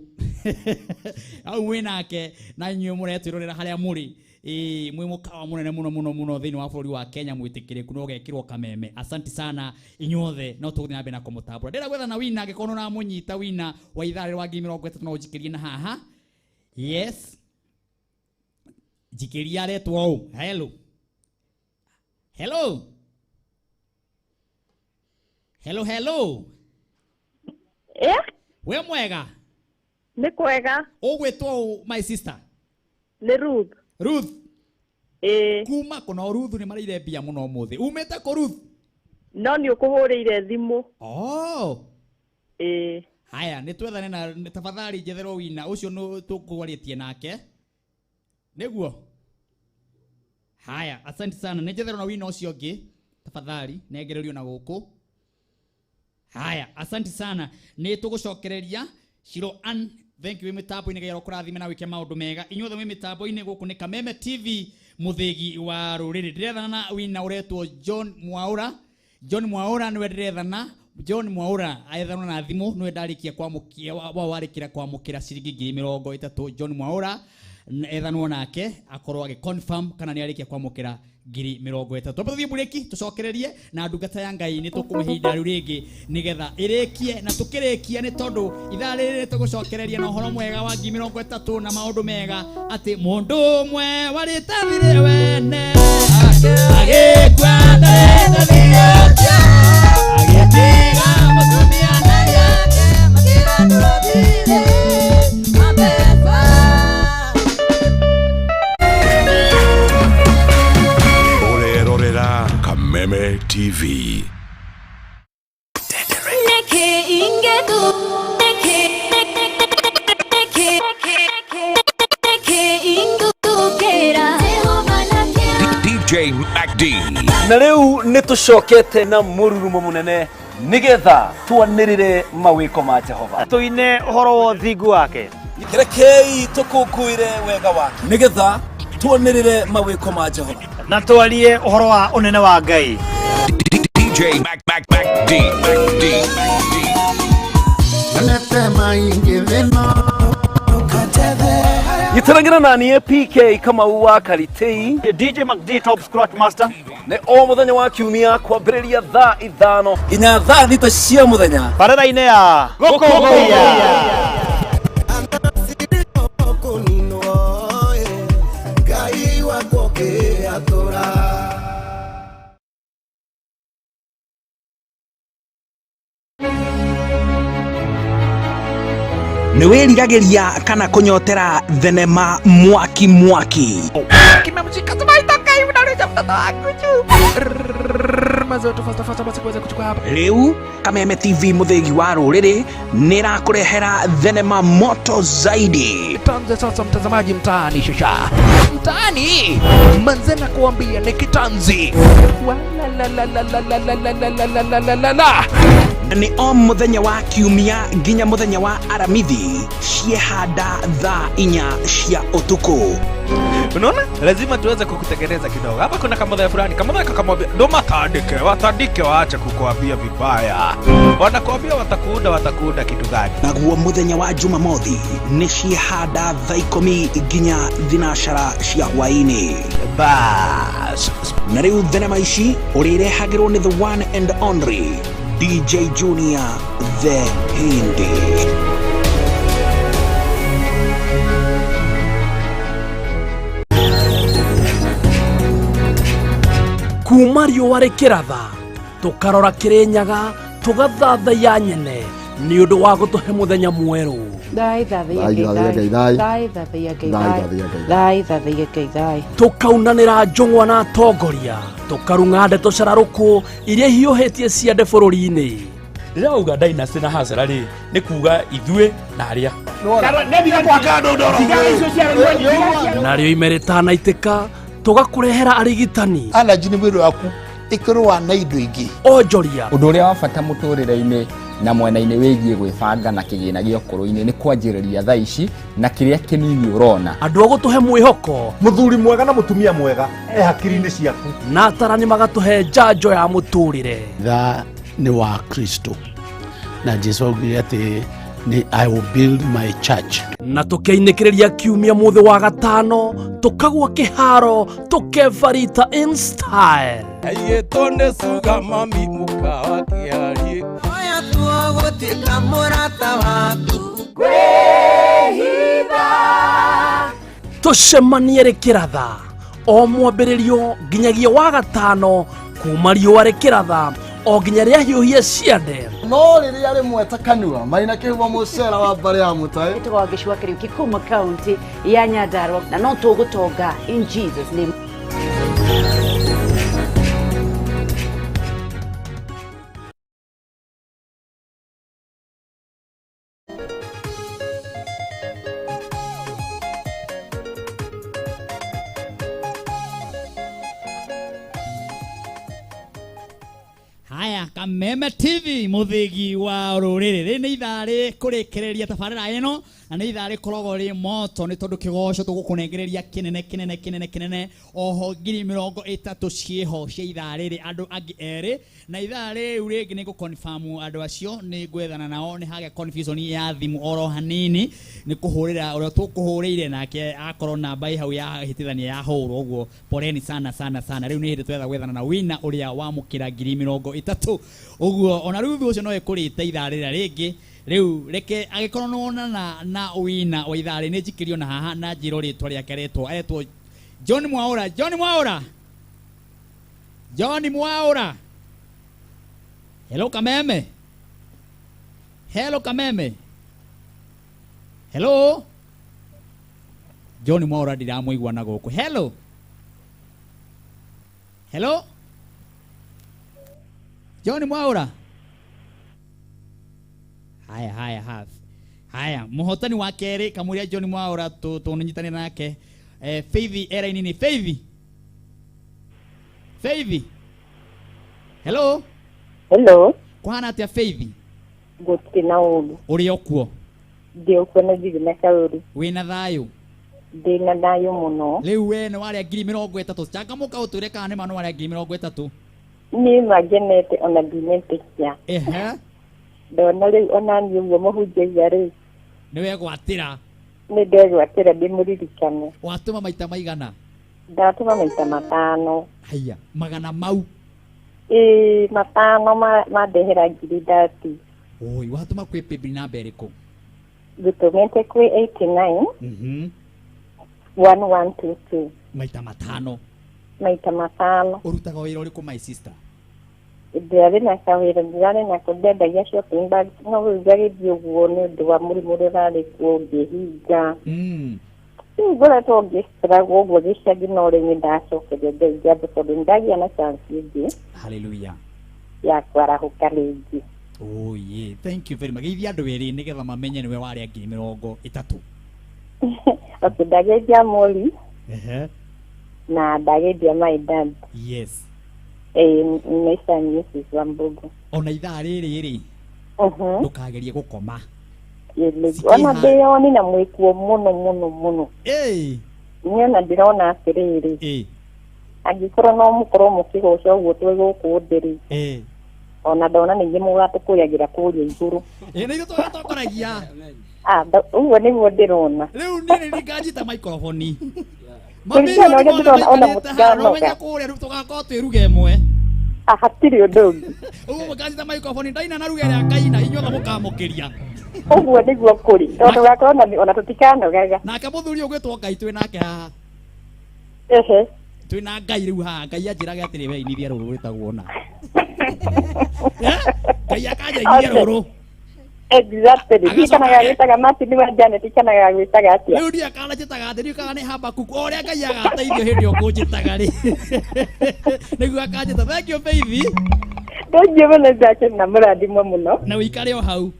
au mwĩ nake na inyuĩ mũretwĩrorera harĩa mũrĩ. Ĩĩ, mwĩ mũkawa mũnene mũno mũno mũno thĩinĩ wa bũrũri wa Kenya mwĩtĩkĩrĩku na ũgekĩrwo kameme. Asante sana inyuothe, no tũgũthiĩ na mbere na kũmũtambũra. Ndĩrenda gwetha na wina angĩkorwo nĩ ũramũnyita wina wa ithaa rĩrĩ wa 30,000 no ũnjikĩrie na haha. Yes, njikĩria aretwo ũũ. Hello, hello, hello, hello. We mwega? Nĩ kwega. Ũgwĩtwo ũũ my sister? Nĩ Ruth. Ruth. Ĩĩ. Kuma kũ? No Ruth nĩ marĩire mbia mũno ũmũthĩ. Umĩte kũ Ruth? No nĩ ũkũhũrĩire thimũ. Oh. Ĩĩ. Haya, nĩ twethane na tafadhali njetherwo wina ũcio nĩ tũkwarĩtie nake. Nĩguo? Haya, asante sana. Nĩ njetherwo na wina ũcio ũngĩ. Tafadhali, nengererio na gũkũ. Haya, asante sana. Nĩ tũgũcokereria Shiro Ann, thank you wĩ mĩtambo-inĩ, Ngai arokũrathime na wĩke maũndũ mega. Inyuothe mwĩ mĩtambo-inĩ, gũkũ nĩ Kameme TV, mũthĩgi wa rũrĩrĩ. Ndĩrethana na wina ũretwo John Mwaura. John Mwaura nĩwe ndĩrethana. John Mwaura aethanwo na thimũ, nĩwe ndarĩkia kwamũkĩra wa warĩkĩra kwamũkĩra ciringi 30,000. John Mwaura ethanwo nake akorwo agĩ confirm kana nĩ arĩkia kwamũkĩra 30,000. Twambe tũthiĩ bureki tũcokererie na ndungata ya Ngai nĩ tũkũmũhe ihinda rĩu rĩngĩ nĩgetha ĩrĩkie, na tũkĩrĩkia nĩ tondũ ithaa rĩrĩ tũgũcokereria na ũhoro mwega wa 30,000 na maũndũ mega atĩ mũndũ ũmwe warĩte thirĩ wene agĩkua ndarĩte thirĩ ũcio agĩtiga mũtumia na gĩake makĩrandũra thirĩ wa mbeca. Ũrerorera Kameme TV. Nĩkĩ ingĩthu nĩkĩ nĩkĩ nĩkĩ ingĩthukĩra DJ MacD. Na rĩu nĩ tũcokete na mũrurumo mũnene nĩgetha twanĩrĩre mawĩko ma Jehova. Tũine ũhoro wa ũthingu wake. Rekei tũkũngũĩre wega wake nĩgetha twanĩrĩre mawĩko ma Jehova. Na twarie ũhoro wa ũnene wa Ngai. DJ Mac Mac Mac D Mac D. Nete maingĩ thĩno. Nyitanagĩra na niĩ PK Kamau wa Karitei, DJ MacD Top Scratch Master, nĩ o mũthenya wa kiumia kwambĩrĩria thaa 5 nginya thaa 6 cia mũthenya barabara-inĩ ya Gũkũngũiya. Ngai wakwa ũkĩatũra. Nĩ wĩriragĩria kana kũnyotera thenema mwaki mwaki? Kimemshika tumaitoka hivi na mtoto wangu juu. Mazoto fasta fasta basi kuweza kuchukua hapa. Rĩu Kameme TV mũthĩgi wa rũrĩrĩ nĩ ĩrakũrehera thenema moto zaidi. Tuanze sasa mtazamaji, mtaani shasha. Mtaani manze na kuambia ni kitanzi. Wala la la la la la la la la la la la la la. Nĩ o mũthenya wa kiumia nginya mũthenya wa aramithi ciehanda thaa 4 cia ũtukũ. Unaona? Lazima tuweze kukutengeneza kidogo. Hapa kuna kamodha fulani, kamodha kakamwambia ndo matandike, watandike waache kukuambia vibaya. Wanakuambia watakuunda, watakuunda kitu gani? Naguo mũthenya wa jumamothi nĩ ciehanda thaa 10 nginya 9 cia hwaĩ-inĩ. Bas, na rĩu thenema ici ũrĩrehagĩrwo nĩ the one and only DJ Junior the Hindi. Kuma riũa rĩkĩratha tũkarora Kĩrĩnyaga tũgathathaiya nyene. Nĩ ũndũ wa gũtũhe mũthenya mwerũ. Thai thathaiya Ngai thai. Thai thathaiya Ngai thai. Thai thathaiya Ngai thai. Tũkaunanĩra njũng'wa na atongoria, tũkarung'a ndeto cararũkũ iria hiũhĩtie ciande bũrũri-inĩ. Ndĩrauga dynasty na hasara rĩ nĩ kuga ithuĩ na arĩa Narĩo ime rĩtanaitĩka tũgakũrehera arigitani. Allergy nĩ mwĩrĩ waku ĩkĩrũa na indo ingĩ. Onjoria. Ũndũ ũrĩa wa bata mũtũrĩre-inĩ na mwena-inĩ wĩgiĩ gwĩbanga na kĩgĩna gĩa ũkũrũ-inĩ nĩ kwanjĩrĩria thaa ici na kĩrĩa kĩnini ũrona. Andũ a gũtũhe mwĩhoko. Mũthuri mwega na mũtumia mwega e hakiri-inĩ ciaku. Na atarani magatũhe njanjo ya mũtũrĩre. Tha nĩ wa Kristo na Jesu augire atĩ nĩ I will build my church. Na tũkeinĩkĩrĩria kiumia mũthĩ wa gatano tũkagwa kĩharo tũkebarita in style. Aiyĩtwo nĩ cuga mami mũkawa kĩarie. Oya tuo gũtuĩka mũrata waku. Kwĩhitha. Tũcemanie rĩkĩratha o mwambĩrĩrio nginyagia wa gatano kuma riũa rĩkĩratha o nginya rĩahiũhia ciande. No rĩrĩa rĩmwe ta kanua marĩ kĩhumo mũcera wa mbarĩ ya mũtaĩ. Tũgwa Gĩcũa Kĩriũki kuma kaunti ya Nyandarua na no tũgũtonga in Jesus name. Haya, Kameme TV muthigi wa ruriri ri ni ithaa ri kurikiriria tabarira ino na ni ithaa rikoragwo ri moto ni tondu kigoco tugukunengereria kinene kinene kinene kinene oho 30,000 ciiho cia ithaa riri andu angi eri na ithaa riu ringi ni guconfirm andu acio ni ngwethana nao ni hage confusion ya thimu oro hanini ni kuhurira uria tukuhurire nake akorwo namba i hau ya hitithania ya hurwo uguo poleni sana sana sana riu ni hindi twetha gwethana na wina uria wamukira 30,000 uguo ona riu ucio no ikurite ithaa rĩrĩa rĩngĩ riu reke agikorwo nĩwona na wina wa ithaa rĩ nĩ njikirio na haha na njĩrwo rĩtwa rĩake rĩtwa etwo John Mwaura. John Mwaura, John Mwaura, hello Kameme, hello Kameme, hello John Mwaura, ndiramũigua na gũkũ. Hello, hello John Mwaura. Haya haya haya haya, muhotani wa keri kamuria John Mwaura tunyitanire nake. Faith era nini? Faith, Faith, hello hello, kwana atia Faith? Gũtirĩ na ũru. Ũrĩ o kuo? Ndĩ o kuo na ndirĩ na kaũru. Wĩna thayũ? Ndĩ na thayũ mũno. Rĩu we nĩ warĩa 30,000. Changamũka ũtwĩre kana nĩ ma nĩ warĩa 30,000. Niĩ ma ngenete ona ndinetĩkia. Ehe. Ndona rĩu ona niĩ ũguo mũhunjagia rĩ. Nĩ wegwatĩra. Nĩ ndegwatĩra ndĩmũririkane. Watũma maita maigana? Ndatũma maita 5. Haiya, magana mau? Ĩĩ, 5 mandehera 30,000. Oi, watũma kwĩ paybill namba ĩrĩkũ? Ngũtũmĩte kwĩ 89 1122. Maita 5. Maita 5. Ũrutaga wĩra ũrĩkũ my sister? Ndĩrarĩ na kawĩra, ndĩrarĩ nako ndendagia shopping bags, no rĩu ngagĩthiĩ ũguo nĩ ũndũ wa mũrimũ ũrĩa ũrarĩ kuo ngĩhinga. Rĩu ngoretwo ngĩstruggle ũguo gĩcagi, no rĩu nĩ ndacokeria Ngai ngatho tondũ nĩ ndagĩa na chance ĩngĩ. Hallelujah. Ya kwarahũka rĩngĩ. Oh yeah, thank you very much. Geithia andũ erĩ nĩgetha mamenye nĩwe warĩa 30,000. Okay, ndageithia Moli. Ehe. Na ndageithia my dad. Yes. My son Mrs. Wambugu. Ona ithaa rĩrĩ rĩ, ndũkagerie gũkoma. Ona ndĩyoni na mwĩkuo mũno mũno mũno. Niĩ ona ndĩrona atĩrĩrĩ, angĩkorwo no mũkorwo mũkĩgoca ũguo twĩ gũkũ thĩ rĩ, ona ndona ningĩ mũgatũkũyagĩra kũrĩa igũrũ. Ĩ nĩ ithuĩ tũgatongoragia. Ũguo nĩguo ndĩrona. Rĩu niĩ nĩ nganjita microphone. Kũringana na ũrĩa ndĩrona ona mũtiganoga. Kũrĩa rĩu tũgakorwo twĩ ruga ĩmwe. Hatirĩ ũndũ ũngĩ. Ũguo mũkanjita microphone ndaina na ruga ĩrĩa ngaina inyuothe mũkamũkĩria. Ũguo nĩguo kũrĩ tondũ tũgakorwo ona tũtikanogaga. Nake mũthuri ũgwĩtwo Ngai twĩ nake haha. Ehe. Twĩ na Ngai rĩu haha. Ngai anjĩraga atĩrĩ we inithia rũrũ rwĩtagwo na. Ngai akanjainithia rũrũ. Exactly. Ndiĩ kana gagwĩtaga Martin wa Janet kana gagwĩtaga atĩa. Rĩu ndiĩ kana njĩtaga atĩ ndiũ kana nĩ Habakuku o ũrĩa Ngai agateithio hĩndĩ ĩyo kũnjĩtaga rĩ nĩguo akanjĩta. Thank you, Faith. Thengiũ mũno Jackie na mũrathimwo mũno. Na wĩikare o hau.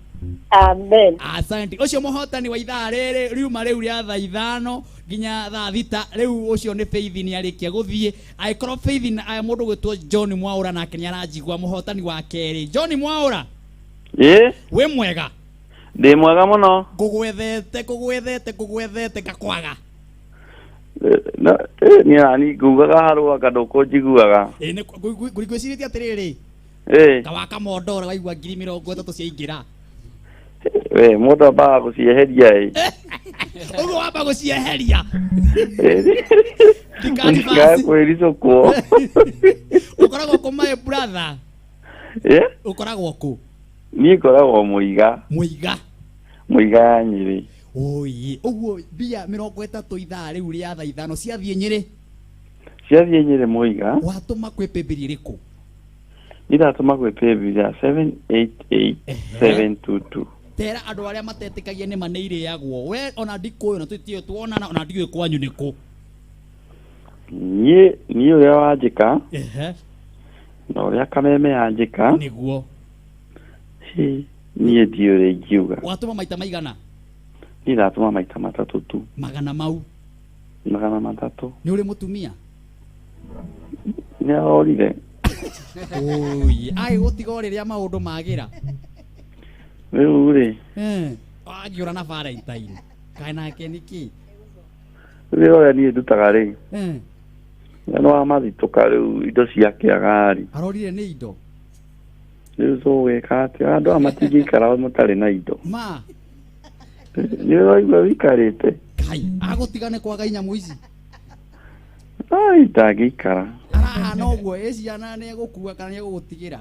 Amen. Asante. Ũcio mũhotani wa ithaa rĩrĩ riuma rĩu rĩa thaa 5 nginya thaa 6 rĩu ũcio nĩ Faith nĩ arĩkia gũthiĩ. Angĩkorwo Faith na aya mũndũ gwĩtwo John Mwaũra nake nĩ aranjigua mũhotani wa kerĩ. John Mwaũra. Ĩ. Wĩ mwega? Ndĩ mwega mũno. Ngũgwethete ngũgwethete ngũgwethete ngakwaga. No, niĩ nani ngugaga harũa anga ndũkũnjiguaga. Ĩ nĩ ngwĩcirĩtie atĩrĩrĩ. Ĩ. Kawaka mondora waigua 30,000 ciaingĩra. We mũndũ ambaga gũcieheria ĩ. Ũguo wamba gũcieheria. Ndikae kwĩricũkwo. Ũkoragwo kũ my brother? Ĩ? Ũkoragwo kũ? Niĩ ngoragwo Mũiga. Mũiga. Mũiga ya Nyĩrĩ. Oi, ũguo mbia 30 ithaa rĩu rĩa thaa 5 ciathiĩ Nyĩrĩ. Ciathiĩ Nyĩrĩ Mũiga. Watũma kwĩ paybill ĩrĩkũ? Niĩ ndatũma kwĩ paybill ya 788722. Tera andũ arĩa matetĩkagia nĩma nĩ irĩagwo. We ona ndikũĩ ona tũtiũĩ tuonana ona ndiũĩ kwanyu nĩ kũ. Niĩ niĩ ũrĩa wanjĩka Ehe. na ũrĩa kameme yanjĩka. Nĩguo. Hĩ, niĩ ndiũĩ ũrĩa ingiuga. Watũma maita maigana? Niĩ ndatũma maita matatũ tu. Magana mau. 300. Nĩ ũrĩ mũtumia? Nĩ arorire. Oi, agĩgũtiga o rĩrĩa maũndũ magĩra. Rĩu rĩ. Angĩũra na Valentine. Kaĩ nake nĩkĩ? Wĩra ũrĩa niĩ ndutaga rĩ. Nĩ wa mathitũka rĩu indo ciakĩaga rĩ. Arorire nĩ indo. Rĩu tũgwĩka atĩa? Andũ aya matingĩikara mũtarĩ na indo. Ma. Nĩ ũraigua wĩikarĩte. Kai, agũtiga nĩ kwaga inyamũ ici. Ai, ndangĩikara. Arahana ũguo ĩ ciana nĩ egũkua kana nĩ egũgũtigĩra.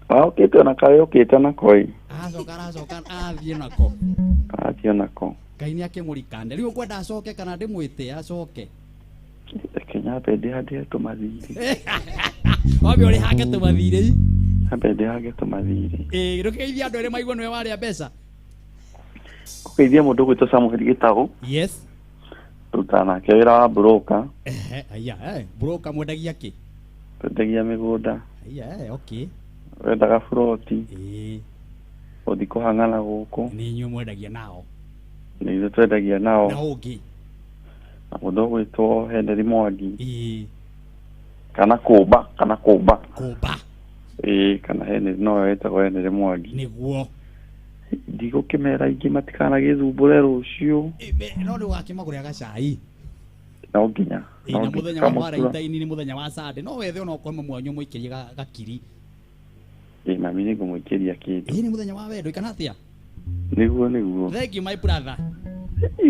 Okĩte ona karĩa okĩte nako ĩ. Aracoka aracoka athiĩ nako. Athiĩ nako. Ngai nĩ akĩmũrikane. Rĩu ũkwenda acoke kana ndĩmwĩte acoke? Reke nyambe ndĩhandĩre tũmathirĩ. Wambe ũrĩhange tũmathirĩ. Nyambe ndĩhange tũmathirĩ. Ĩ, ndũkĩgeithie andũ erĩ maigue nĩwe warĩa mbeca. Kũgeithia mũndũ ũgwĩtwo Samuel Gĩtaũ. Yes. Tũrutaga nake wĩra wa broker. Ehe, aya, broker mwendagia kĩ? Twendagia mĩgũnda. Aya, okay. Wendaga buroti. Ĩĩ. Ũthi kũhang'ana gũkũ. Nĩ inyuĩ mwendagia nao. Nĩ ithuĩ twendagia nao. Na ũngĩ. Na mũndũ ũgwĩtwo Henry Mwangi. Ĩĩ. Kana Kũmba, kana Kũmba. Kũmba. Ĩĩ, kana Henry nowe wĩtagwo Henry Mwangi. Nĩguo. Ndigũkĩmera ingĩ matikanagĩthumbũre rũciũ. No nĩ ũgakĩmagũrĩra gacai. No nginya. Ĩ, na mũthenya wa Valentine nĩ mũthenya wa Sunday. No wethe ona okorwo mami wanyu mũikĩrie gakiri. Ĩ, mami nĩ ngũmũikĩria kĩndũ. Ĩ, nĩ mũthenya wa wendo kana atĩa? Nĩguo nĩguo. Thank you my brother.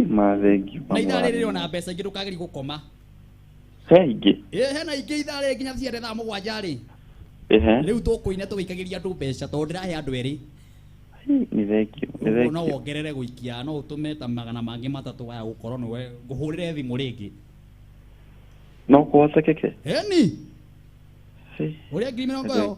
Ma thank you. Na ithaa rĩrĩ ona mbeca ingĩ ndũkagerie gũkoma. He ingĩ. Ĩ, hena ingĩ ithaa rĩrĩ nginya ciende thaa 7 rĩ. Ehe. Rĩu tũkũina tũgĩikagĩria andũ mbeca tondũ ndĩrahe andũ erĩ. Nĩ thank you. Nĩ Ũguo no thank you. wongerere gũikia no ũtũme ta 300 waya gũkorwo nĩwe ngũhũrĩre thimũ rĩngĩ. No kũhotekeke. Ĩni. Ũrĩa 20,000 ĩyo.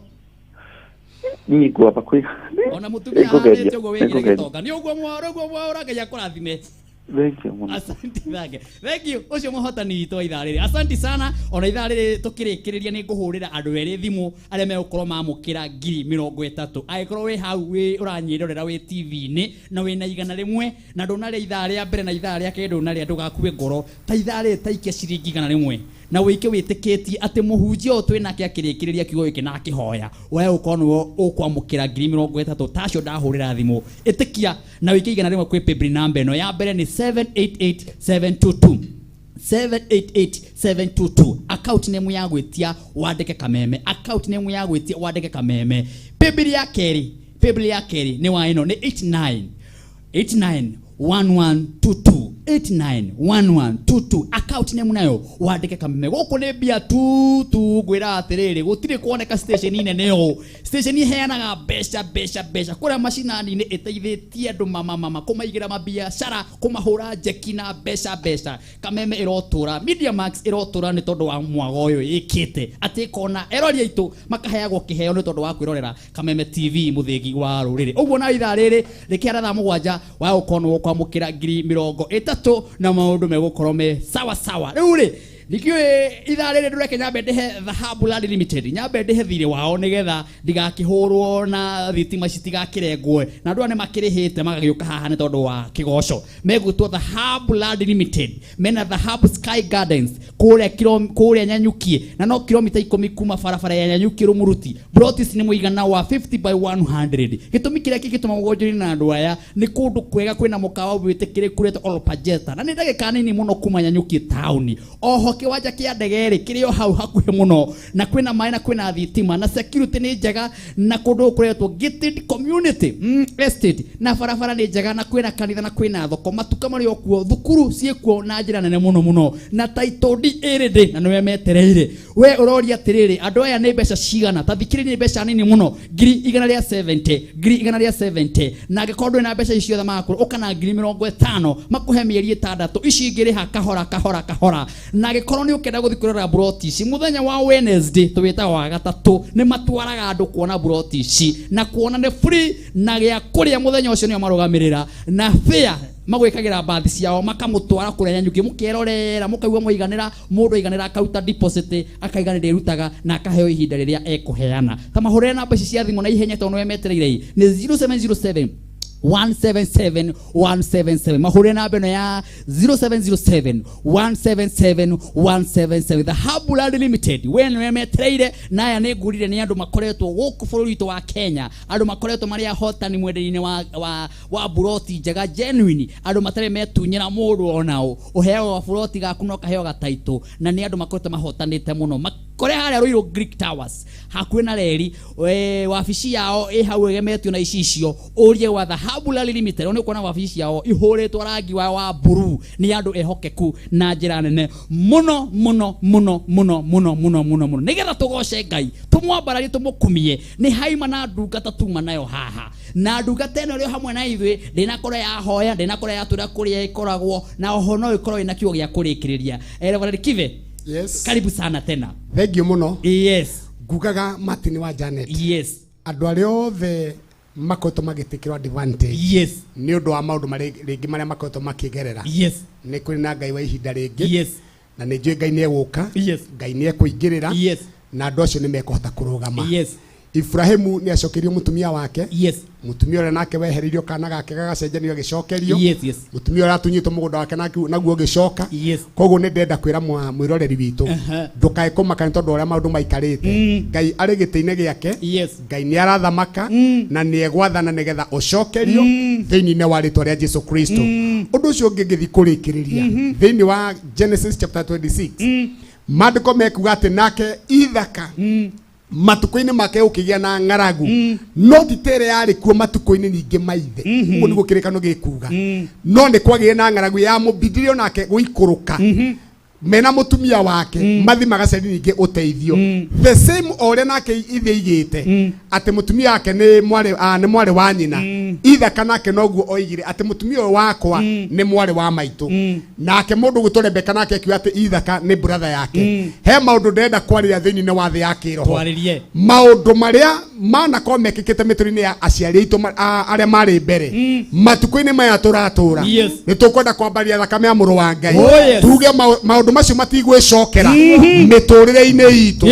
Niĩ ngwamba kũiga. Ona mũtumia Nĩngũgeria, ahanĩte ũguo wĩigire nĩngũgeria. gĩtonga. Nĩ ũguo mwaũra ũguo mwaũra Ngai akũrathime. Thank you mũno. Asante thake. Thank you. Ũcio mũhotani witũ wa ithaa rĩrĩ. Asante sana. Ona ithaa rĩrĩ tũkĩrĩkĩrĩria nĩ ngũhũrĩra andũ erĩ thimũ arĩa megũkorwo mamũkĩra 30,000. Angĩkorwo wĩ hau wĩ ũranyĩrorera wĩ TV-inĩ na wĩna 100 na ndũnarĩa ithaa rĩa mbere na ithaa rĩa kerĩ ndũnarĩa ndũgakue ngoro. Ta ithaa rĩrĩ ta ikia ciringi 100 na wĩke wĩtĩkĩtie atĩ mũhunjia ũyũ twĩnake akĩrĩkĩrĩria kiugo gĩkĩ na akĩhoya we ũkorwo nĩwe ũkwamũkĩra 30,000 tacio ndahũrĩra thimũ. Ĩtĩkia na wĩke 100 kwĩ paybill namba ĩno ya mbere nĩ 788722. 788722. Account name ya gwĩtia wandĩke Kameme. Account name ya gwĩtia wandĩke Kameme. Paybill ya kerĩ, paybill ya kerĩ nĩ wa ĩno nĩ 89 891122. 891122. Account name nayo wandĩke Kameme. Gũkũ nĩ mbia tu tu, ngwĩra atĩrĩrĩ, gũtirĩ kuoneka station nene ũũ. Station iheanaga mbeca mbeca mbeca kũrĩa macinani-inĩ, ĩteithĩtie andũ mama mama kũmaigĩra mabiacara, kũmahũra njeki na mbeca mbeca. Kameme ĩrotũra, Media Max ĩrotũra nĩ tondũ wa mwago ũyũ ĩkĩte atĩ ĩkona erori aitũ makaheagwo kĩheo nĩ tondũ wa kwĩrorera Kameme TV, mũthĩgi wa rũrĩrĩ. Ũguo na ithaa rĩrĩ rĩkĩara thaa 7 wa gũkorwo nĩ ũkwamũkĩra 30,000 na maũndũ megũkorwo me sawa sawa. Rĩu rĩ, ndikiũĩ ithaa rĩrĩ ndũreke nyambe ndĩhe Dhahabu Land Limited, nyambe ndĩhe thirĩ wao nĩgetha ndigakĩhũrwo na thitima citigakĩrengwo, na andũ aya nĩmakĩrĩhĩte magagĩũka haha nĩ tondũ wa kĩgoco. Megwĩtwo Dhahabu Land Limited, mena Dhahabu Sky Gardens kũrĩa Nyanyukie, na no kilomita 10 kuma barabara ya Nyanyuki Rumuruti. Plot nĩ mũigana wa 50 by 100. Gĩtũmi kĩrĩa kĩngĩtũma mũgonjori na andũ aya nĩ kũndũ kwega kwĩna mũkawa wĩtĩkĩrĩku ũretwo Olpajeta, na nĩ ndagĩka nini mũno kuma Nyanyuki taũni. Oho kĩwanja kĩa ndege rĩ kĩrĩ o hau hakuhĩ mũno, na kwĩna maĩ na kwĩna thitima na security nĩ njega, na kũndũ kũretwo gated community estate, na barabara nĩ njega, na kwĩna kanitha na kwĩna thoko, matuka marĩ o kuo, thukuru ciĩkuo na njĩra nene mũno mũno, na title deed ĩrĩ ndĩ na nĩwe metereire. We ũroria atĩrĩrĩ, andũ aya nĩ mbeca cigana? Ta thikĩrĩria, nĩ mbeca nini mũno, 170,000, 170,000. Na angĩkorwo ndũrĩ na mbeca icio ciothe magakũra, ũka na 50,000 makũhe mĩeri 6, ici ingĩ rĩha kahora kahora kahora. Na angĩkorwo nĩ ũkenda gũthiĩ kwĩrorera buroti ici mũthenya wa Wednesday, tũwĩtaga wa gatatũ, nĩ matwaraga andũ kuona buroti ici, na kuona nĩ free, na gĩa kũrĩa mũthenya ũcio nĩo marũgamĩrĩra, na fare magwĩkagĩra mbathi ciao makamũtwara kũrĩa Nyanyuki, mũkerorera mũkaigua mwaiganĩra, mũndũ aiganĩra akauta deposit, akaiganĩra ĩrutaga na akaheo ihinda rĩrĩa ekũheana. Ta mahũrĩre namba ici cia thimũ na ihenya tondũ nĩwe metereire, nĩ 0707 177 177. Mahũrĩre namba ĩno ya 0707 177 177. Dhahabu Land Limited, we nĩwe metereire. Na aya nĩ ngũrire nĩ andũ makoretwo gũkũ bũrũri witũ wa Kenya, andũ makoretwo marĩ ahotani mwendia-inĩ wa buroti njega genuine, andũ matarĩ metunyĩra mũndũ onao, ũheagwo buroti gaku na ũkaheo gataitũ, na nĩ andũ makoretwo mahotanĩte mũno. Makore harĩa Ruiru Greek Towers hakuhĩ na reri, wabici yao ĩ hau ĩgemetio na icicio, ũrie wa Dhahabu Land Limited, nĩ ũkuona wabici ciao ihũrĩtwo rangi wa blue, nĩ andũ ehokeku na njĩra nene mũno mũno mũno mũno mũno mũno mũno mũno. Nĩgetha tũgoce Ngai, tũmwambararie, tũmũkumie, nĩ haima na ndungata tuma nayo haha, na ndungata ĩno ĩrĩ hamwe na ithuĩ, ndĩnakorwo yahoya, ndĩnakorwo yatwĩra kũrĩa ĩkoragwo, na oho no ĩkorwo ĩna kiugo gĩa kũrĩkĩrĩria. Reverend Kibe, Yes. karibu sana tena. Thank you mũno. Yes. Ngugaga Martin wa Janet. Yes. Andũ arĩa othe makoretwo magĩtĩkĩrwo advantage. Yes. Nĩ ũndũ wa maũndũ rĩngĩ marĩa makoretwo makĩgerera. Yes. Nĩ kũrĩ na Ngai wa ihinda rĩngĩ. Yes. Na nĩ njũĩ Ngai nĩ egũka. Yes. Ngai nĩ ekũingĩrĩra. Yes. Na andũ acio nĩ mekũhota kũrũgama. Yes. Ibrahimu nĩ acokeirio mũtumia wake. Yes. Mũtumia ũrĩa nake wehereirio kana gake gagacenjanio agĩcokerio. Yes, yes. Mũtumia ũrĩa atunyĩtwo mũgũnda wake naguo ũgĩcoka. Yes. Koguo nĩ ndĩrenda kwĩra mwĩroreri witũ, ndũkae kũmaka nĩ tondũ ũrĩa maũndũ maikarĩte. Ngai arĩ gĩtĩ-inĩ gĩake. Yes. Ngai nĩ arathamaka na nĩ egwathana nĩgetha ũcokerio thĩinĩ wa rĩtwa rĩa Jesu Kristo. Ũndũ ũcio ũngĩ ngĩthiĩ kũrĩkĩrĩria thĩinĩ wa Genesis chapter 26, maandĩko mekuga atĩ nake Ithaka matukũ-inĩ make ũkĩgĩa na ng'aragu, no ti ta ĩrĩa yarĩ kuo matukũ-inĩ ningĩ maithe. Ũguo nĩguo kĩrĩkano gĩkuga, no nĩ kwagĩire na ng'aragu ya mũbindirio nake gũikũrũka mena mũtumia wake mathi magacari ningĩ ũteithio, the same o ũrĩa nake ithe igĩte atĩ mũtumia wake nĩ mwarĩ wa nyina. Ithaka nake noguo oigire atĩ mũtumia ũyũ wakwa nĩ mwarĩ wa maitũ. Nake mũndũ gwĩtwo Rebeka nake akiuga atĩ Ithaka nĩ brother yake. He maũndũ ndĩrenda kwarĩria thĩinĩ wa thĩ ya kĩroho. Twarĩrie. Maũndũ marĩa manakorwo mekĩkĩte mĩtũrĩre-inĩ ya aciari aitũ arĩa marĩ mbere matukũ-inĩ maya tũratũra, nĩ tũkwenda kwambaria thakame ya mũrũ wa Ngai, tuge maũndũ macio matigwĩcokera mĩtũrĩre-inĩ itũ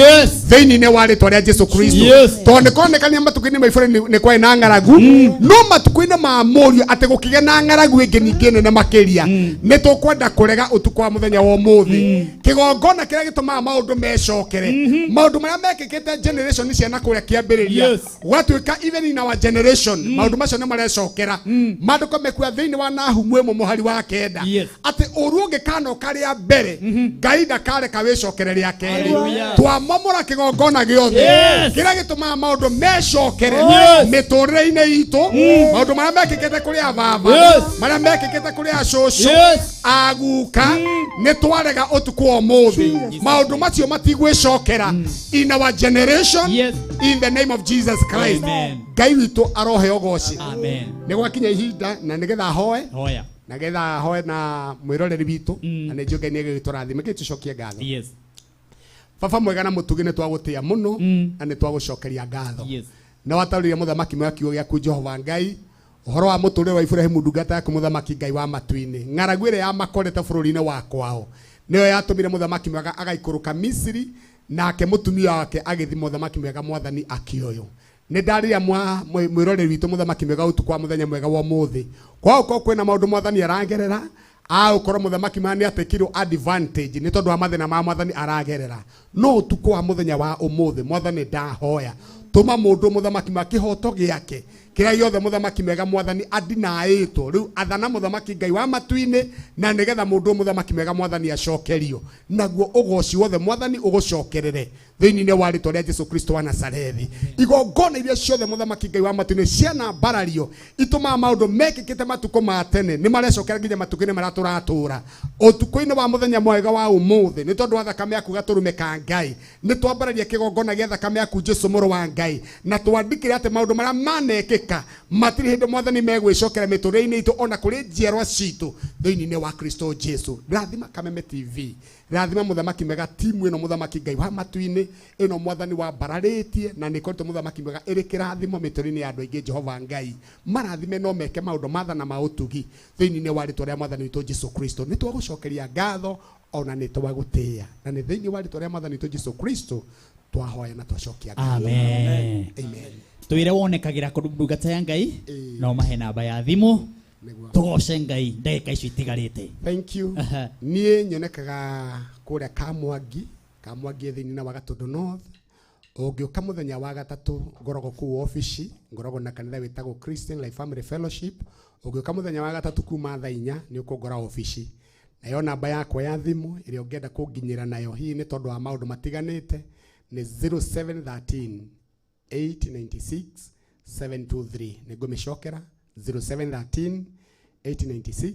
thĩinĩ wa rĩtwa rĩa Jesu Kristo. Tondũ nĩ kuonekania matukũ-inĩ ma Iburahĩmu nĩ kwarĩ na ng'aragu, no matukũ-inĩ ma mũriũ atĩ gũkĩgĩa na ng'aragu ĩngĩ ningĩ nene makĩria. Nĩ tũkwenda kũrega ũtukũ wa mũthenya wa ũmũthĩ kĩgongona kĩrĩa gĩtũmaga maũndũ mecokere, maũndũ marĩa mekĩkĩte generation cia na kũrĩa kĩambĩrĩria, gwatuĩka even in our generation maũndũ macio nĩ marecokera. Maandĩko mekuga thĩinĩ wa Nahumu 1 mũhari wa 9 atĩ ũru ũngĩkanoka rĩa mbere Ngai ndakareka wĩcokere rĩa kerĩ. Hallelujah. Twamomora kĩgongona gĩothe Yes. kĩrĩa gĩtũmaga maũndũ mecokere Yes. mĩtũrĩre-inĩ itũ, maũndũ marĩa mekĩkĩte kũrĩ ababa, Yes. marĩa mekĩkĩte kũrĩ acũcũ, Yes. aguka, nĩ twarega ũtukũ wa ũmũthĩ. Maũndũ macio matigwĩcokera in our generation, in the name of Jesus Christ. Amen. Ngai witũ arohe ũgoci. Amen. Nĩ gwakinya ihinda na nĩgetha hoe Hoya. na getha hoe na mwĩroreri witũ, na nĩ njũĩ Ngai nĩ egũgĩtũrathima. Kĩ tũcokie ngatho. Yes. Baba mwega na mũtugi, nĩ twagũtĩa mũno na nĩ twagũcokeria ngatho. Yes. Na wataũrĩire mũthamaki mwega kiugo gĩaku Jehova Ngai ũhoro wa mũtũrĩre wa Iburahĩmu ndungata yaku mũthamaki Ngai wa matu-inĩ. Ng'aragu ĩrĩa yamakorete bũrũri-inĩ wa kwao nĩyo yatũmire mũthamaki mwega agaikũrũka Misiri, nake mũtumia wake agĩthiĩ mũthamaki mwega mwathani akĩoywo. Nĩ ndarĩria mwĩroreri witũ mũthamaki mwega ũtukũ wa mũthenya mwega wa ũmũthĩ, kwa ũkorwo kwĩna maũndũ mwathani aragerera, aũkorwo mũthamaki mwega nĩ atekirwo advantage nĩ tondũ wa mathĩna ma mwathani aragerera, no ũtukũ wa mũthenya wa ũmũthĩ mwathani ndahoya tũma mũndũ mũthamaki mwega kĩhoto gĩake kĩrĩa gĩothe mũthamaki mwega mwathani andinaĩtwo rĩu athana mũthamaki Ngai wa matu-inĩ, na nĩgetha mũndũ mũthamaki mwega mwathani acokerio naguo ũgoci wothe mwathani ũgũcokerere thĩinĩ wa rĩtwa rĩa Jesu Kristo wa Nazarethi. Igongona iria ciothe mũthamaki Ngai wa matu-inĩ cianambarario itũmaga maũndũ mekĩkĩte matukũ ma tene nĩ marecokera nginya matukũ-inĩ marĩa tũratũra. Ũtukũ-inĩ wa mũthenya mwega wa ũmũthĩ, nĩ tondũ wa thakame yaku gatũrũme ka Ngai, nĩ twambararia kĩgongona gĩa thakame yaku Jesu mũrũ wa Ngai, na twandĩkĩre atĩ maũndũ marĩa manekĩka matirĩ hĩndĩ mwathani megwĩcokera mĩtũrĩre-inĩ itũ ona kũrĩ njiarwa citũ thĩinĩ wa Kristo Jesu. Rathima Kameme TV, rathima mũthamaki mwega timu ĩno mũthamaki Ngai wa matu-inĩ ĩno mwathani wa mbararĩtie na nĩ ĩkoretwo mũthamaki mwega ĩrĩ kĩrathimo mĩtũrĩre-inĩ ya andũ aingĩ. Jehova Ngai marathime no meke maũndũ mathana ma ũtugi thĩinĩ wa rĩtwa rĩa mwathani witũ Jesu Kristo. Nĩ twagũcokeria ngatho ona nĩ twagũtĩĩa, na nĩ thĩinĩ wa rĩtwa rĩa mwathani witũ Jesu Kristo twahoya na twacokia ngatho. Amen. Amen. Twire wonekagĩra kũndũ ndungata ya Ngai no mahe namba ya thimũ tũgoce Ngai ndagĩka icio itigarĩte. Thank you. Niĩ nyonekaga kũrĩa Kamwangi, Kamwangi thĩinĩ wa Gatũndũ North. Ũngĩũka mũthenya wa gatatũ ngoragwo kũu obici, ngoragwo na kanitha wĩtagwo Christian Life Family Fellowship. Ũngĩũka mũthenya wa gatatũ kuma thaa 4 nĩ ũkũngora obici. Nayo namba yakwa ya thimũ ĩrĩa ũngĩenda kũnginyĩra nayo hihi nĩ tondũ wa maũndũ matiganĩte nĩ 0713 896 723. Nĩ ngũmĩcokera 0713 896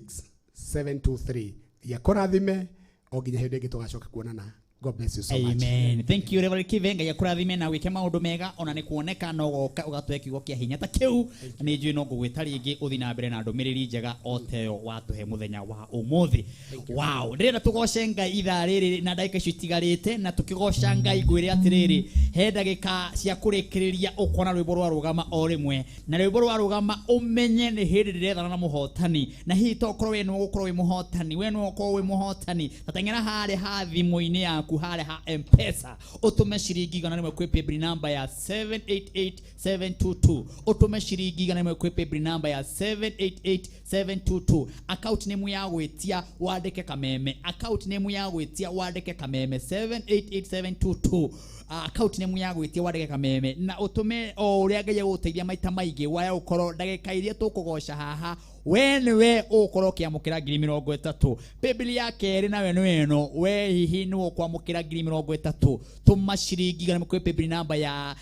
723. Yakũrathime o nginya hĩndĩ ĩngĩ tũgacoka kuonana. God bless you so much. Amen. Thank you Reverend Kive. Ngai akũrathime na wĩke maũndũ mega ona nĩ kuoneka no goka ũgatũhe kiugo kĩa hinya ta kĩu. Na nĩ njũĩ no ngũgwĩta rĩngĩ ũthiĩ na mbere na ndũmĩrĩri njega o ta ĩyo watũhe mũthenya wa ũmũthĩ. Wow, ndĩrenda tũgoce Ngai ithaa rĩrĩ na ndagĩka icio itigarĩte, na tũkĩgoca Ngai ngwĩre atĩrĩrĩ, he ndagĩka cia kũrĩkĩrĩria ũkona rwĩmbo rwa rũgama o rĩmwe, na rwĩmbo rwa rũgama ũmenye nĩ hĩndĩ ndĩrethana na mũhotani, na hihi to ũkorwo we nĩwe ũgũkorwo wĩ mũhotani, we nĩwe ũgũkorwo wĩ mũhotani. Ta teng'era harĩa ha thimũ-inĩ yaku harĩa ha M-Pesa ũtũme ciringi 100 kwĩ paybill number ya 788722, ũtũme ciringi 100 kwĩ paybill number ya 788722. Account name ya gwĩtia wandĩke Kameme, account name ya gwĩtia wandĩke Kameme 788722, account name ya gwĩtia wandĩke Kameme, na ũtũme o ũrĩa Ngai egũgũteithia maita maingĩ waya ũkorwo ndagĩka iria tũkũgoca haha we nĩwe ũgũkorwo ũkĩamũkĩra 30,000. Paybill ya kerĩ nawe nĩ ĩno, we hihi nĩwe ũkwamũkĩra 30,000. Tũma ciringi 100 kwĩ paybill number ya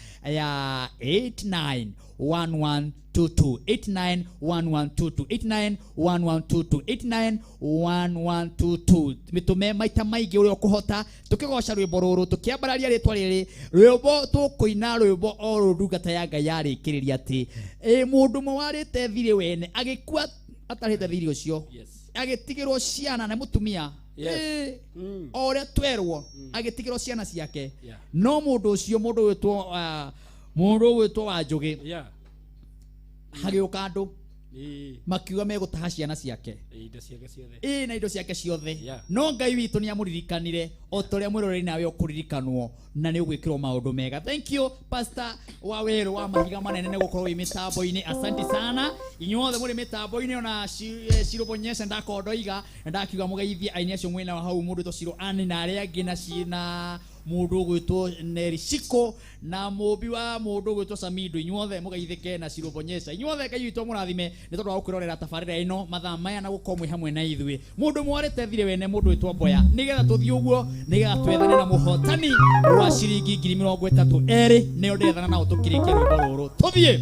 891122, 891122, 891122, 891122. Mĩtũme maita maingĩ ũrĩa ũkũhota tũkĩgoca rwĩmbo rũrũ tũkĩambararia rĩtwa rĩrĩ rwĩmbo tũkũina rwĩmbo o rũrũ ndungata ya Ngai yarĩkĩrĩria atĩ mũndũ ũmwe warĩte thirĩ wene agĩkua atarĩte thirĩ ũcio, agĩtigĩrwo ciana na mũtumia. O ũrĩa twerwo agĩtigĩrwo ciana ciake, no mũndũ ũcio mũndũ ũgwĩtwo Wanjũgĩ hagĩũka andũ makiuga megũtaha ciana ciake na indo ciake ciothe, no Ngai witũ nĩ amũririkanire o ta ũrĩa mwĩroreri nawe ũkũririkanwo na nĩ ũgwĩkĩrwo maũndũ mega. Thank you Pastor wa werũ wa mahiga manene nĩ gũkorwo wĩ mĩtambo-inĩ, asante sana inyuothe mũrĩ mĩtambo-inĩ ona Ciro Bonyece ndakondoiga na ndakiuga mũgeithie aini acio mwĩna hau mũndũ wĩtwo Ciro Ani na arĩa angĩ na Mundu ugwitwo Neri Shiko na mubi wa mundu ugwitwo Samido inyuothe mugeithike na Cirobonyesa inyuothe Ngai witũ mũrathime nĩ tondũ wa gũkwĩrorera tabarĩra ĩno mathaa maya na gũkorwo mwĩ hamwe na ithuĩ mũndũ mwarĩte thirĩ wene mũndũ wĩtwo Mboya nĩgetha tũthiĩ ũguo nĩgetha twethane na mũhotani wa ciringi 30,000 erĩ nĩo ndĩrethana nao tũkĩrĩkia rwĩmbo rũrũ tũthiĩ.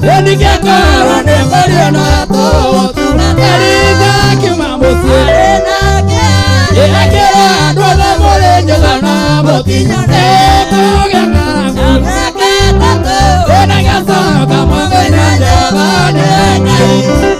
Nĩngĩkorwo nĩ kwaria na tũgũtungata Elija akiuma mũciĩ akĩra andũ othe mũrĩ nyũmba na mũtinyone kũgĩa ng'aragu ĩna gacoka mũthenya Jehova nĩ Ngai.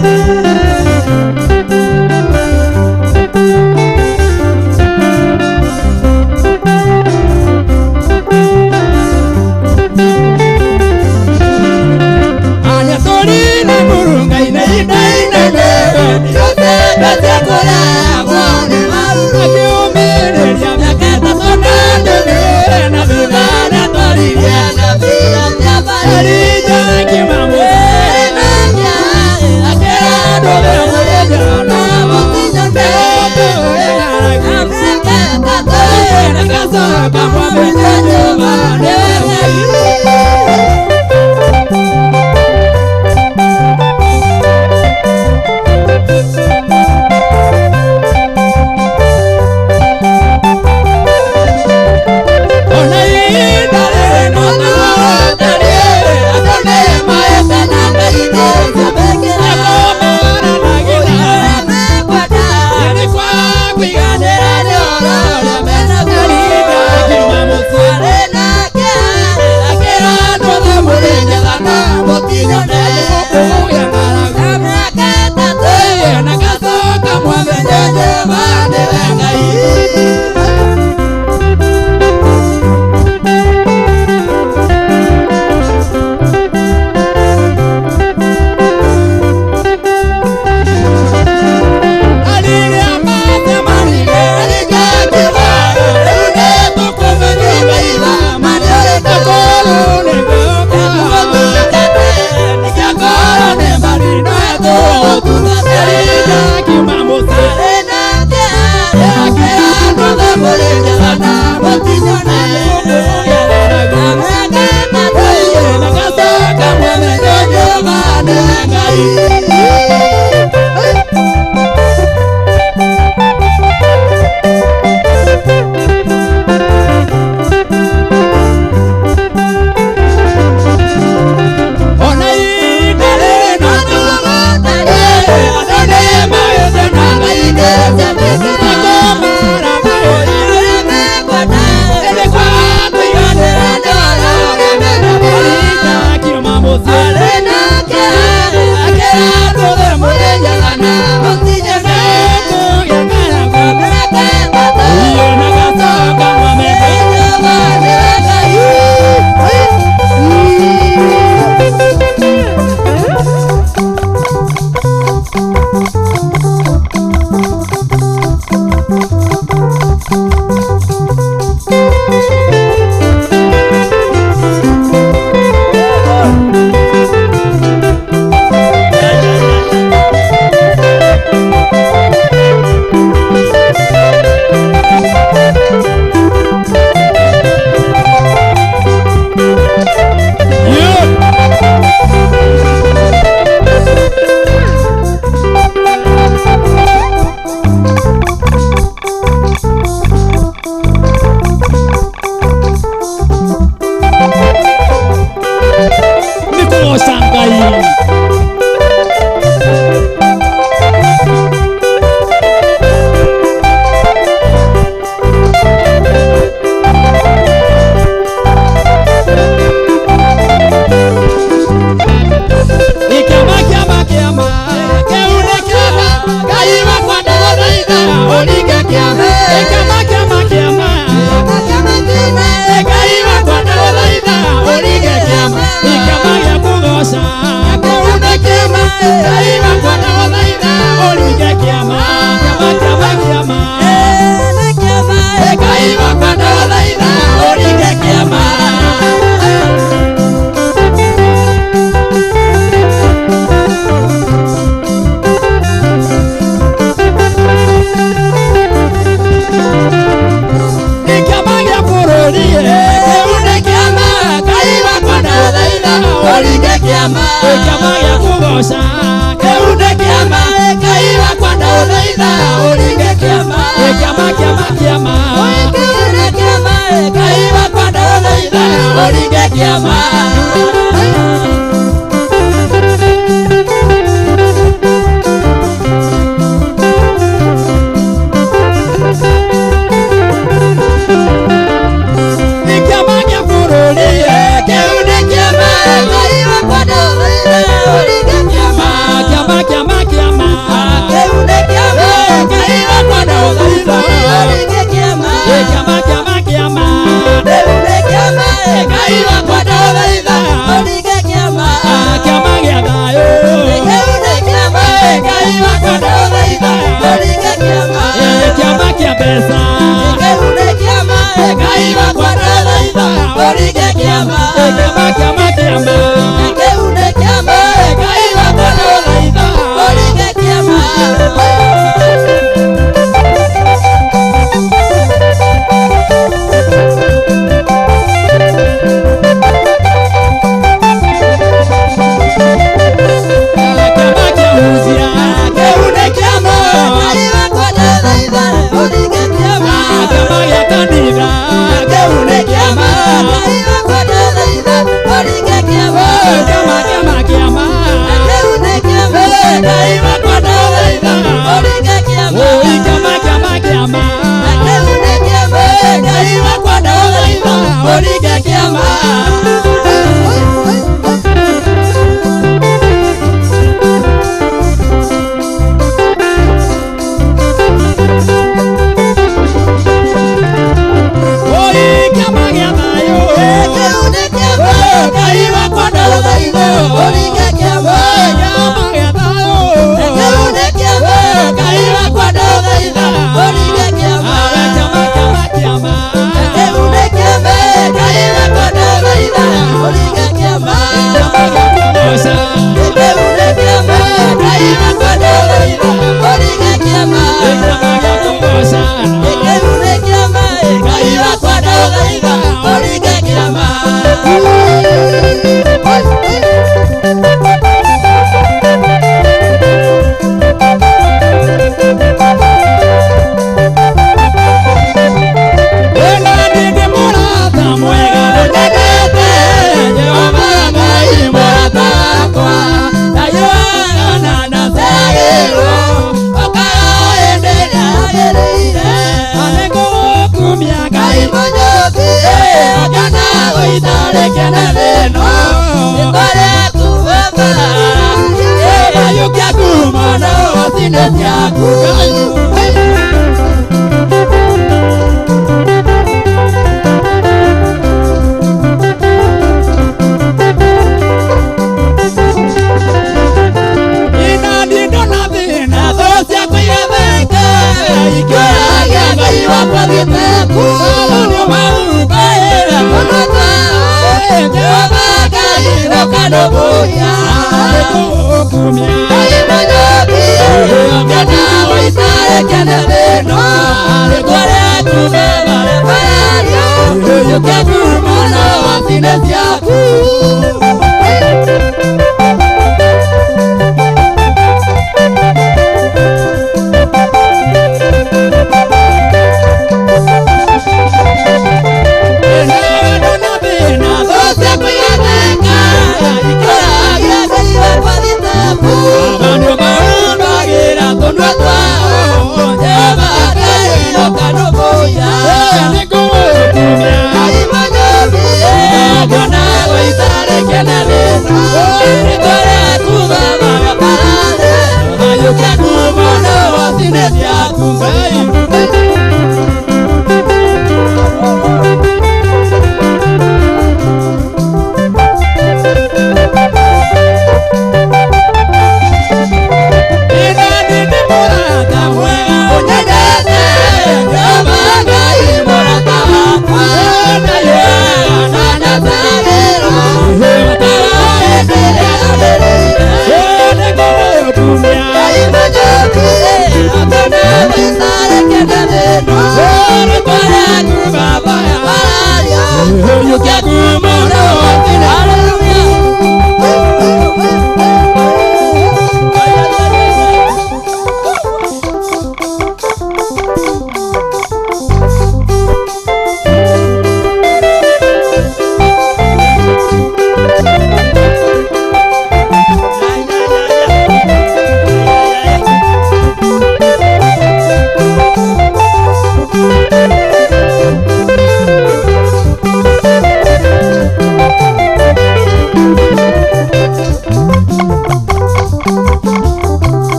Ngai wakwa ndagũthaitha ũringe kĩama. Ngai wakwa ndagũthaitha ũringe kĩama kĩama gĩa thayũ kĩu nĩ kĩama Ngai wakwa ndagũthaitha ũringe kĩama kĩama kĩa mbeca kĩu nĩ kĩama Ngai wakwa ndagũthaitha ũringe kĩama kĩama kĩama kĩama kĩu nĩ kĩama Ngai wakwa ndagũthaitha ũringe kĩama.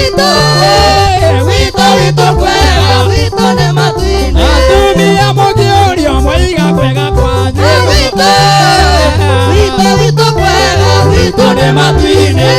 Witũ witũ witũ kwega witũ nĩ matu-inĩ. Atumia mũngĩũrio mwaiga kwega kwanyu. Witũ witũ witũ kwega witũ nĩ matu-inĩ.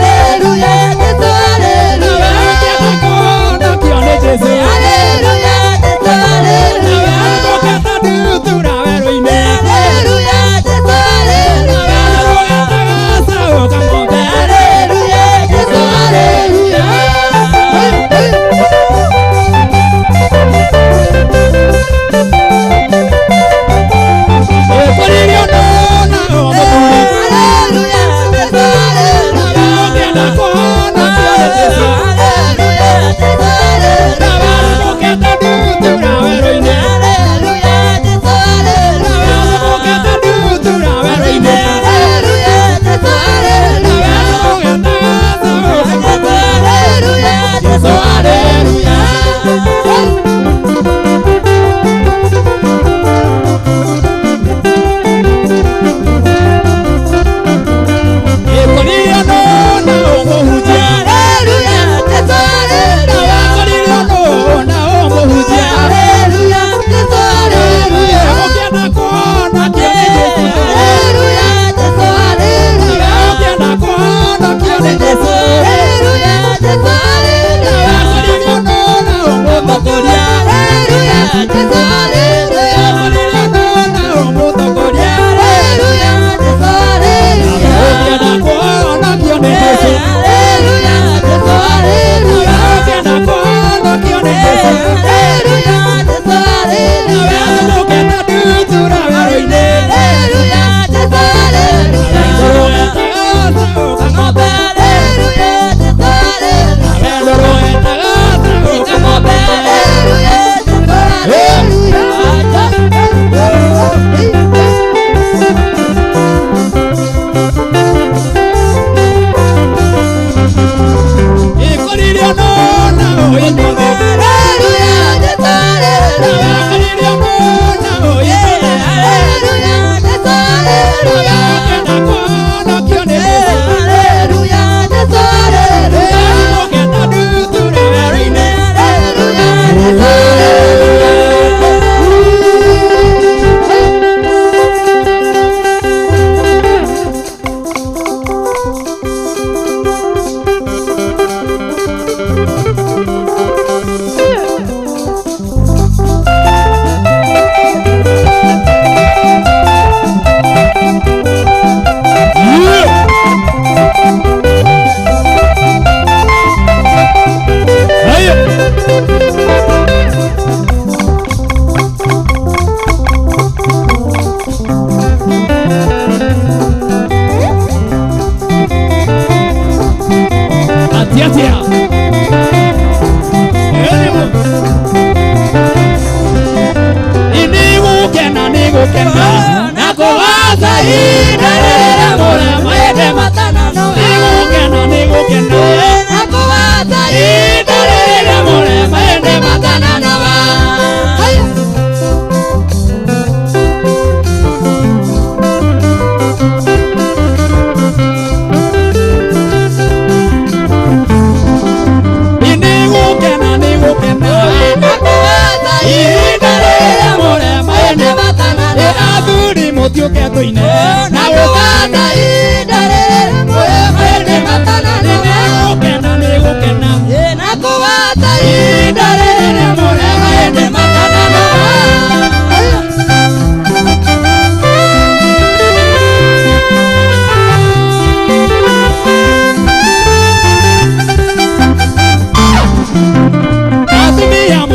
Hallelujah.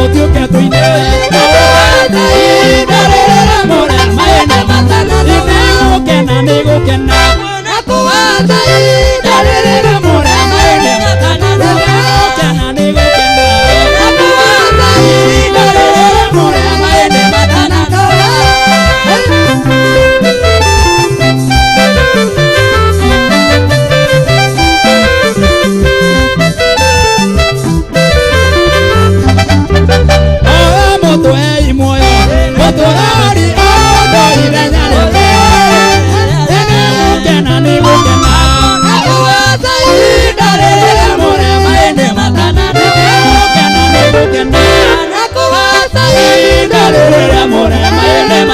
Mũtiũke tũine ihinda rĩrĩa mũrema ĩndĩ nĩgũkena nĩgũkena ihinda rĩrĩa mũrema ĩndĩ nĩgũkena nĩgũkena ihinda rĩrĩa mũrema ĩndĩ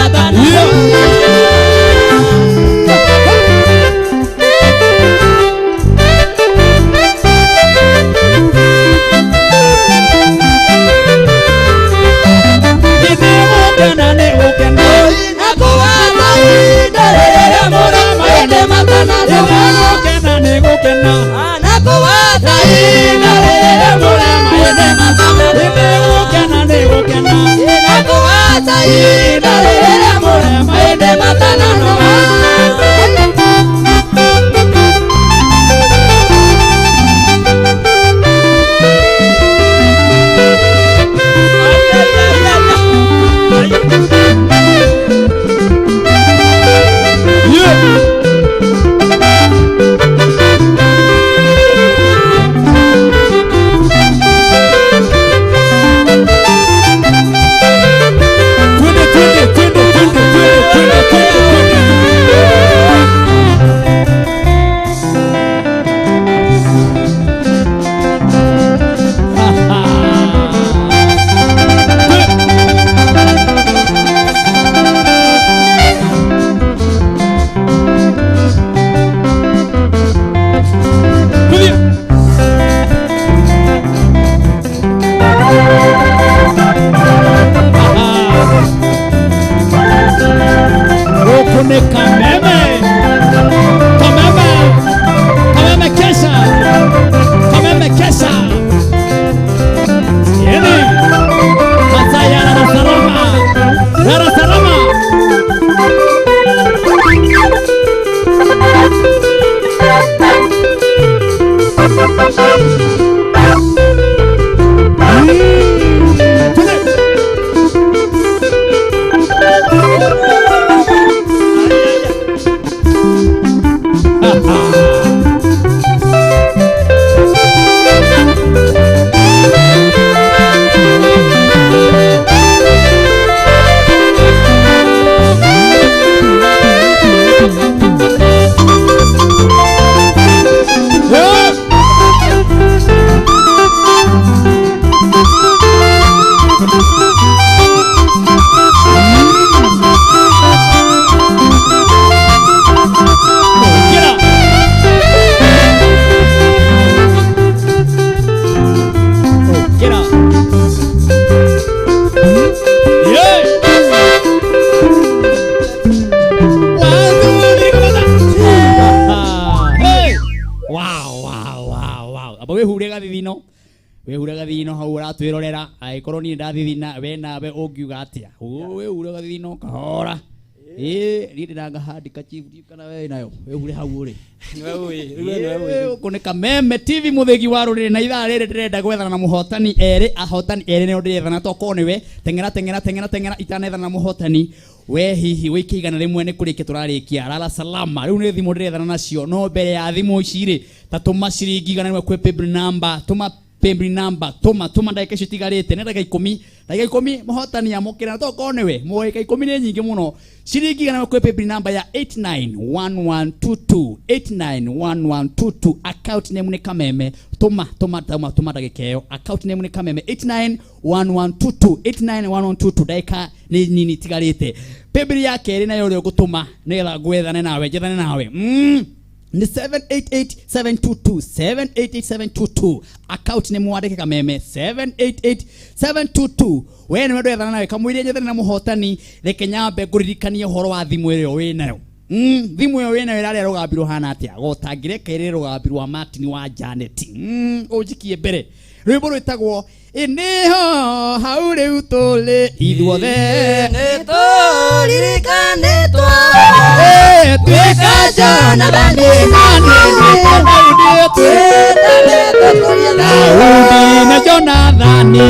Twirorera aikorwo ni ndathithina we nawe ungiuga atia we ure gathithino kahora ni ndinangahandika chief kana we nayo we hure hau uri niwe ui Kameme TV muthigi wa ruriri na ithaa riri ndirenda gwethana na muhotani eri ahotani eri nio ndirethana tokorwo niwe tengera tengera tengera tengera itanethana na muhotani we hihi wike igana rimwe ni kurikia turarikia lala salama riu ni thimu ndirethana nacio no mbere ya thimu ici ri ta tuma ciringi igana rimwe kwi paybill number tuma paybill number tuma tuma ndagika icio itigarite ni ndagika ikumi ndagika ikumi muhotani amukira na tokorwo niwe ndagika ikumi ni nyingi muno ciringi igana rimwe kwi paybill number ya 891122 891122 account name ni Kameme tuma tuma tuma tuma ndagika iyo account name ni Kameme 891122 891122 ndagika ni nini itigarite paybill ya keri nayo uria ugutuma nigetha ngwethane nawe njethane nawe ni 788722 788722 account ni mwandike Kameme 788722 we niwe ndwethana nawe kamwire njethane na muhotani reke nyambe nguririkanie uhoro wa thimu ĩrĩa wĩ nayo thimu ĩyo wĩ nayo ĩrarĩa rũgambi rũhana atĩa gotangĩreka ĩrĩ rũgambi rwa Martin wa Janet ũnjikie mbere rwĩmbo rwĩtagwo Ĩnĩho hau rĩu tũrĩ ithuothe Nĩtũririkanĩtwo Tuĩka Jonathani na niĩ nduĩke Daudi Daudi na Jonathani.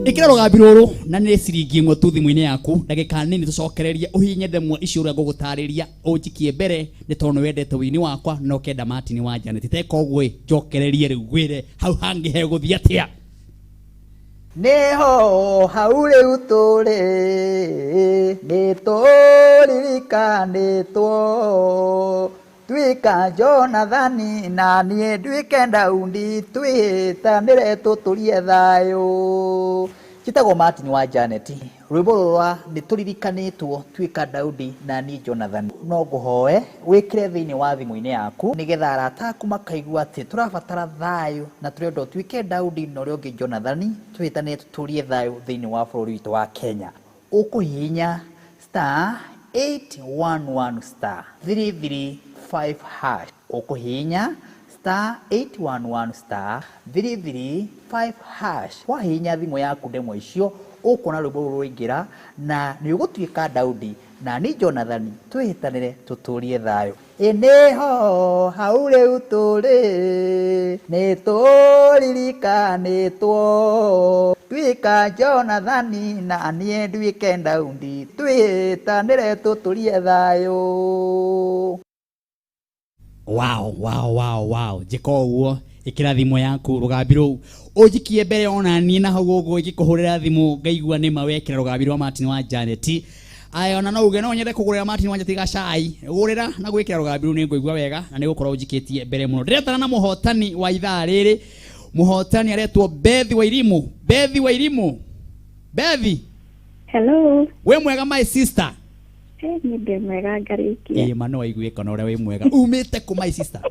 Ikĩra rũgambi rũrũ na nĩ ciringi ĩmwe tu thimũ-inĩ yaku ndagĩka nini tũcokererie ũhihinye ndemwa icio ũrĩa ngũgũtarĩria ũnjikie mbere nĩ tondũ nĩ wendete wĩini wakwa na ũkenda Martin wa Janet teka ũguo ĩ njokererie rĩu ngwĩre hau hangĩ hegũthiĩ atĩa. Nĩho hau rĩu tũrĩ nĩtũririkanĩtwo tuĩka Jonathani na niĩ nduĩke Daudi twĩhĩtanĩre tũtũrie thayũ. Njĩtagwo Martin wa Janet. Rwĩmbo rũrũ nĩtũririkanĩtwo tuĩka Daudi na niĩ Jonathan. No ngũhoe wĩkĩre thĩinĩ wa thimũ-inĩ yaku nĩgetha arata aku makaigua atĩ tũrabatara thayũ na tũrenda ũtuĩke Daudi na ũrĩa ũngĩ Jonathani twĩhĩtanĩre tũtũrie thayũ thĩinĩ wa bũrũri witũ wa Kenya. Ũkũhihinya star 811 star 335 hash. Ũkũhihinya star 811 star 335 hash. Wahihinya thimũ yaku ndemwa icio ũkuona rwĩmbo rũrũ rwaingĩra na nĩ ũgũtuĩka Daudi na niĩ Jonathani twĩhĩtanĩre tũtũrie thayũ. Ĩnĩho hau rĩu tũrĩ nĩtũririkanĩtwo tuĩka Jonathani na niĩ nduĩke Daudi twĩhĩtanĩre tũtũrie thayũ. Wow, wow, wow, wow. Njĩka ũguo ĩkĩra thimũ yaku rũgambi rũu ũnjikie mbere ona niĩ na hau ũguo ingĩkũhũrĩra thimũ ngaigua nĩma wekĩra rũgambi rwa Martin wa Janet. Aya ona no uge no nyende kũgũrĩra Martin wa Janet gacai gũrĩra na gwĩkĩra rũgambi rũu nĩ ngũigua wega na nĩ gũkorwo ũnjikĩtie mbere mũno. Ndĩretana na mũhotani wa ithaa rĩrĩ. Mũhotani aretwo Bethi Wairimu. Bethi Wairimu. Bethi. Hello. Wĩ mwega my sister. Nĩ ndĩ mwega ngarĩkia. Ĩ ma no waiguĩka na ũrĩa wĩ mwega. Umĩte kũ my sister?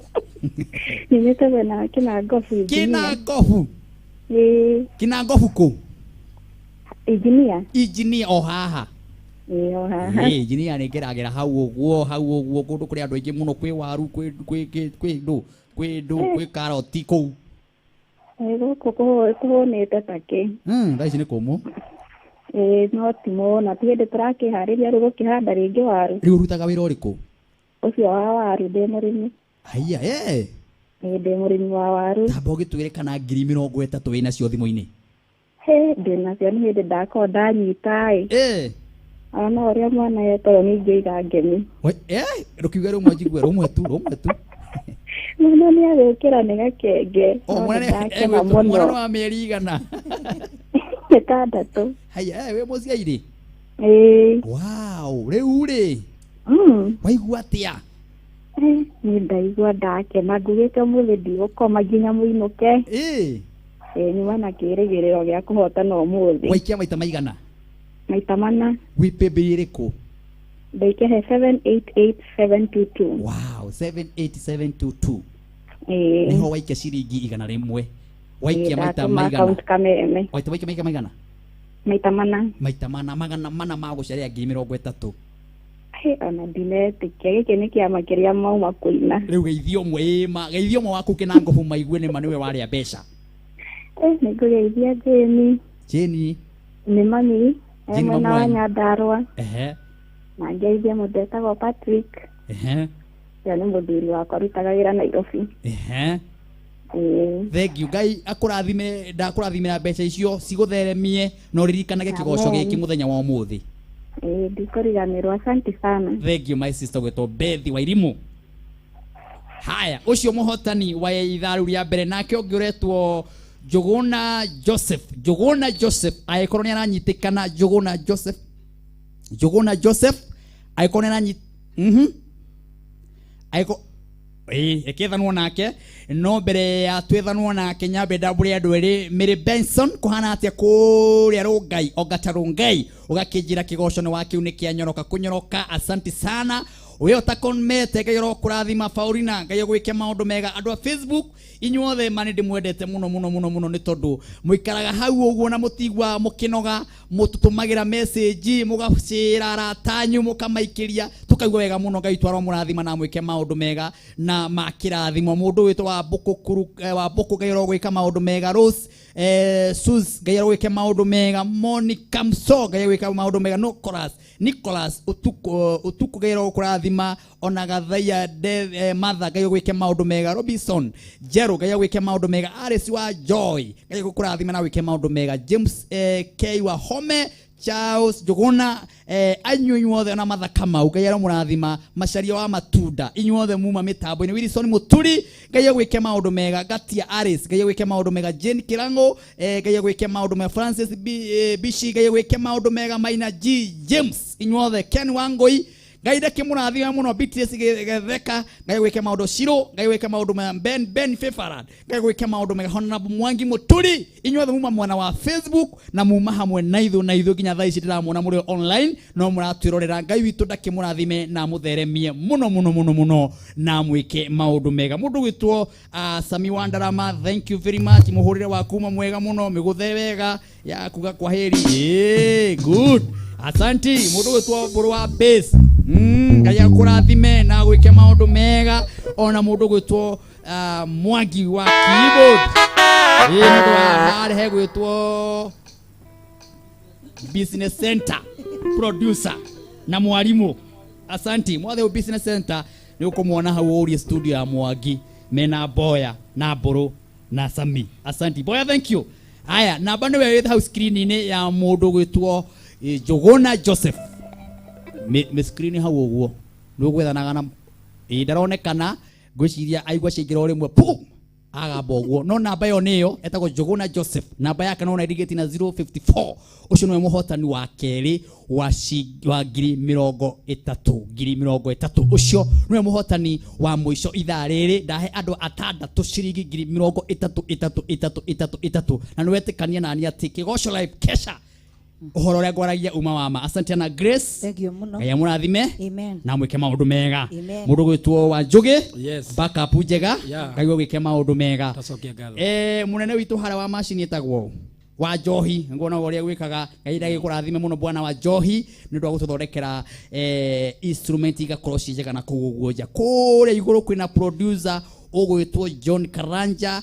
Nyumĩte mwena wa Kĩnangobu. Kĩnangobu? Ĩĩ. Kĩnangobu kũ? Injinia. Injinia o haha. Ĩĩ o haha. Ĩĩ injinia nĩ ngeragĩra hau ũguo hau ũguo kũndũ kũrĩ andũ aingĩ mũno kwĩ waru kwĩ kwĩ kwĩ ndũ kwĩ ndũ kwĩ karoti kũu. Ĩĩ gũkũ kũhũnĩte takĩ. Thaa ici nĩ kũmũ. Ĩĩ no ti mũno ti hĩndĩ tũrakĩharĩria rĩu gũkĩhanda rĩngĩ waru. Rĩu ũrutaga wĩra ũrĩkũ? Ũcio wa waru ndĩ mũrĩmi. Haiya ĩ. Ĩĩ ndĩ mũrĩmi wa waru. Tamba ũgĩtwĩre kana 30,000 wĩ nacio thimũ-inĩ. Hĩ ndĩ nacio nĩ hĩndĩ ndakorwo ndanyita ĩ. Ĩ. Ona no ũrĩa mwana etagwo ningĩiga ngemi. Ĩ ndũkiuge rũmwe njigue rũmwe tu rũmwe tu. Mwana nĩ agũkĩra nĩ gakenge. O mwana nĩ mwana nĩ wa mĩeri igana. 6. Haiya wĩ mũciairĩ? Ĩĩ. Wow, rĩu rĩ. Waigua atĩa? Nĩ ndaigua ndakena ngugĩte ũmũthĩ ndigũkoma nginya mũinũke. Ĩĩ. Ĩĩ nyuma na kĩrĩgĩrĩro gĩa kũhotana ũmũthĩ. Waikia maita maigana? Maita mana. Gwĩ paybill ĩrĩkũ? Ndaikia he 788722. Wow, 78722. Ĩĩ. Nĩho waikia ciringi 100. Waikia maita maigana? Account Kameme. Waita waikia maita maigana? Maita mana. Maita mana magana mana ma gũcaria 30,000. Hĩ ona ndinetĩkia gĩkĩ nĩ kĩama kĩrĩa mauma kũina. Rĩu geithio ũmwe ĩ ma geithio ũmwe waku Kĩnangobu maigue nĩ ma nĩwe warĩa mbeca. Nĩ ngũgeithia Jane. Jane. Nĩ mami. Jane mwena wa mami wanyu. Nyandarũa. Ehe. Na ngeithie mũndũ etagwo Patrick. Ehe. Ũcio nĩ mũthuri wakwa arutaga wĩra Nairobi. Ehe. Ĩĩ. Thank you Ngai akũrathime ndakũrathimĩra mbeca icio cigũtheremie na ũririkanage kĩgoco Amen. gĩkĩ mũthenya wa ũmũthĩ. Ĩĩ ndikũriganĩrwo asante sana. Thank you my sister gwĩtwo Bethi Wairimu. Haya ũcio mũhotani wa ithaa rĩu rĩa mbere nake ũngĩ ũretwo Njũgũna Joseph. Njũgũna Joseph angĩkorwo nĩ aranyitĩkana Njũgũna Joseph. Njũgũna Joseph angĩkorwo nĩ aranyit angĩkorwo ĩĩ ĩkĩthanwo nake no mbere ya twĩthanwo nake nyambe ndambũre andũ erĩ Mary Benson kũhana atĩa kũrĩa Rũngai Ongata Rũngai ũgakĩnjĩra kĩgoco nĩ wa kĩu nĩ kĩa nyoroka kũnyoroka asanti sana. We ũtakomete Ngai ũrokũrathima. Paulina, Ngai agwĩke maũndũ mega. Andũ a Facebook inyuothe ma nĩ ndĩmwendete mũno mũno mũno mũno, nĩ tondũ mũikaraga hau ũguo na mũtigua mũkĩnoga, mũtũtũmagĩra message, mũgacĩra arata anyu, mũkamaikĩria, tũkaigua wega mũno. Ngai twaro mũrathima na mwĩke maũndũ mega na makĩrathimwo. Mũndũ wĩtwo wa Mbũkũ Kuru, wa Mbũkũ, Ngai ũrogwĩka maũndũ mega. Rose Sus, Ngai arogwĩka maũndũ mega. Monica Mso, Ngai arogwĩka maũndũ mega. Nicholas Utuku, Utuku, Ngai arogũkũrathima. Ona Gathaia Martha, Ngai agwĩke maũndũ mega. Robinson Jero, Ngai agwĩke maũndũ mega. Alice wa Joy, Ngai agũkũrathima na gwĩke maũndũ mega. James K wa Home, Charles Njuguna, anyu inyuothe, ona Martha Kamau, Ngai aromũrathima. Macaria wa Matunda, inyuothe muma mĩtambo-inĩ. Wilson Muturi, Ngai agwĩke maũndũ mega. Gatia Alice, Ngai agwĩke maũndũ mega. Jane Kirango, Ngai agwĩke maũndũ mega. Francis Bishi, Ngai agwĩke maũndũ mega. Maina G James, inyuothe. Ken Wangoi, Ngai ndakĩmũrathima mũno. BTS Getheka, Ngai gwĩke maũndũ. Shiro, Ngai gwĩke maũndũ mega. Ben Fefarad, Ngai gwĩke maũndũ mega. Honorable Mwangi Muturi, inyuothe muma mwena wa Facebook na muma hamwe na ithuĩ nginya thaa ici ndĩramuona mũrĩ online no mũratwĩrorera. Ngai witũ ndakĩmũrathime na mũtheremie mũno mũno mũno mũno na mwĩke maũndũ mega. Mũndũ gwĩtwo Sami Wandarama, thank you very much. Mũhũrĩre waku uma mwega mũno, mĩgũthe wega ya kuga kwa heri. Good, asanti. Mũndũ gwĩtwo Mbũrũ wa Base, Ngai akũrathime na gwĩke maũndũ mega. Ona mũndũ gwĩtwo Mwangi wa keyboard, mũndũ wa harĩa hegwĩtwo Business Center, producer na mwarimu, asanti. Mwathe Business Center nĩ ũkũmuona hau, ũrie studio ya Mwangi mena Boya na Mbũrũ na Sami. Asanti Boya, thank you. Aya, namba nĩwe wĩ hau screen-inĩ ya mũndũ gwĩtwo Njuguna Joseph. Mĩ screen hau ũguo nĩ ũgwethanaga na ĩ ndaronekana, ngwĩciria aigua ciaingĩra o rĩmwe pum agamba ũguo, no namba ĩyo nĩyo etagwo Njuguna Joseph. Namba yake no ĩrigĩtie na 054. Ũcio nĩwe mũhotani wa kerĩ wa 30,000, 30,000. Ũcio nĩwe mũhotani wa mũico. Ithaa rĩrĩ ndahe andũ atandatũ ciringi 30,000, 3 3 3 3, na nĩwetĩkania nani atĩ Kĩgoco Live Kesha ũhoro ũrĩa ngwaragia uma wa ma. Asante na Grace. Thank you mũno. Ngai amũrathime Amen. na mwĩke maũndũ mega. Amen. Mũndũ gwĩtwo wa Njũgĩ, Yes. backup njega. Yeah. Ngai gwĩke maũndũ mega. Tacokia ngatho. Mũnene witũ harĩa wa macini ĩtagwo wa Njohi, nguona ũrĩa gwĩkaga. Ngai ndagĩkũrathime mũno bwana wa Njohi nĩ ũndũ wa gũtũthondekera instrument igakorwo ci njega na kũu ũguo nja. Kũrĩa igũrũ kwĩna producer ũgwĩtwo John Karanja,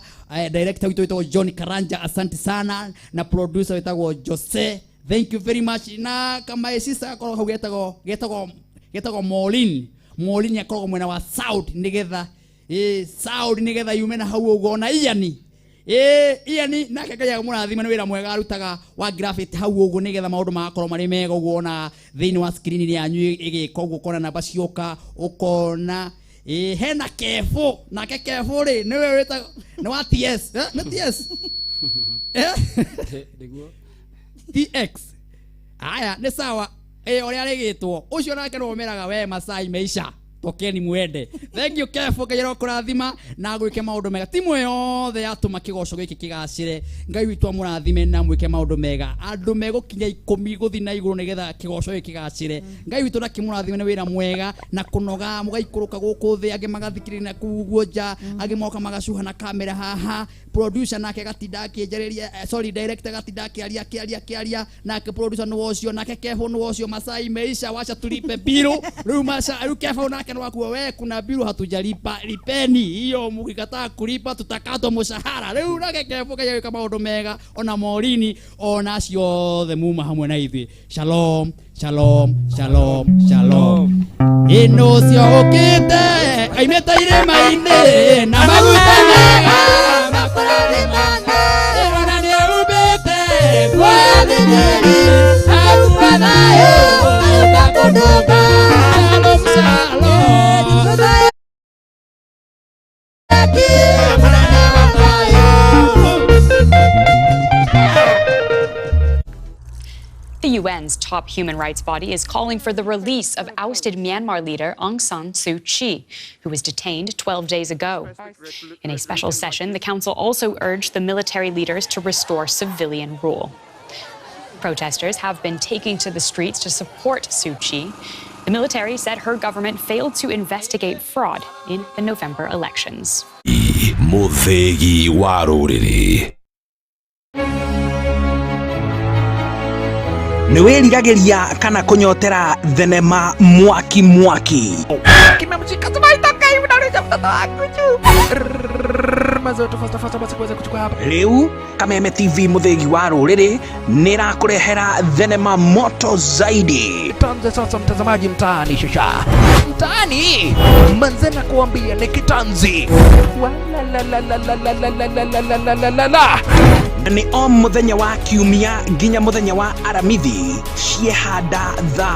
director witũ wĩtagwo John Karanja, asante sana, na producer wĩtagwo Jose, thank you very much. Na kamaĩ sister gakorwo hau getagwo Maureen. Maureen akoragwo mwena wa sound nĩgetha sound nĩgetha yume na hau ũguo. Ona Ian, Ian nake Ngai amũrathime nĩ wĩra mwega arutaga wa graphic hau ũguo nĩgetha maũndũ magakorwo marĩ mega ũguo, ona thĩinĩ wa screen yanyu ĩgĩka ũguo, ũkona namba cioka, ũkona hena Kefo. Nake Kefo rĩ nĩwe wĩtagwo nĩ wa TS, nĩ TS. Nĩguo. TX. Aya, nĩ sawa. Ũrĩa rĩgĩtwo ũcio nake nĩwe ũmeraga we Masai meisha tokeni mwende. Thank you Kefo, Ngai arokũrathima na gwĩke maũndũ mega. Timu yothe yatũma kĩgoco gĩkĩ kĩgacĩre, Ngai witũ amũrathime na mwĩke maũndũ mega. Andũ megũkinya 10 gũthiĩ na igũrũ nĩgetha kĩgoco gĩkĩ kĩgacĩre. Ngai witũ ndakĩmũrathime nĩ wĩra mwega na kũnoga mũgaikũrũka gũkũ thĩ, angĩ magathikĩrĩria na kũu ũguo nja, angĩ moka magacuha na kamera haha. Producer nake gatinda akĩnjarĩria, sorry, director gatinda akĩaria akĩaria akĩaria, nake producer nĩ ũcio, nake Kefo nĩ ũcio. Masai meisha, wacha tulipe biru rĩu. Masa rĩu Kefo nake nĩ wakuwa we kuna biru hatujalipa, lipeni hiyo, mkikataa kulipa tutakatwa mshahara. Rĩu nake Kefo kayaweka maũndũ mega, ona Morini, ona acio othe muma hamwe na ithuĩ. Shalom, shalom, shalom, shalom. Ĩno ũcio ũkĩte aimĩte irĩma-inĩ na maguta mega ĩrona nĩaumbĩte mwathĩnĩri auma thayũ agũka. Shalom, shalom. The UN's top human rights body is calling for the release of ousted Myanmar leader Aung San Suu Kyi, who was detained 12 days ago. In a special session, the council also urged the military leaders to restore civilian rule. Protesters have been taking to the streets to support Suu Kyi. The military said her government failed to investigate fraud in the November elections. Mũthĩgi wa rũrĩrĩ. Nĩ wĩriragĩria kana kũnyotera thenema mwaki mwaki? Kimemshika sema itoka hivi nauliza mtoto wangu juu. Mazoto fasta fasta basi kuweza kuchukua hapa. Rĩu Kameme TV mũthĩgi wa rũrĩrĩ nĩ ĩrakũrehera thenema moto zaidi. Tuanze sasa mtazamaji mtaani shasha. Mtaani manze na kuambia ni kitanzi. Wala la la la la la la la la la la la la la. Nĩ o mũthenya wa kiumia nginya mũthenya wa aramithi ciehanda thaa